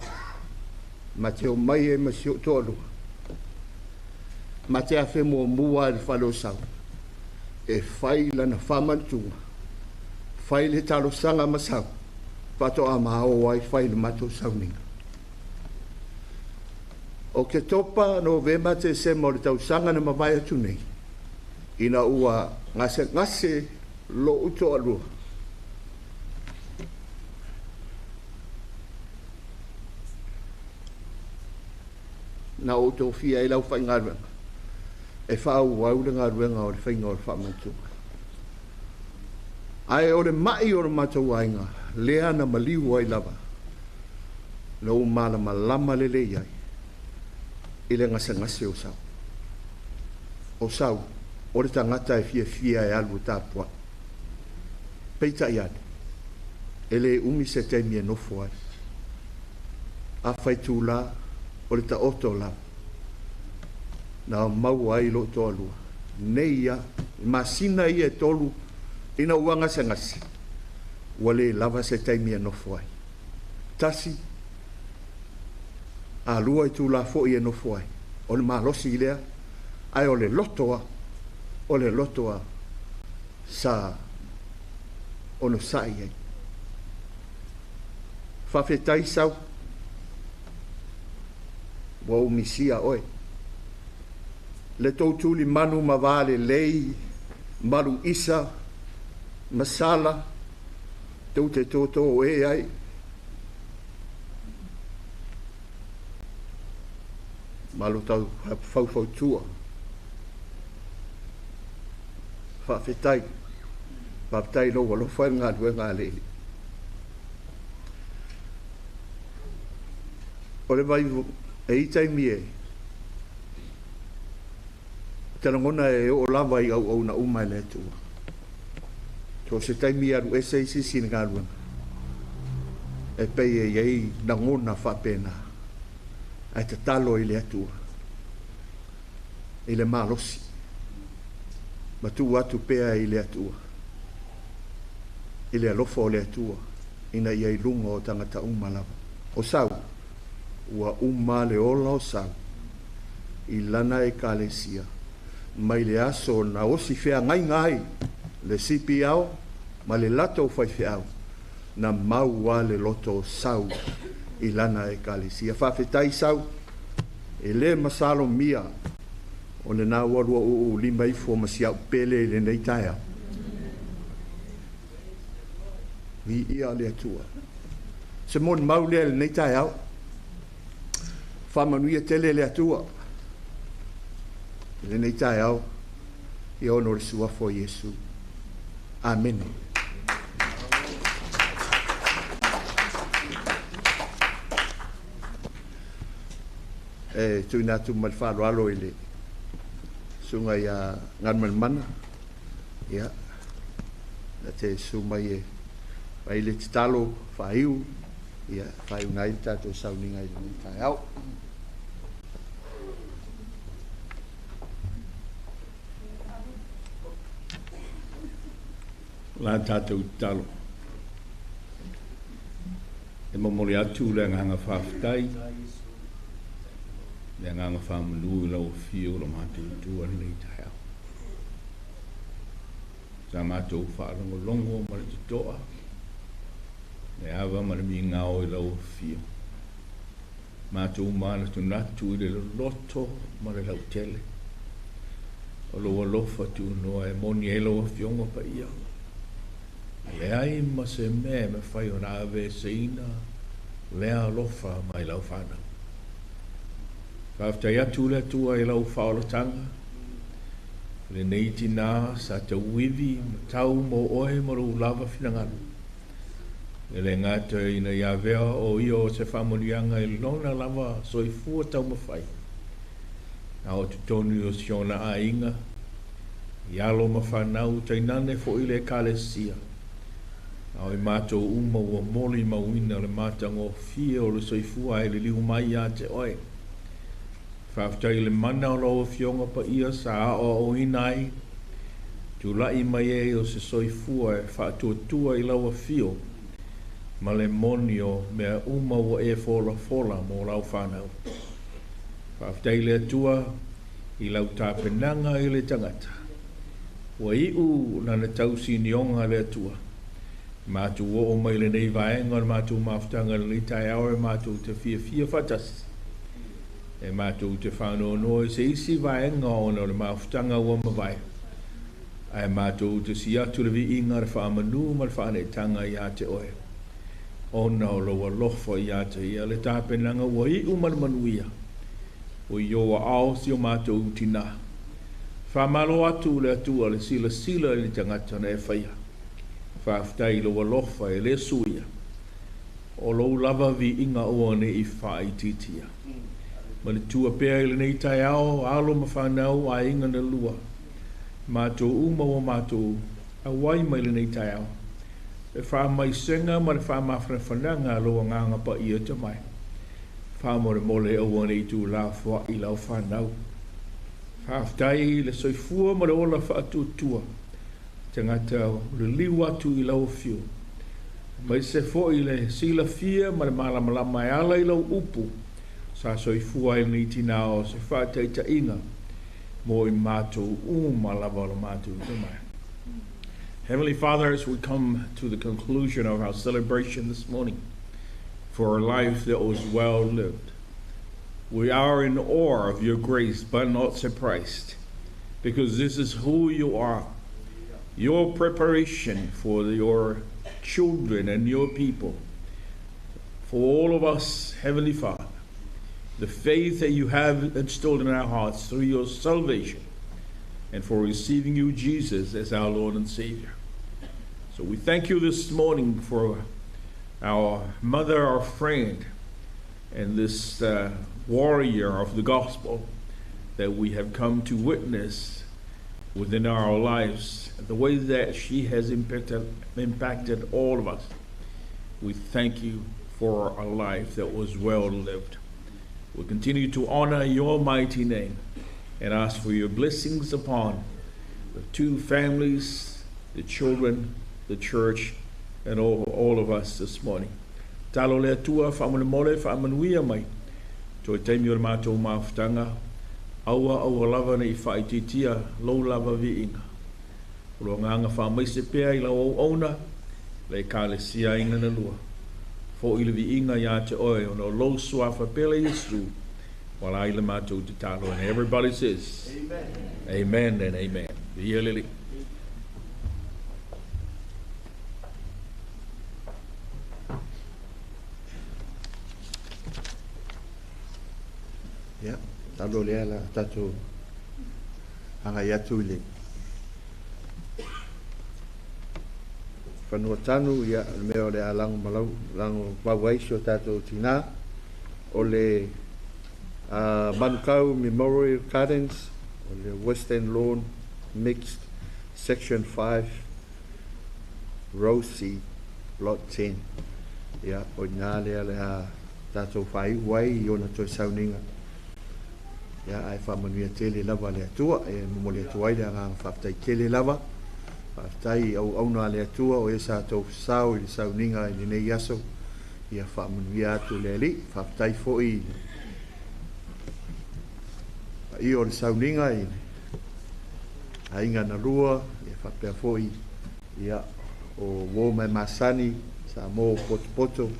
ma te o mai e ma si o toalua, ma te afe muamua i le fale o sau, e fai lana faamanatunga, fai le talosaga ma sau, faatoa ma o ai fai le matou sauniga. O Ketopa Novema Tesema o le tausaga na mavae atu nei, ina ua gasegase lo'u toalua, na ou tofia ai lau faigaluega e faaauau le galuega o le faiga o le faamanatuga. Ae o le ma'i o le matou aiga lea na maliu ai lava na ou malamalama lelei ai i le gasegase o sau. O sau, o le tagata e fiafia e alu e tapuai. Peitai ane, e le umi se taimi e nofo ai. A faitulā, o le taoto lava. Na maua ai lou toalua. Nei ia, i masina ia e 3, ina ua gasegase, ua le lava se taimi e nofo ai. 1, a 2 itulā foi e nofo ai. O le malosi lea, ae o le loto a, o le loto a sa Onosai ai. Faafetai Sau, ua ou misia oe. Le tou tulimanu ma va lelei, malu isa, ma sala, tou te tōtō e ai. Ma lo tau faufautua. Faafetai. Faafetai lou alofa i le galuega a le Alii. O le vai e i taimi e te lagona e oo lava i auauna uma e le Atua. So o se taimi e alu ese ai se isi i le galuega, e pei e i ai lagona faapena, ae tatalo i le Atua i le malosi ma tuu atu pea i le Atua, i le alofa o le Atua ina ia i luga o tagata uma lava. O Sau, ua uma le ola o Sau i lana Ekalesia mai le aso na osi feagaiga ai le CPL ma le latou faifeau, na mau a le loto o Sau i lana Ekalesia. Faafetai Sau, e le masalomia o lena ua lua uu lima ifo ma si au pele i lenei taeao. Viia le Atua. Se molimau lea i lenei taeao. Faamanuia tele le Atua i lenei taeao ia ona o le suafa o Iesu. Amene. E tuuina atu ma le faaaloalo i le susuga ia Galumalemana, ia, na te susu mai e fai le tatalo faaiu, ia, faaiuga ai le tatou sauniga i lenei taeao. O le a tatou tatalo. E momoli atu le agaga faafetai, le agaga faamanu i lau afio o lo matou Atua i lenei taeao. Sa matou faalogologo ma le totoa, le ava ma le migao i lau afio. Matou manatunatu i le loloto ma le lautele o lou alofa tunoa e moni ai lau Afioga Paia. E leai ma se mea e mafai ona aveeseina lea alofa mai lau fanau. Faafetai atu le Atua i lau faaolataga, lenei tinā sa tauivi ma tau mo oe ma lou lava finagalo. E le gata ina ia avea o ia o se faamanuiaga i lona lava soifua taumafai, a o totonu o si ona aiga, i alo ma fanau, tainane foi le Ekalesia, a o i matou uma ua molimauina le matagofie o le soifua e liliu mai ia te oe. Faafetai i le mana o lau Afioga Paia sa aoaoina ai, tulai mai ai o se soifua e faatuatua i lau afio ma le moni o mea uma ua e folafola mo lau fanau. Faafetai i le Atua i lau tapenaga i le tagata. Ua iu lana tausinioga le Atua. Matou oo mai lenei vaega o le matou mafutaga i lenei taeao e matou te fiafia faatasi. E matou te faanoanoa i se isi vaega ona o le mafutaga ua mavae. Ae matou te si atu le viiga, le faamanu ma le faaneetaga ia te oe. Ona o lou alofa ia te ia le tapenaga ua iu ma le manuia. Ua i ou aao si o matou tinā. Faamalo atu le Atua le silasila i le tagata na e faia. Faafetai i lou alofa e le suia. O lou lava viiga aua ne i faaitiitia. Manatua pea i lenei taeao, alo ma fanau, aiga na lua. Matou uma ua matou auai mai lenei taeao. Le faamaisega ma le faamafanafanaga a lou Agaga Paia tamai. Faamolemole aua ne i tuulafoai lau fanau. Faafetai i le soifua ma le ola faatuatua, tagata o liliu atu i lau afio. Aemaise foi le silafia ma le malamalama e ala i lau upu sa soifua ai lenei tinā o se faataitaiga mo i matou uma lava o lo matou tamai. Heavenly Father, as we come to the conclusion of our celebration this morning for a life that was well lived, we are in awe of your grace, but not surprised, because this is who you are. Your preparation for your children and your people, for all of us, Heavenly Father, the faith that you have instilled in our hearts through your salvation, and for receiving you, Jesus, as our Lord and Savior. So we thank you this morning for our mother, our friend, and this warrior of the gospel that we have come to witness within our lives, the way that she has impacted all of us. We thank you for a life that was well lived. We continue to honor your mighty name and ask for your blessings upon the two families, the children, the church, and all of us this morning. Talo le Atua, faamolemole, faamanuia mai. Toe taimi o le matou mafutaga, aua aua lava nei faaitiitia lou lava viiga. O lo agaga faamaise pea i lau auauna, le Ekalesia aiga na lua. Foʻi le viiga iā te oe, ona o lou suafa pele Iesu, ua ai le matou tatalo. And everybody says, amen, amen and amen. Viia le Alii. Ia, talo lea la tatou agai atu i le fanua tanu, ia, le mea o le a lago malau, lago mau ai si o tatou tinā, o le Manukau Memorial Gardens, o le Western Lawn Mixed, Section 5, Row C, Lot 10. Ia, o ina lea le a tatou faaiu ai i ona toe sauniga. Ia, ae faamanuia tele lava le Atua, e momoli atu ai le agaga faafetai tele lava. Faafetai i auauna a le Atua o e sa tou sao i le sauniga i lenei aso. Ia faamanuia atu le Alii. Faafetai foi i le paia o le sauniga i le aiga na lua, ia faapea foi ia o uo mai masani, sa mo potopoto,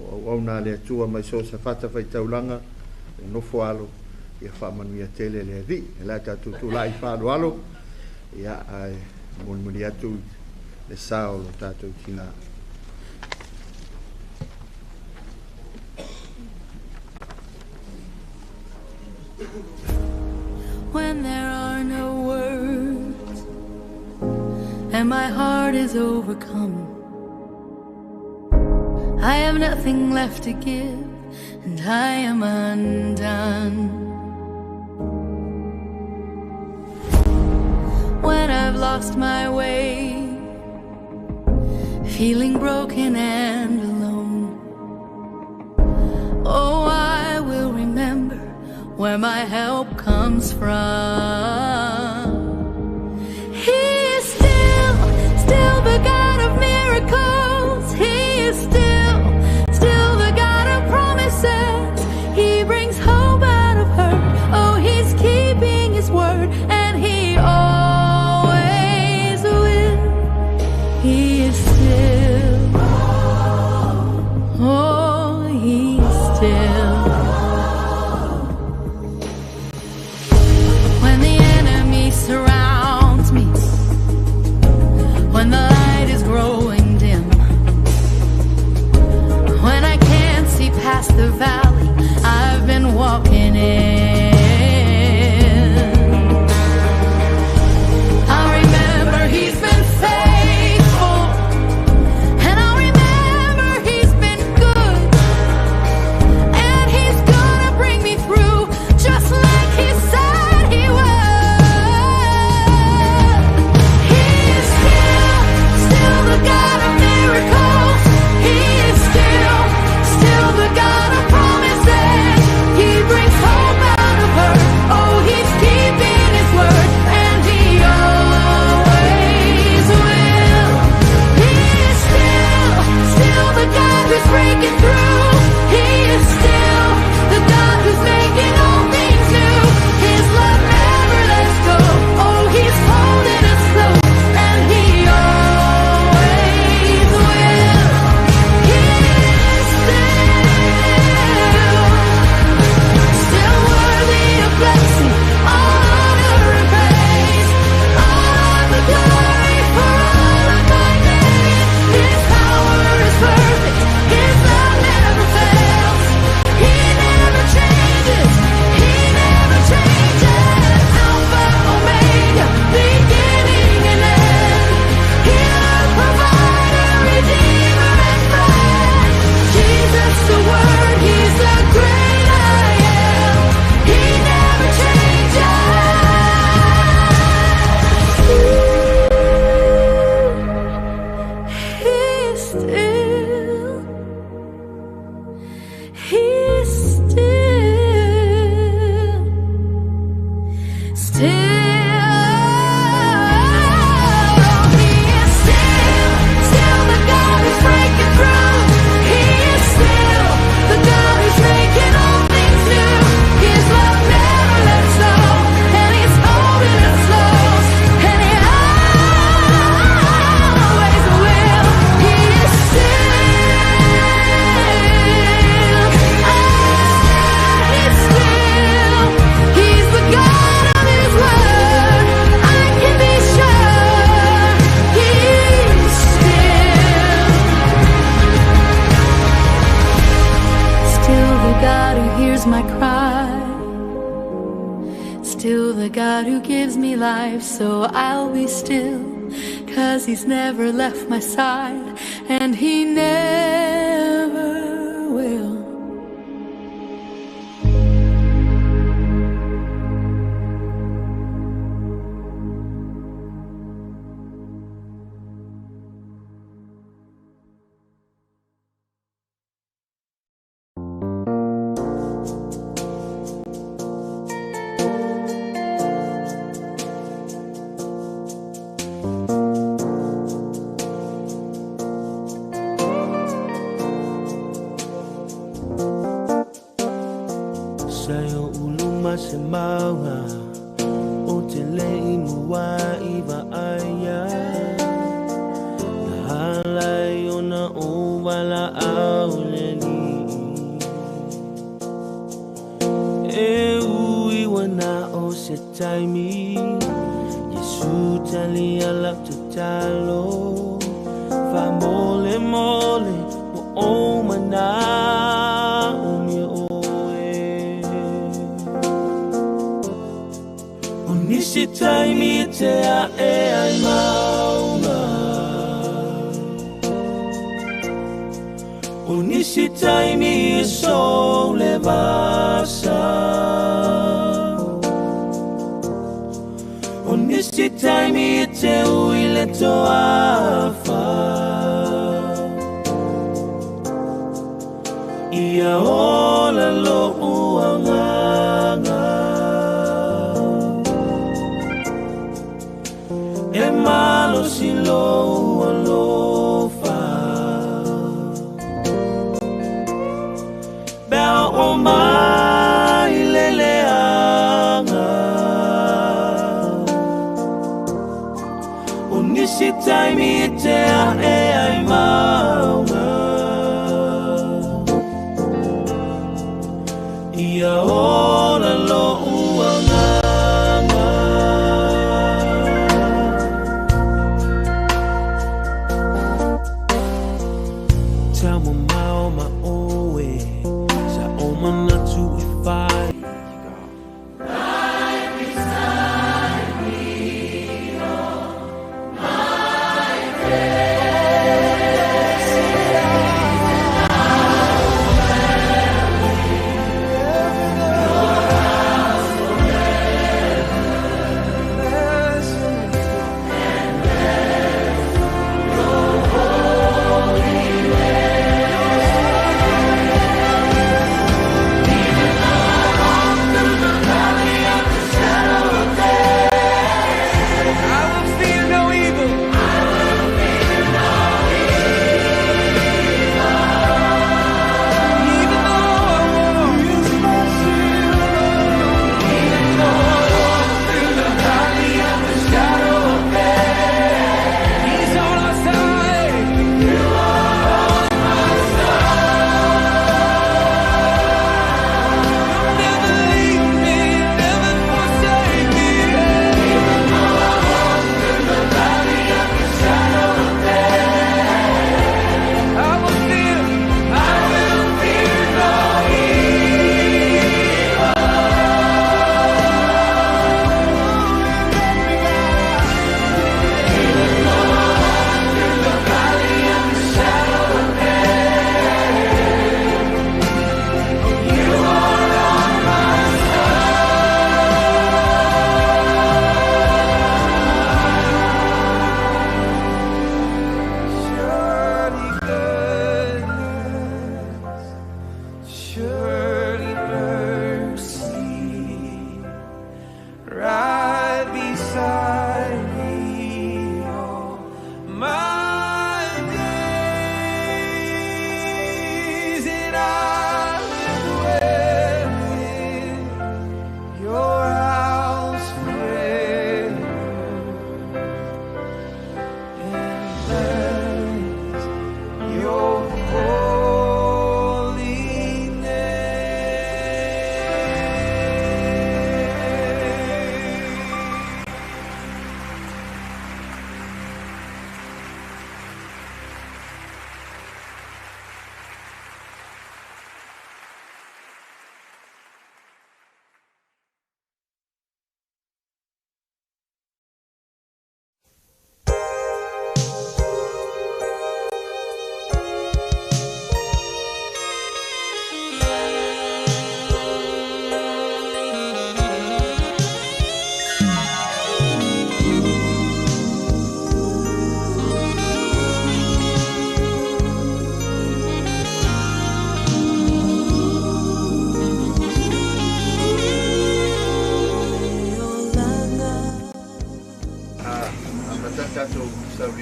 o auauna a le Atua mai so o se fatafaitaulaga, e nofo alo, ia faamanuia tele le Alii. E le a tatou tulai faaaloalo, ia ae molimoli atu le sa o lo tatou tinā. When there are no words and my heart is overcome, I have nothing left to give and I am undone. When I've lost my way, feeling broken and alone, oh, I will remember where my help comes from. He is still, still the God of miracles. He is still, still the God of promises. He brings hope out of hurt. Oh, he's keeping his word, and he always will. He is still, oh, he is still. When the enemy God who gives me life, so I'll be still. 'Cause he's never left my side, and he never will. Sa'yo uluma sa mga o tele imuwa iba aya Nahalay o na uwala auleli E uiwa na o se taimi Yesu tali alap tatalo Fa mole mole mo o mana Nisi taimi te a e ai maunga O nisi taimi e so le vasa O nisi taimi e te ui le toafa Ia ola lo uanganga E malo si lo alofa Bea o mai leleanga O nisi taimi e te a e ai maunga Ia ola lo uanganga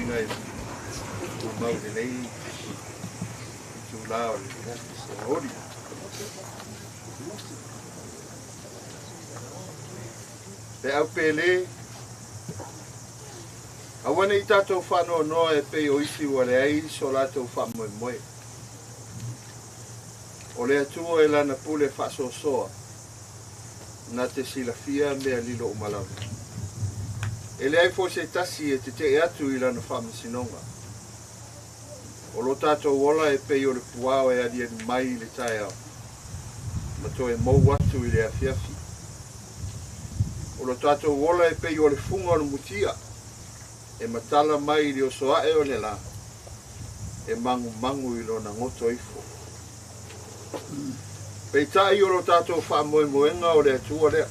uiga e tumau lenei itulā o le aoauli. Feau pele, aua ne'i tatou faanoanoa e pei o isi ua leai so latou faamoemoe. O le Atua e lana pule faasoasoa, na te silafia mea lilo uma lava. E leai foi se tasi e tete'e atu i lana faamasinoga. O lo tatou ola e pei o le puao e aliali mai i le taeao, ma toe mou atu i le afiafi. O lo tatou ola e pei o le fuga o le mutia, e matala mai i le oso a'e o le lā, e magumagu i lona goto ifo. Peitai o lo tatou faamoemoega o le Atua lea.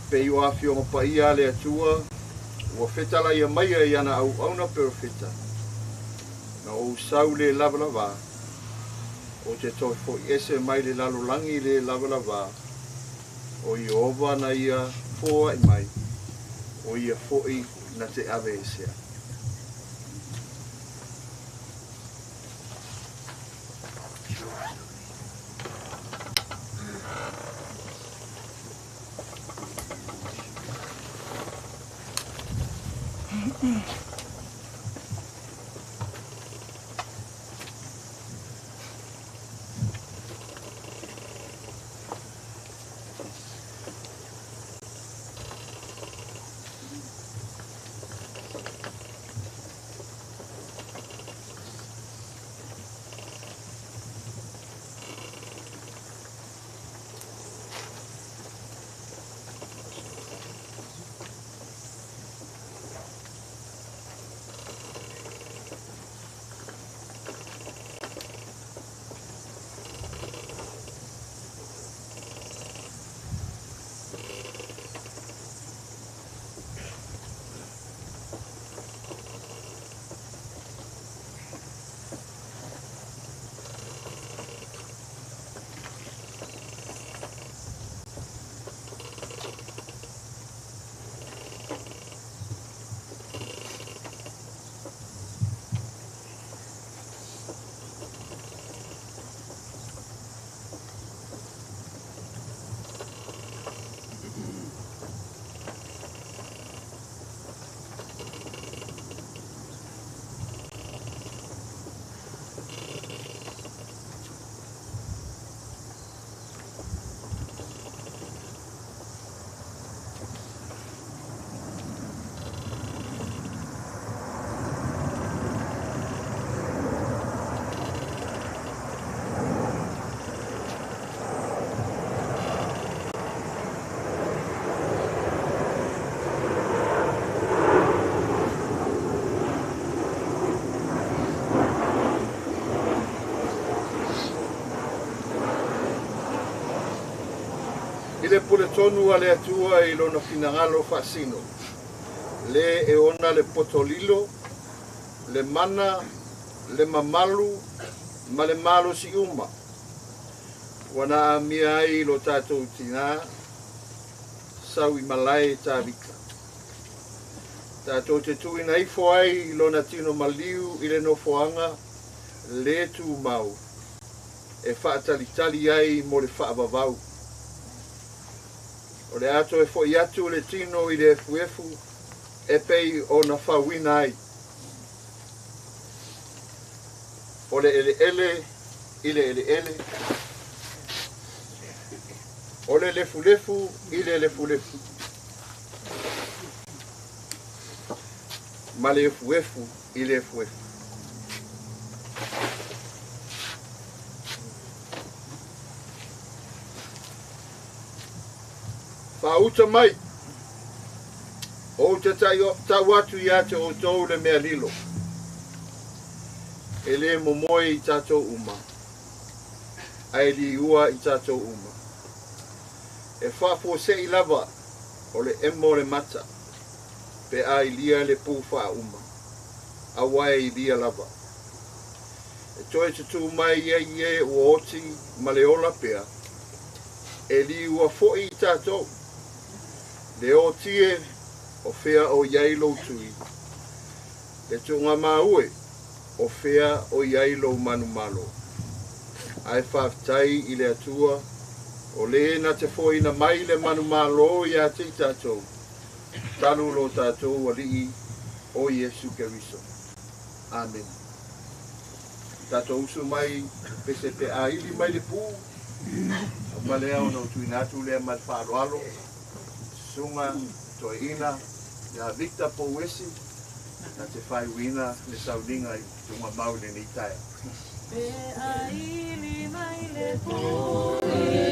Pei o afioga paia a le Atua, ua fetalaia maia i ana auauna perofeta, na ou sau lē lavalavā, ou te toe fo'i ese mai le lalolagi lē lavalavā, o Ieova na ia foa'i mai, o ia fo'i na te ave esea. I le puletonu a le Atua i lona finagalo faasino, lē e ona le potolilo, le mana, le mamalu, ma le malosi uma, ua na amia ai lo tatou tinā, sau i malae Tavita. Tatou te tuuina ifo ai i lona tino maliu i le nofoaga lē tumau, e faatalitali ai mo le faavavau. O le a toe fo'i atu le tino i le efuefu e pei ona fauina ai. O le eleele i le eleele, o le lefulefu i le lefulefu, ma le efuefu i le efuefu. Faauta mai, ou te tau atu ia te outou le mea lilo, e lē momoe i tatou uma, ae liua i tatou uma. E faafuase'i lava o le emo o le mata, pe a ilia le pu faauma, auā e ilia lava. E toe tutū mai ai e ua oti ma le ola pea, e liua fo'i i tatou. Le otie o fea o iai lou tui, E tuga maue o fea o iai lou manumalo. Ae faafetai i le Atua o lē na te foʻina mai le manumālō iā te i tatou talu lo tatou Alii o Iesu Keriso. Amen. Tatou usu mai pese pe aili mai le pu ma lea ona o tuuina atu lea ma le faaaloalo susuga toeaina ia Victor Pouesi na te faaiuina le sauniga i tugamau i lenei taeao. Pe aili mai le pu i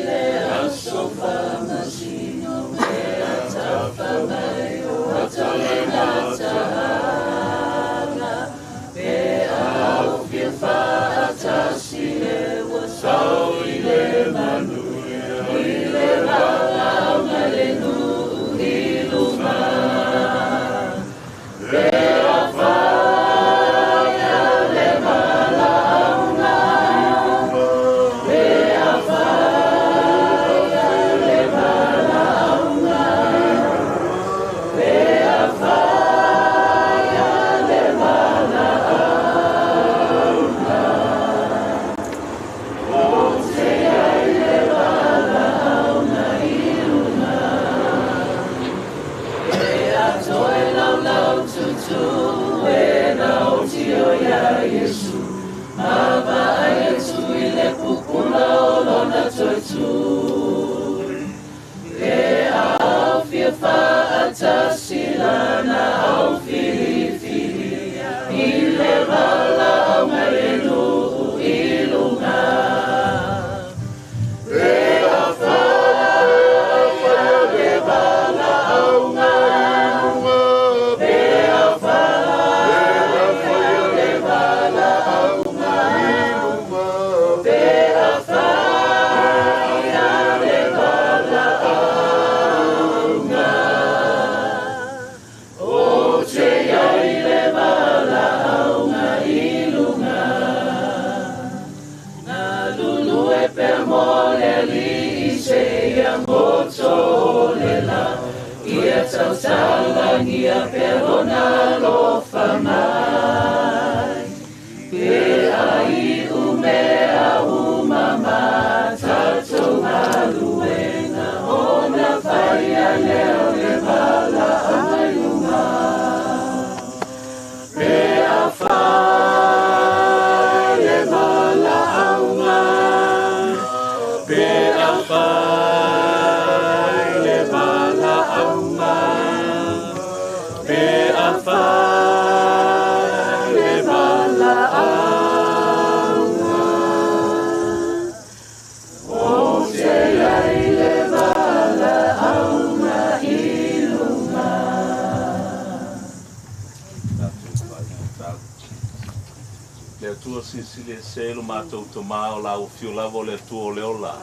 le aso faamasino pe atafa mai o ata le gataaga pe aufia faatasi le ua sau i le manuia i le valaauga le nuu i luma pe afaia le valaauga pe afaia le valaauga pe afaia le valaauga o te ai le valaauga i luga e atoe laulau tutu e na otio ia Iesu ma vaai atu i le pupula o lona toetu e aufia faatasi lana au filifili i le valaauga le nuu i luga pe afaia le valaauga pe afaia le valaauga pe afaia le valaauga o te ai le valaauga i luga galulue pea mo le Alii seia goto o le la ia tautalagia pea lona alofa mai pe aiu mea uma ma tatou galuega ona faia lea o le valaauga i luga pe afai le valaauga pe afai le valaauga pe afai le valaauga o te ai le valaauga i luga. Le Atua silisili ese lo matou tamā o la ua lava o le Atua o le ola.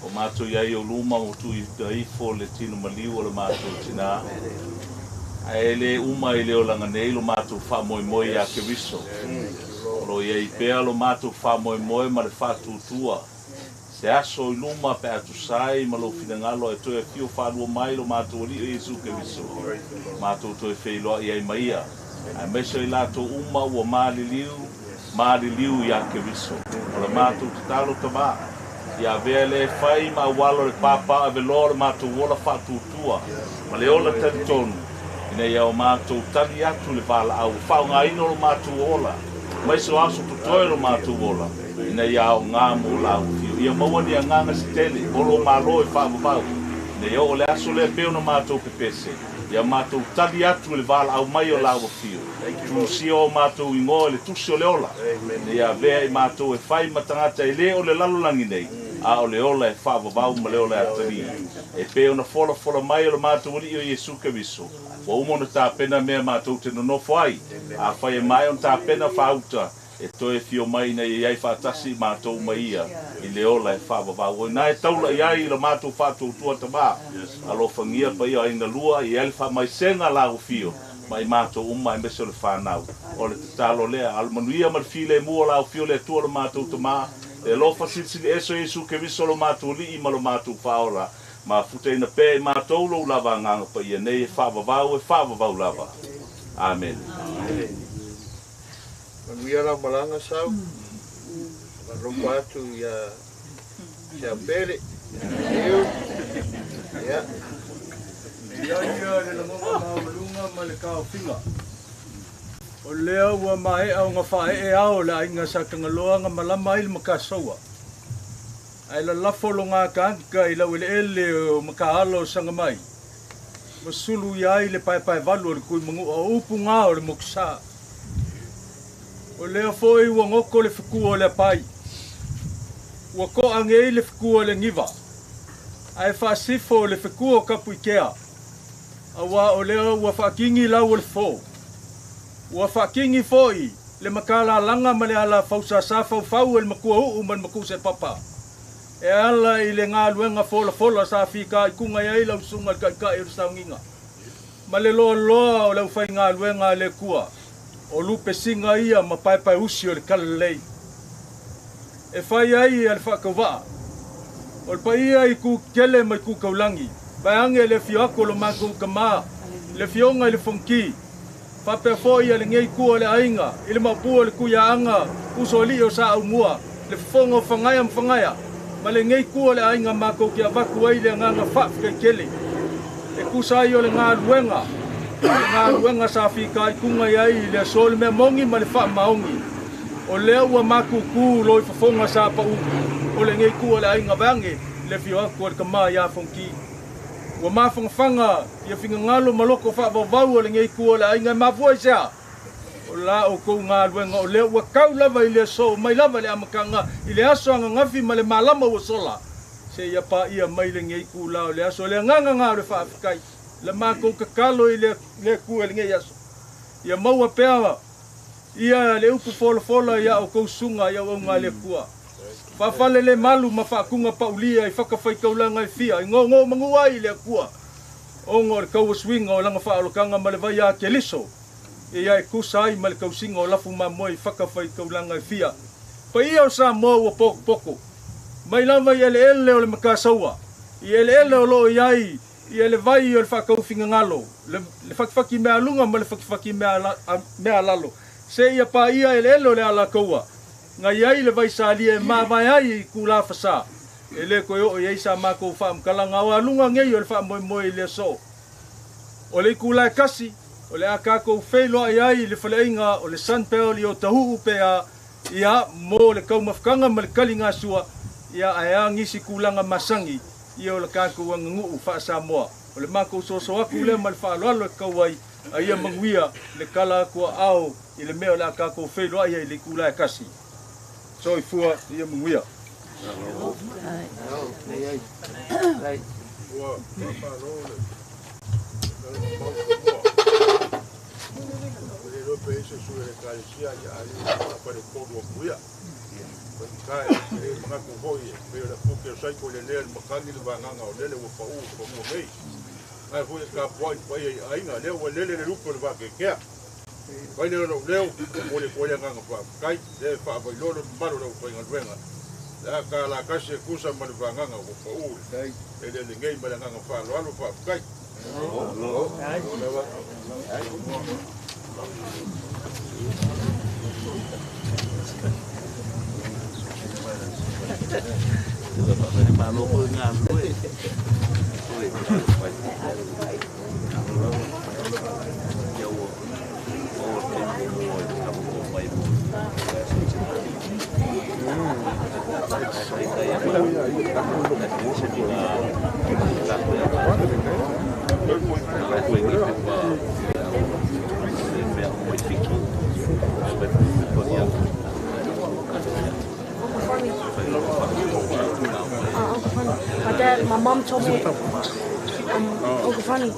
O matou iai o luma o tu i taifo le tino maliu o le matou tinā. Ae le uma i le olaga nei lo matou faamoemoe ia Keriso. O lo iai pea lo matou faamoemoe ma le faatuatua. Se aso i luma pe atusai ma lou finagalo e toe afio faalua mai lo matou Alii o Iesu Keriso. Matou toe feiloai ai ma ia. Aemaise i latou uma ua maliliu, maliliu ia Keriso. O le matou tatalo tamā. Ia avea le fai ma auala o le pāpā aveloa o le matou ola faatuatua. Ma le ola talitonu. Ina ia o matou tali atu le valaau. Faaaogaina o lo matou ola. Mai so aso totoe lo matou ola. Ina ia aoga mo la ufio. Ia maua ni agaga se tele. O lo malo e faavavau. Ina ia oo le aso lea pei ona matou pepese. Ia matou tali atu le valaau mai o la ufio. Tusia o matou igoa i le tusi o le ola. Ina ia avea i matou e fai ma tagata e lē o le lalolagi nei. A o le ola e faavavau ma le ola e atalia. E pei ona folafola mai o le matou Alii o Iesu Keriso. Ua uma ona tapena mea matou te nonofo ai. Afai e mae ona tapena faauta e toe fio mai ina ia iai faatasi i matou ma ia i le ola e faavavau. O ina e taula i ai i le matou faatuatua tamā. Alofagia paia o aiga lua i ai le faamaisega la ufio ma i matou uma aemaise o le fanau. O le tatalo lea, a o le manuia ma le filemu o la ufio le Atua lo matou tamā. Le alofa silisili ese o Iesu Keriso lo matou Alii ma lo matou Faaola. Mafutaina pea i matou lou lava agaga paia nei e faavavau e faavavau lava. Amene. Manuia lau malaga sau. Faalofa atu ia Siaupele. Iu. Ia. Ia ia le lagoga maualuga ma le taofiga. O lea ua maea ona faaee ao le aiga sa tagaloa ga malama ai le makasaua. Ae lalafo loga akaaka i laueleele o makaala o sagamai. Ma sulu ia ai le paepaevalu o le kuimagu'a o upu gā o le mokusā. O lea fo'i ua goko le fekua o le apai. Ua ko'age ai le fekua o le giva. Ae faasifo le fekua o kapuikea. Auā o lea ua faakigi lau o le fō. Ua faakigi fo'i le makalalaga ma le ala fausasā faufau e le makuauu ma le makusepapa. E ala i le galuega folafola sa fikaikuga ai lau susuga le taʻitaʻi o le saugiga. Ma le loaloa o le aufaigaluega a le Akua. O lupesiga ia ma paepaeusi o le talalelei. E fai ai a le faatauva'a. O le paia i kukele ma i kukaulagi. Vaeage le afio atu o lo matou tamā. Le afioga i le Fonoti. Faapea fo'i a lenei itu o le aiga i le maopu o le Tuiaaga usoalii o sa aumua. Le fofoga o Fagaea ma Fagaea. Ma lenei itu o le aiga matou te avatu ai le agaga faafetaitele. E tusa ai o le galuega. Le galuega sa fitaituga i ai i le aso le mea moni ma le faamaoni. O lea ua matutu lo i fofoga sa pau o lenei itu o le aiga vaeage le afio atu o le tamā ia Fonoti. Ua mafagafaga ia finagalo ma loko faavauvau o lenei itu o le aiga e mafua i sea. O la outou galuega o lea ua tau lava i le aso mai lava le amataga i le aso agagafi ma le malama ua sola. Seia paia mai lenei itulā o le aso o le agaga gā o le faafetai. Le matou tatalo i le Atua i lenei aso. Ia maua pea ia le upu folafola ia outou susuga i auauna a le Atua. Faafalelemalu ma faatuga paulia i fatafaitaulaga e fia i gogomagu ai le Atua. Ona o le tauasuiga o lana faaolotaga ma le vai a Keliso. Ia e tusa ai ma le tausiga o lafu mamoe i fatafaitaulaga e fia. Paia o Samoa ua pokopoko. Mai lava i eleele o le makasaua. I eleele o loo i ai i le vai o le faataufinagalo. Le fakifaki mea luga ma le fakifaki mea lalo. Seia paia eleele o le alataua. Na i ai le vaisalia e mavae ai i kula fasā. E le koe oo i ai sa matou faamatalaga o aluga nei o le faamoemoe i le aso. O le itulā e 1, o le a tatou feiloai ai i le faleaiga o le Sunbelt i Otahuhu pea ia mo le taumafataga ma le taligasua ia ae a nisi tulaga masani ia o le tatou aganuu faa-Samoa. O le matou soso atu lea ma le faaaloalo e tau ai a ia manuia le tala atu aao i le mea o le a tatou feiloai ai i le itulā e 1. Soifua ia manuia. Ua faamalo le mau fanua. E le iloa pe i ai se sui o le Ekalesia ia a le faafaletolu atu ia. Faigata e le manatu foi e pei o le apuke o saiko i le lea i le makani le vagaga o lele ua paʻu i fanua nei. Ae foi e tapuai paia i aiga lea ua lele le lupe o le vakeakea. Fai lea o lou leo, momoli atu ai le agaga faafetai, lea e faavailoa le mamalu o le aufaigaluega. Le a talatasi e tusa ma le vagaga ua paʻu i le eleele nei ma le agaga faaaloalo faafetai. Uncle Funny. My dad, my mom told me, Uncle Funny.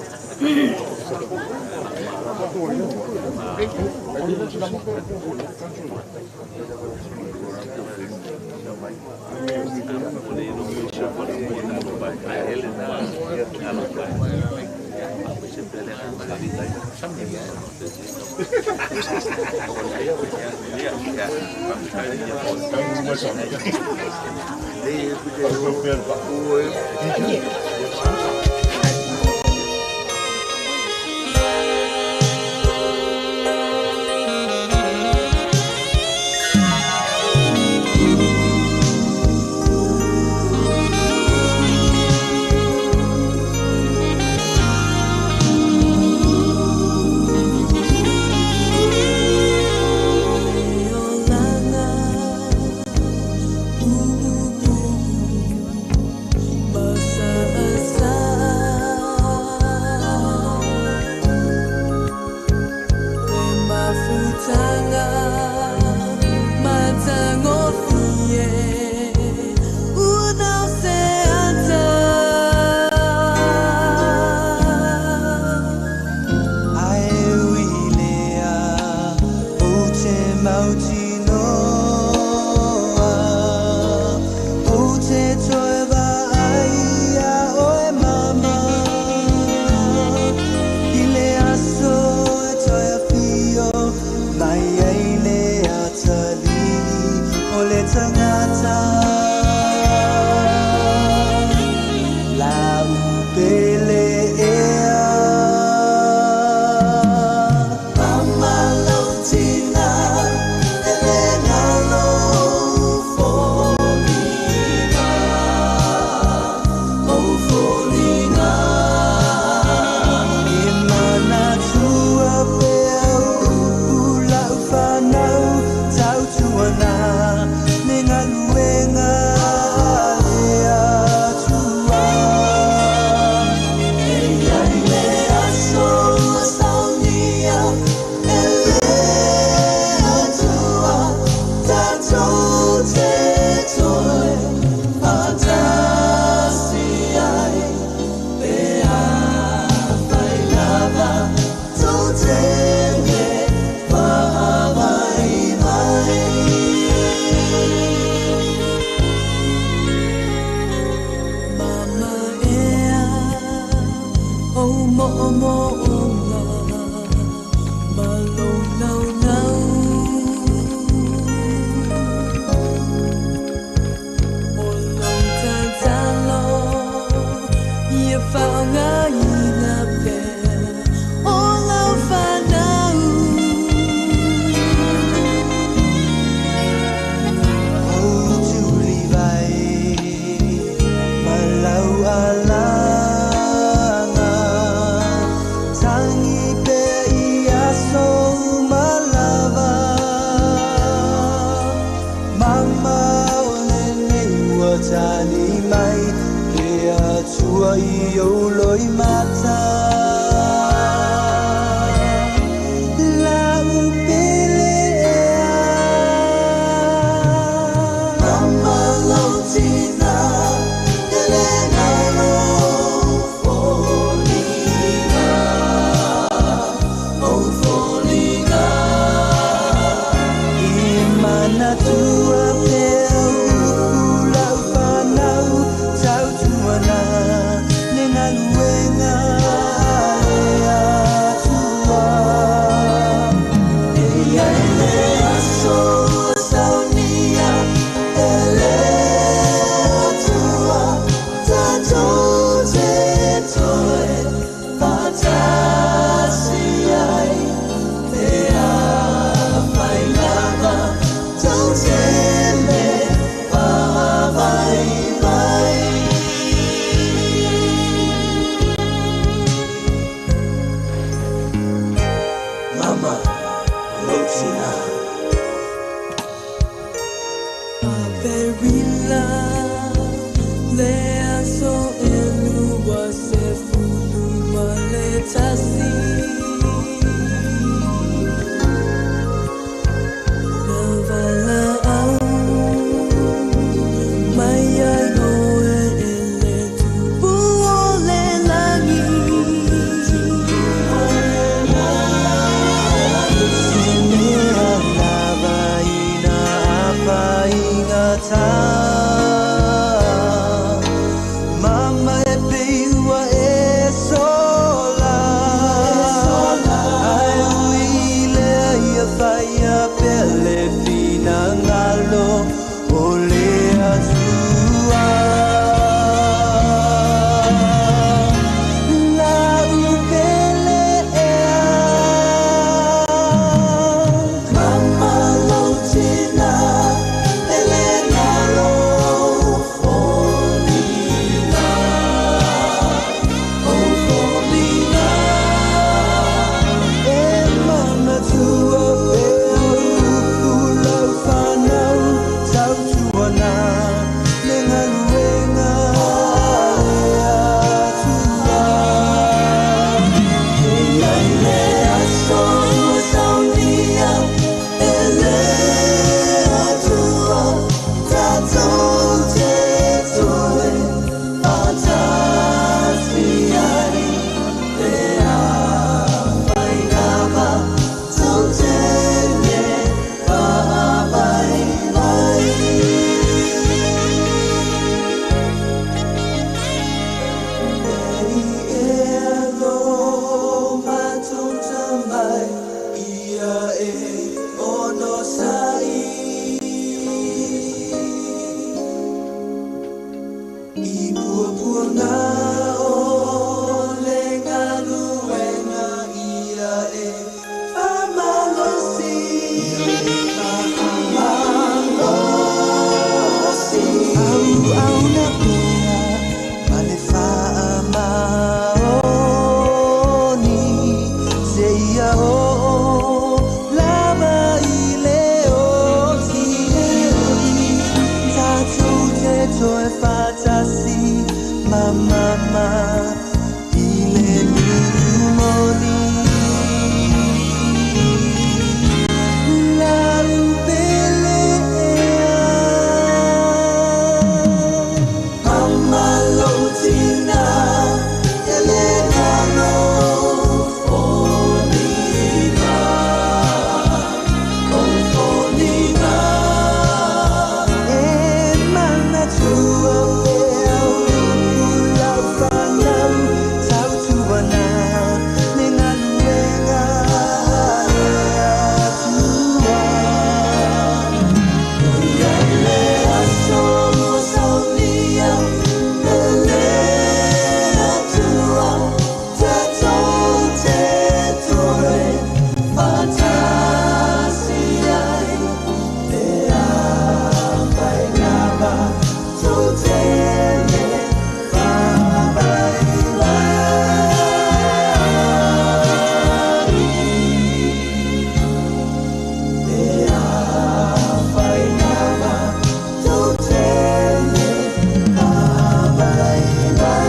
Mama lou tinā. Aperila le aso elua se fulu ma le tasi. Na vala au mai ai oe e le tupu o le lagi. Se mea lava ina apaingata. Mama e peiua e sola. Ai ui lea ia whaia pele whina ngalo o le atua. La upele ea. Mama lou tina, ele nalo folina. O folina. E mana tua pea upu lau whanau tautuana le ngaluenga le atua. E iai le aso ua saunia e le Atua tatou te toe faatasi ai pe afai lava tou te le faavaivai. Ea lo matou tamai ia e ono sai. I puapuaga o le galuega ia e faamalosi. Faamalosi. Auauna pea ma le faamaoni seia oo lava i le oti. Tatou te toe faatasi ma mama i le nuu moni. La upele ea. Mama lou tina, ele nalo folina. O folina. E manatua pea upu lau whanau tautuana le galuega a le Atua. Ia le aso ua saunia e le Atua tatou te toe faatasi ai pe afai lava tou te le faavaivai. Pe afai lava tou te le faavaivai.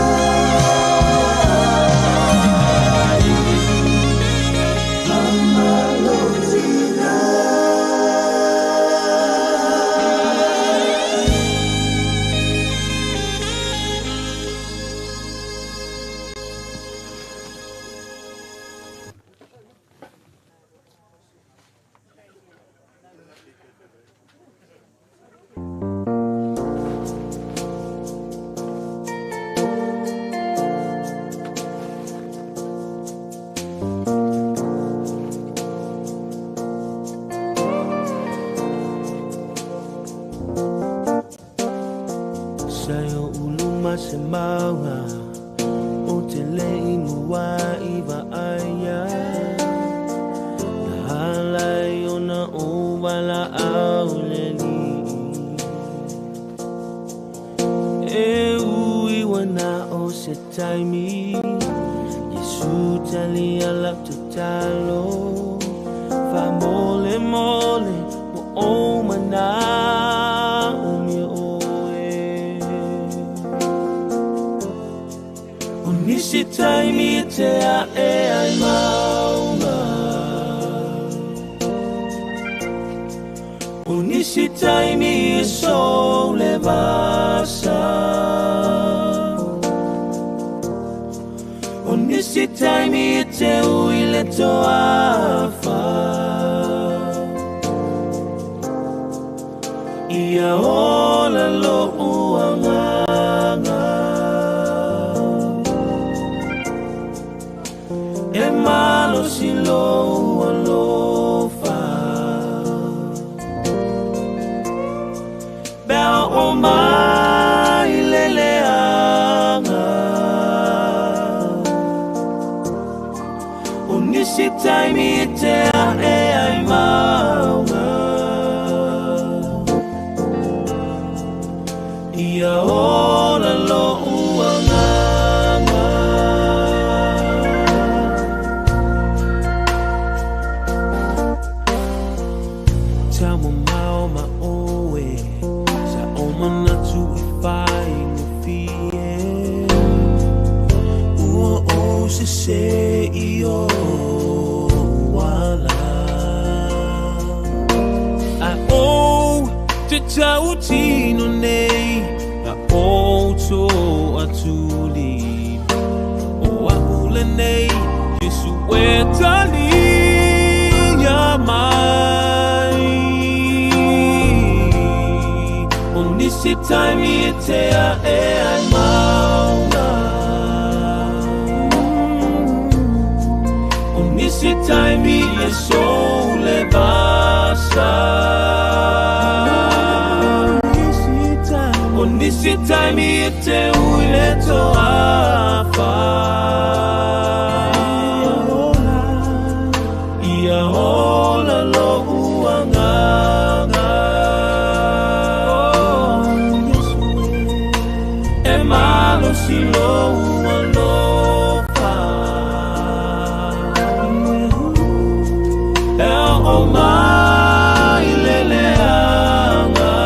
Mama lou tina. Sa yo uluma se mauga o te le imua i vaaia. Na halai ona o wala au le ni. E ui wana o se taimi Yesu tali ala te talo. taimi e te ae ai maunga. O nisi taimi e sou le vasa. O nisi taimi e te ui le toafa. Ia ola lo uanganga. E malo si lo alofa. Bea o mai leleanga. O nisi taimi e te ae ai maunga. Ia ola lo uanganga. Tau mau ma oe, sa o manatu e whai no fie. Ua o se se i o wala. A o te tau tino nei, a o tō atuli. O a ule nei, Jesu e tali ia mai. O nisi taimi e te ae ai maunga. O nisi taimi e sou le vasa. O nisi taimi e te ui le toafa. Ia ola lo uanganga. E malo si lo ualofa. E o mai leleanga.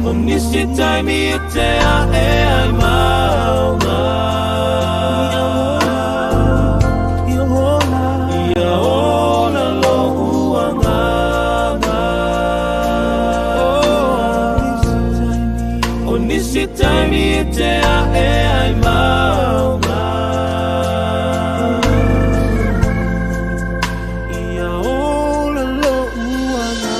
O nisi taimi e te ae ai maunga. Ia ola lo uanganga. O nisi taimi e te ae ai maunga. Ia ola lo uanganga.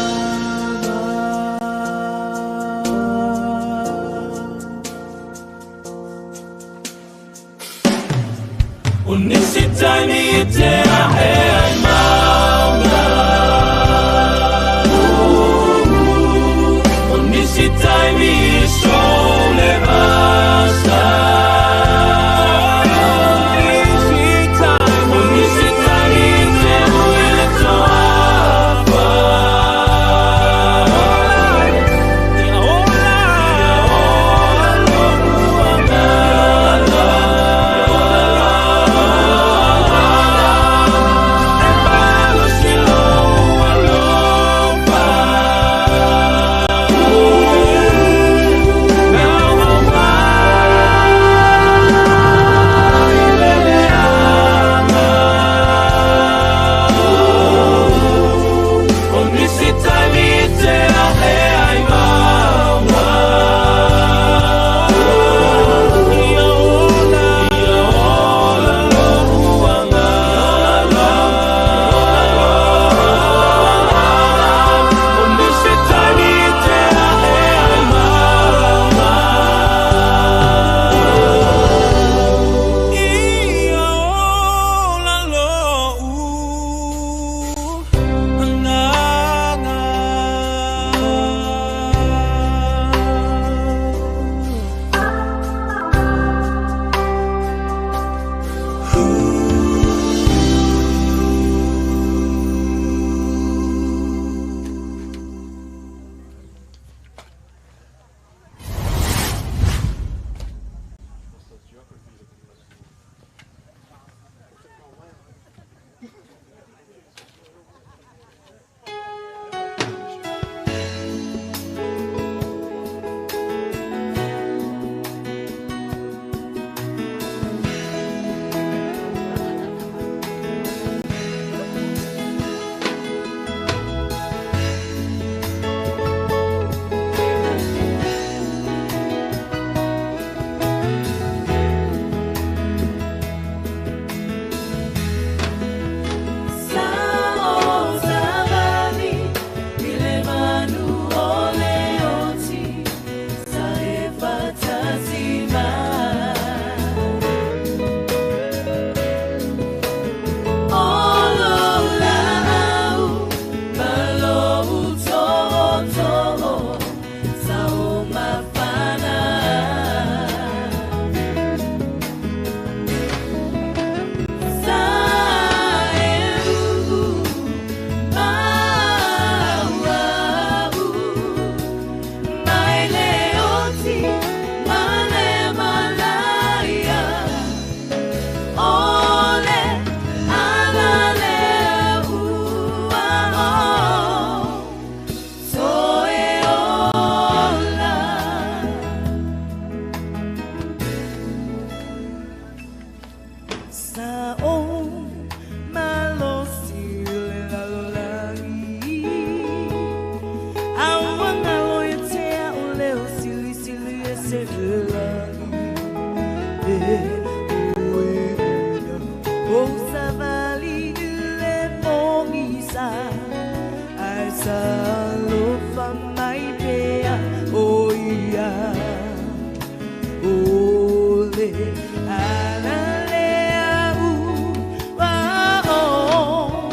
Savali i le pogisa Ae sa alofa mai pea o ia O le ala lea ua ou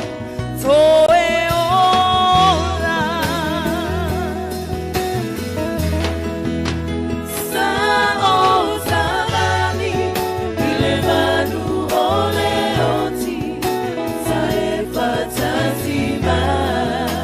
toe ola. Sa o savali i le manu o le oti sa e fatasi mai.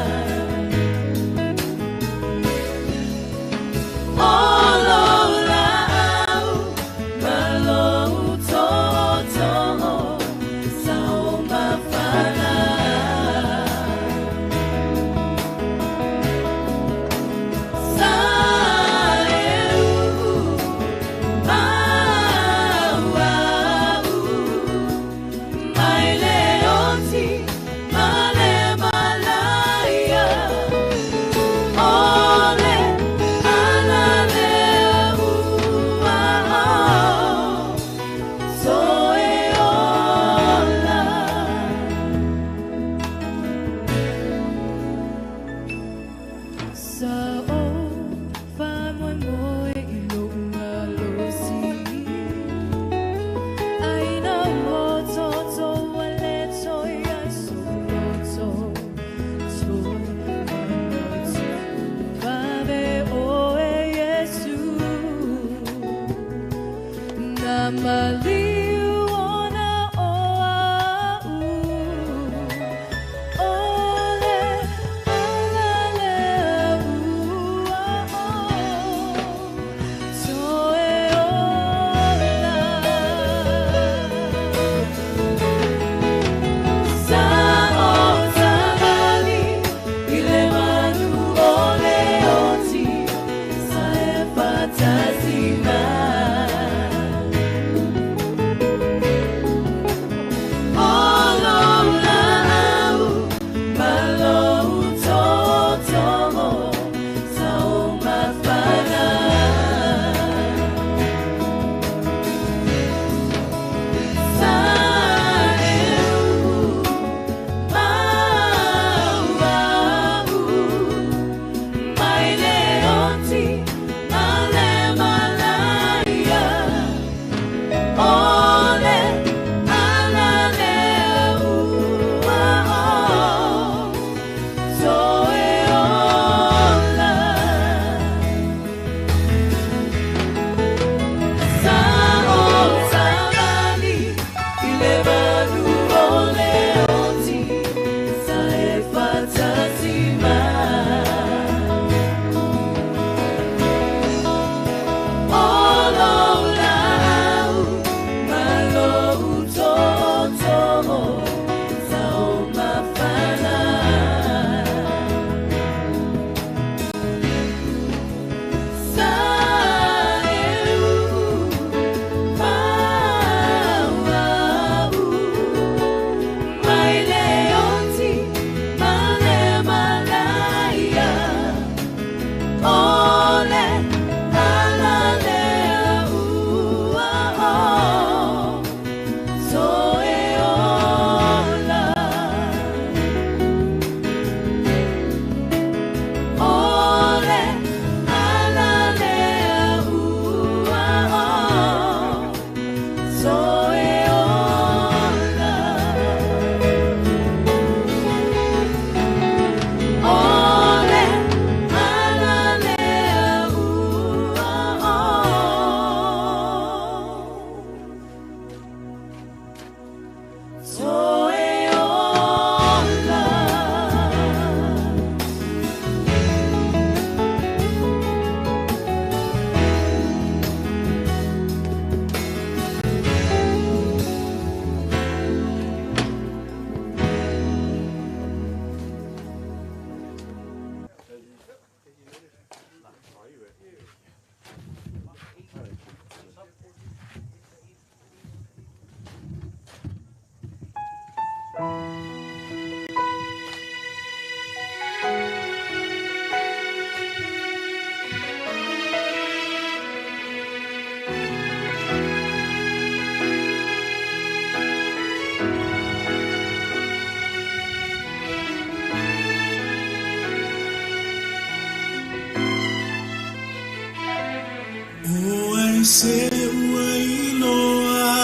se ua iloa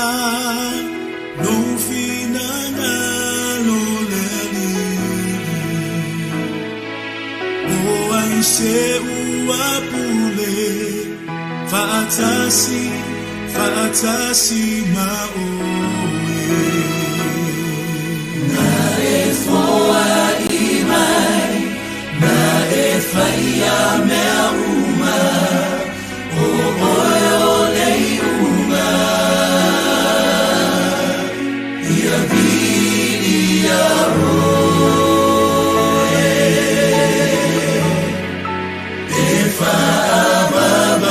lou finagalo le Alii. O ai se ua pule faatasi, faatasi ma oe. Na e foai mai, na e faia mea uma, o oe o le iuga. Ia viia oe, e faavavau.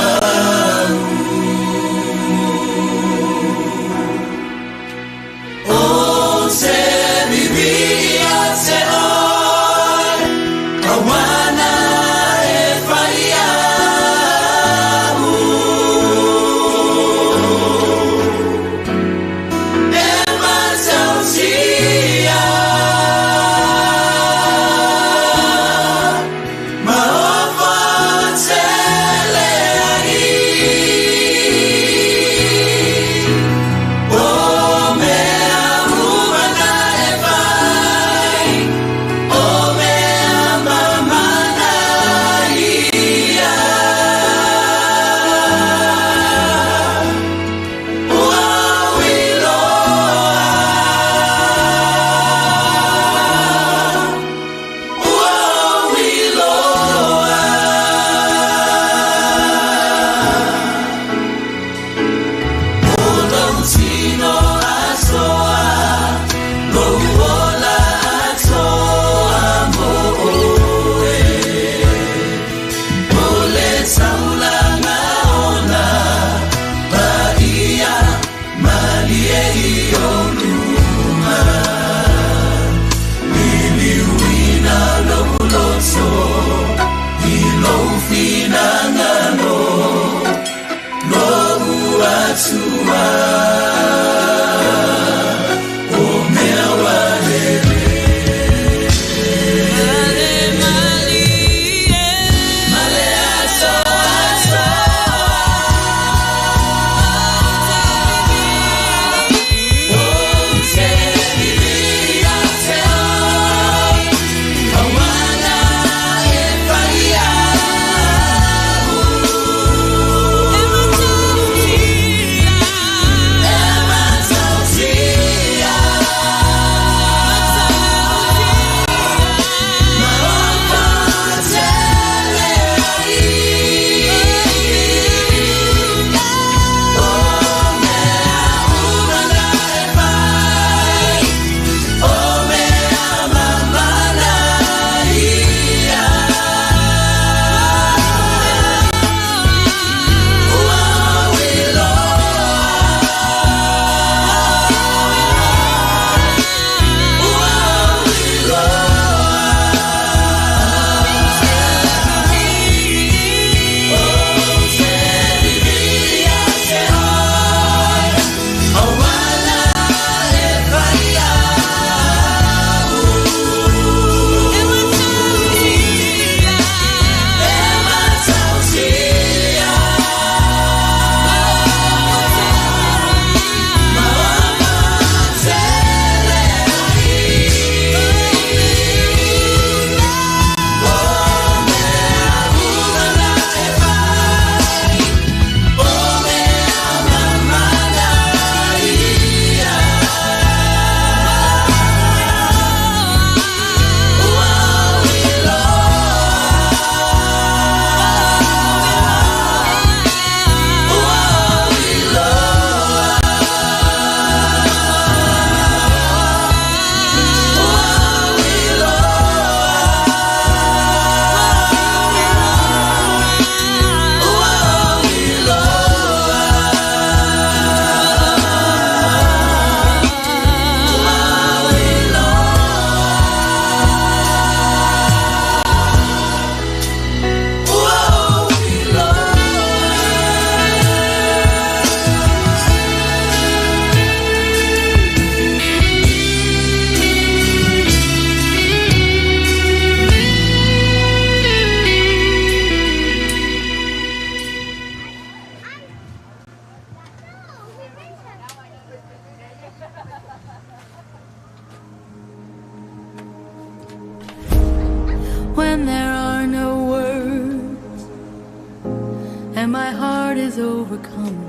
my heart is overcome.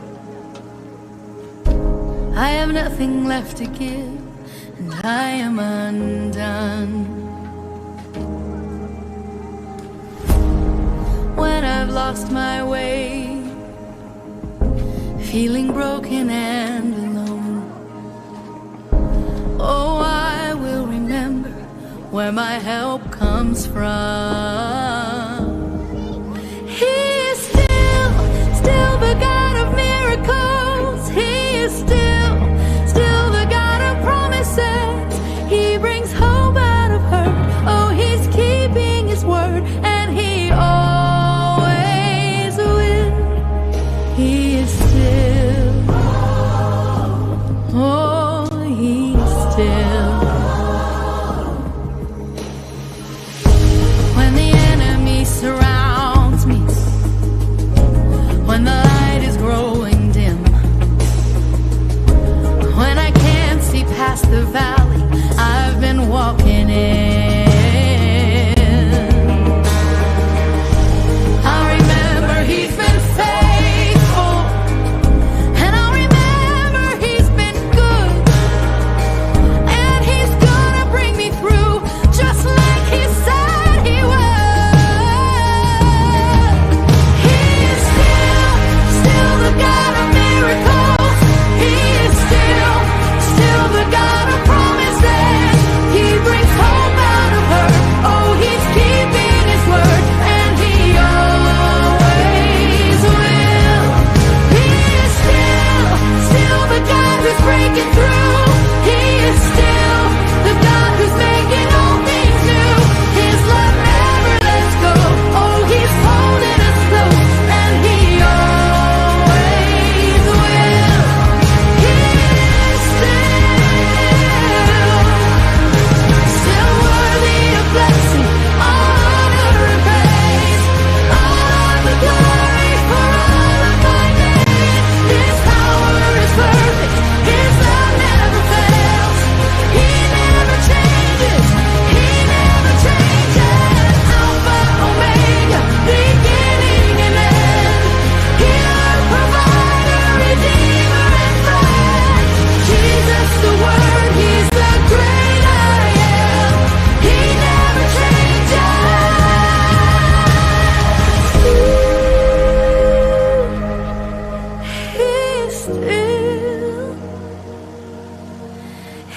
I have nothing left to give, and I am undone. When I've lost my way, feeling broken and alone, oh, I will remember where my help comes from. He is still, still the God of miracles. He is still, still the God of promises. He brings hope out of hurt. Oh, he's keeping his word, and he always will. He is still, oh, he is still. When the enemy surrounds me, when the light is growing dim, when I can't see past the valley I've been walking in, I remember he's been faithful, and I remember he's been good, and he's gonna bring me through just like he said he would. He is still, still the God of miracles. He is still, still the God of promises. He brings hope out of hurt. Oh, he's keeping his word, and he always will. He is still, still the God who's breaking through. He is still the God who's making all things new. His love never lets go. Oh, he's holding us close, and he always will. He is still, still worthy of blessing, honor, and praise. All of the glory for all of my days. His power is perfect. His love never fails. He never changes. He never changes. Alpha, Omega, beginning and end. Healer, provider, redeemer, and friend. Jesus, the Word, He's the great I am. He never changes. He's still,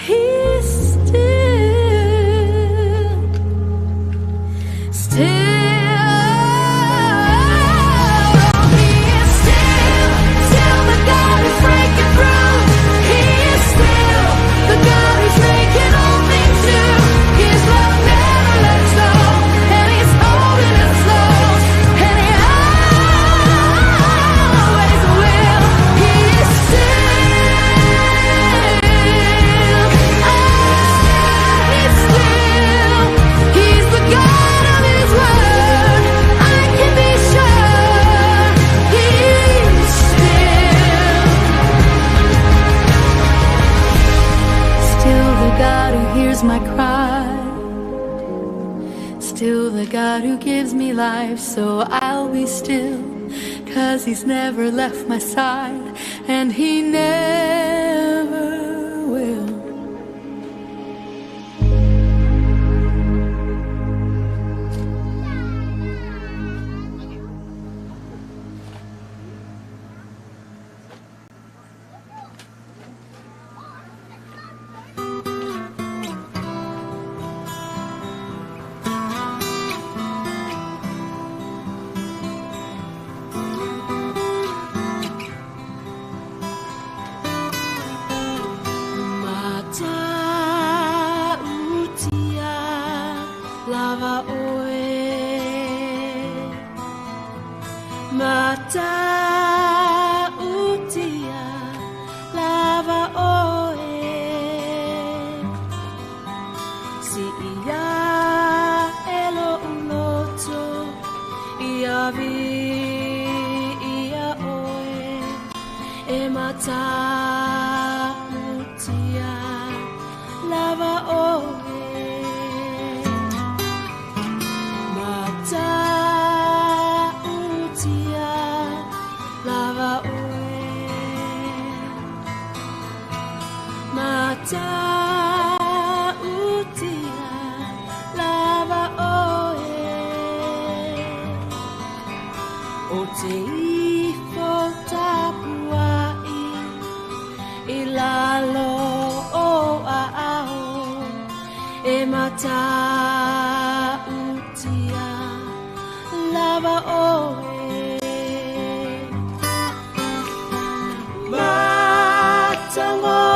he's still, still. He is still, still the God who's breaking through. He is still the God who's making all things new. His love never lets go, and he's holding us close, and he always will. He is still, he's still, he's the God of his word. I can be sure he's still, still the God who hears my cry, still the God who gives me life, so I'll be still, 'cause he's never left my side, and he never will. Matautia lava oe, Matautia lava oe, Si ia elo uloto ia vi ia oe, E matautia lava oe. Matautia E matautia lava oe.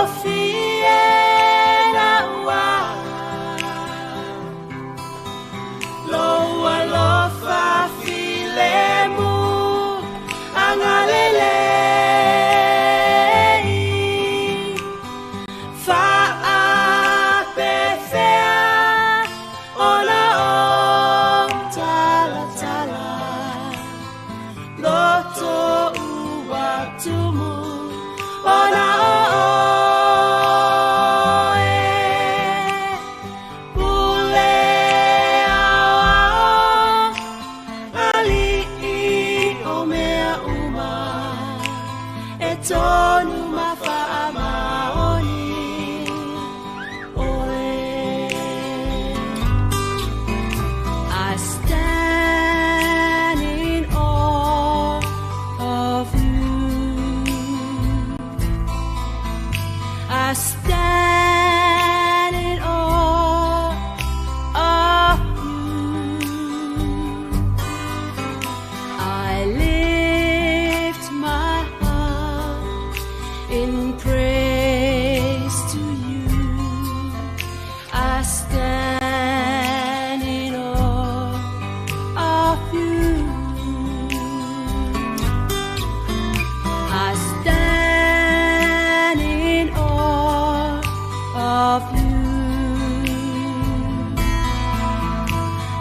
Matangofie na ua, lou alofa filemu agalelei. Faapefea ona o talatala, loto ua tumu ona o oe. Pule aoao ali'i o mea uma, e tonu ma faamaoni oe. I stand in awe of you. I stand in awe of you. I lift my heart in praise to you. I stand in awe of you. I stand in awe of you.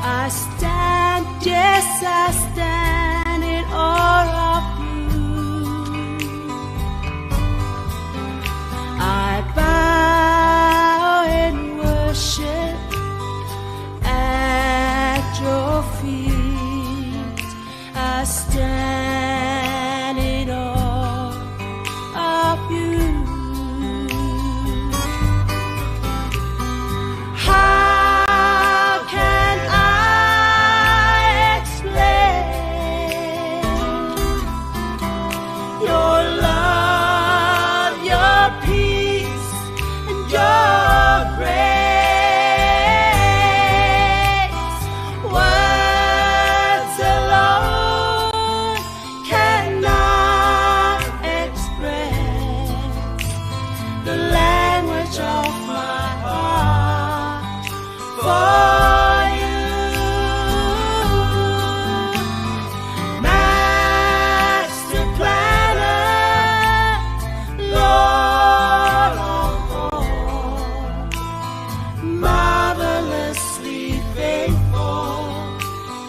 I stand, yes, I stand in awe of you. I bow in worship at your feet. I stand in awe of you. How can I explain your love, your peace, and your grace? Words alone cannot express the language of my heart for you. Master planner, Lord of all, marvelously faithful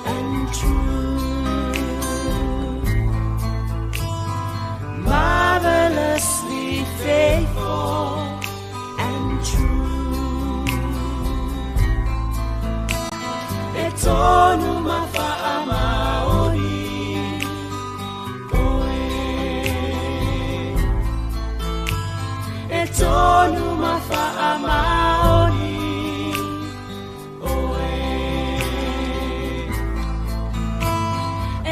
and true. Marvelously faithful and true. E tonu ma faamaoni oe. E tonu ma faamaoni oe.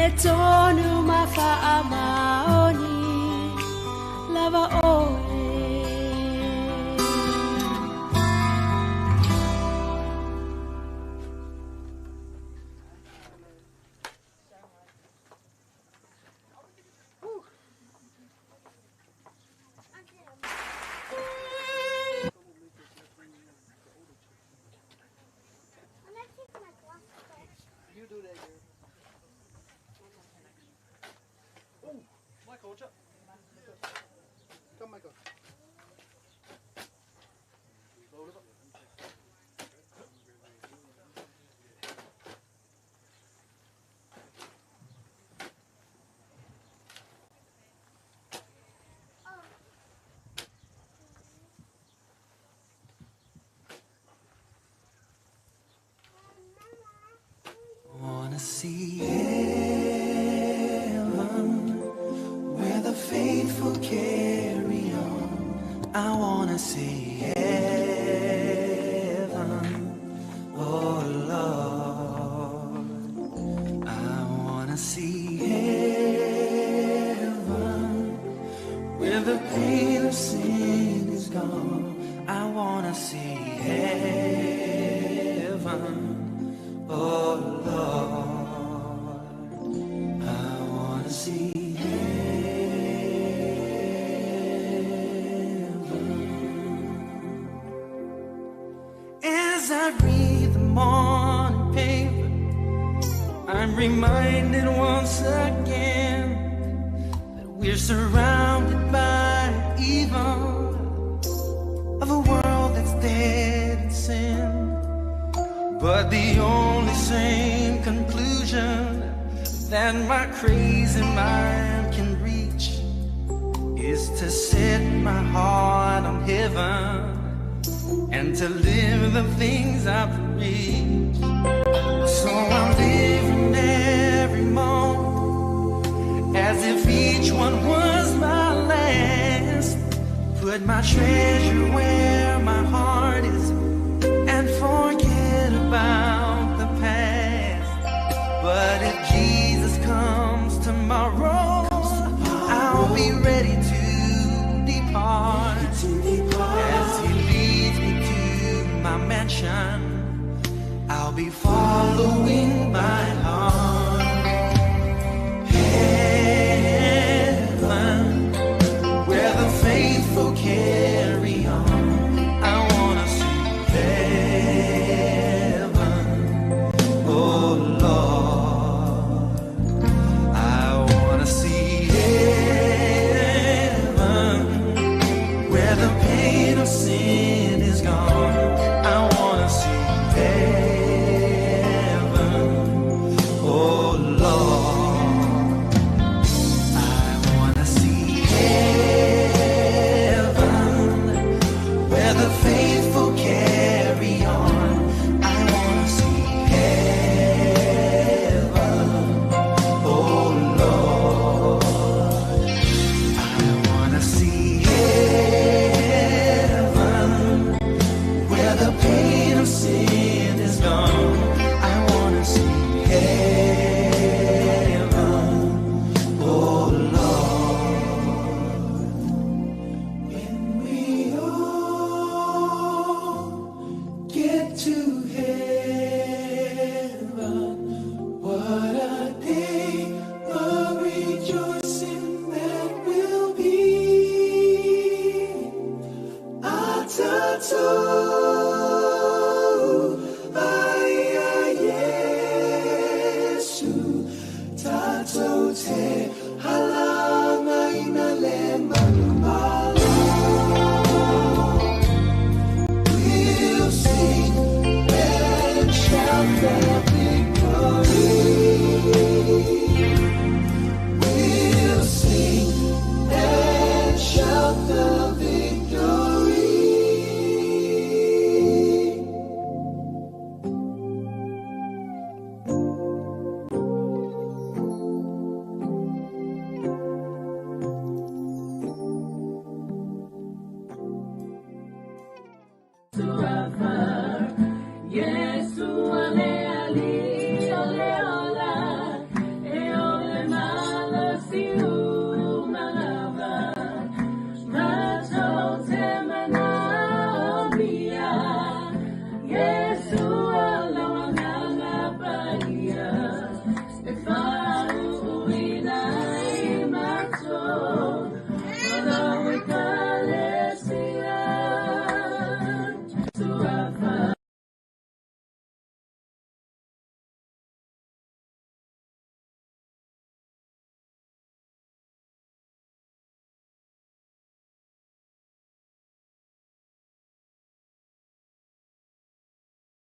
E tonu ma faamaoni lava oe. You do that, girl. Oh, Michael, watch out. Come, Michael. Load it up. Wanna see heaven where the faithful carry on. I wanna see heaven, oh Lord. I wanna see heaven where the pain of sin is gone. I wanna see heaven. As I read the morning paper, I'm reminded once again that we're surrounded by evil of a world that's dead in sin. But the only sane conclusion that my crazy mind can reach is to set my heart on heaven and to live the things I preach. So I'm living every moment as if each one was my last. Put my treasure where my heart is and forget about the past. But if Jesus comes tomorrow, I'll be ready to depart. As he leads me to my mansion, I'll be following my heart. Heaven, where the faithful carry on. I wanna see heaven, oh Lord. I wanna see heaven, where the pain of sin is gone. I wanna see heaven, oh Lord. I wanna see heaven, where the faithful carry on. I wanna see heaven, oh Lord. I wanna see heaven, where the pain of sin is gone. I wanna see heaven, oh Lord. When we all get to heaven, what a day of rejoicing that will be. Atato, aya Yesu, tato te halanga ina le manumalo. We'll sing and shout.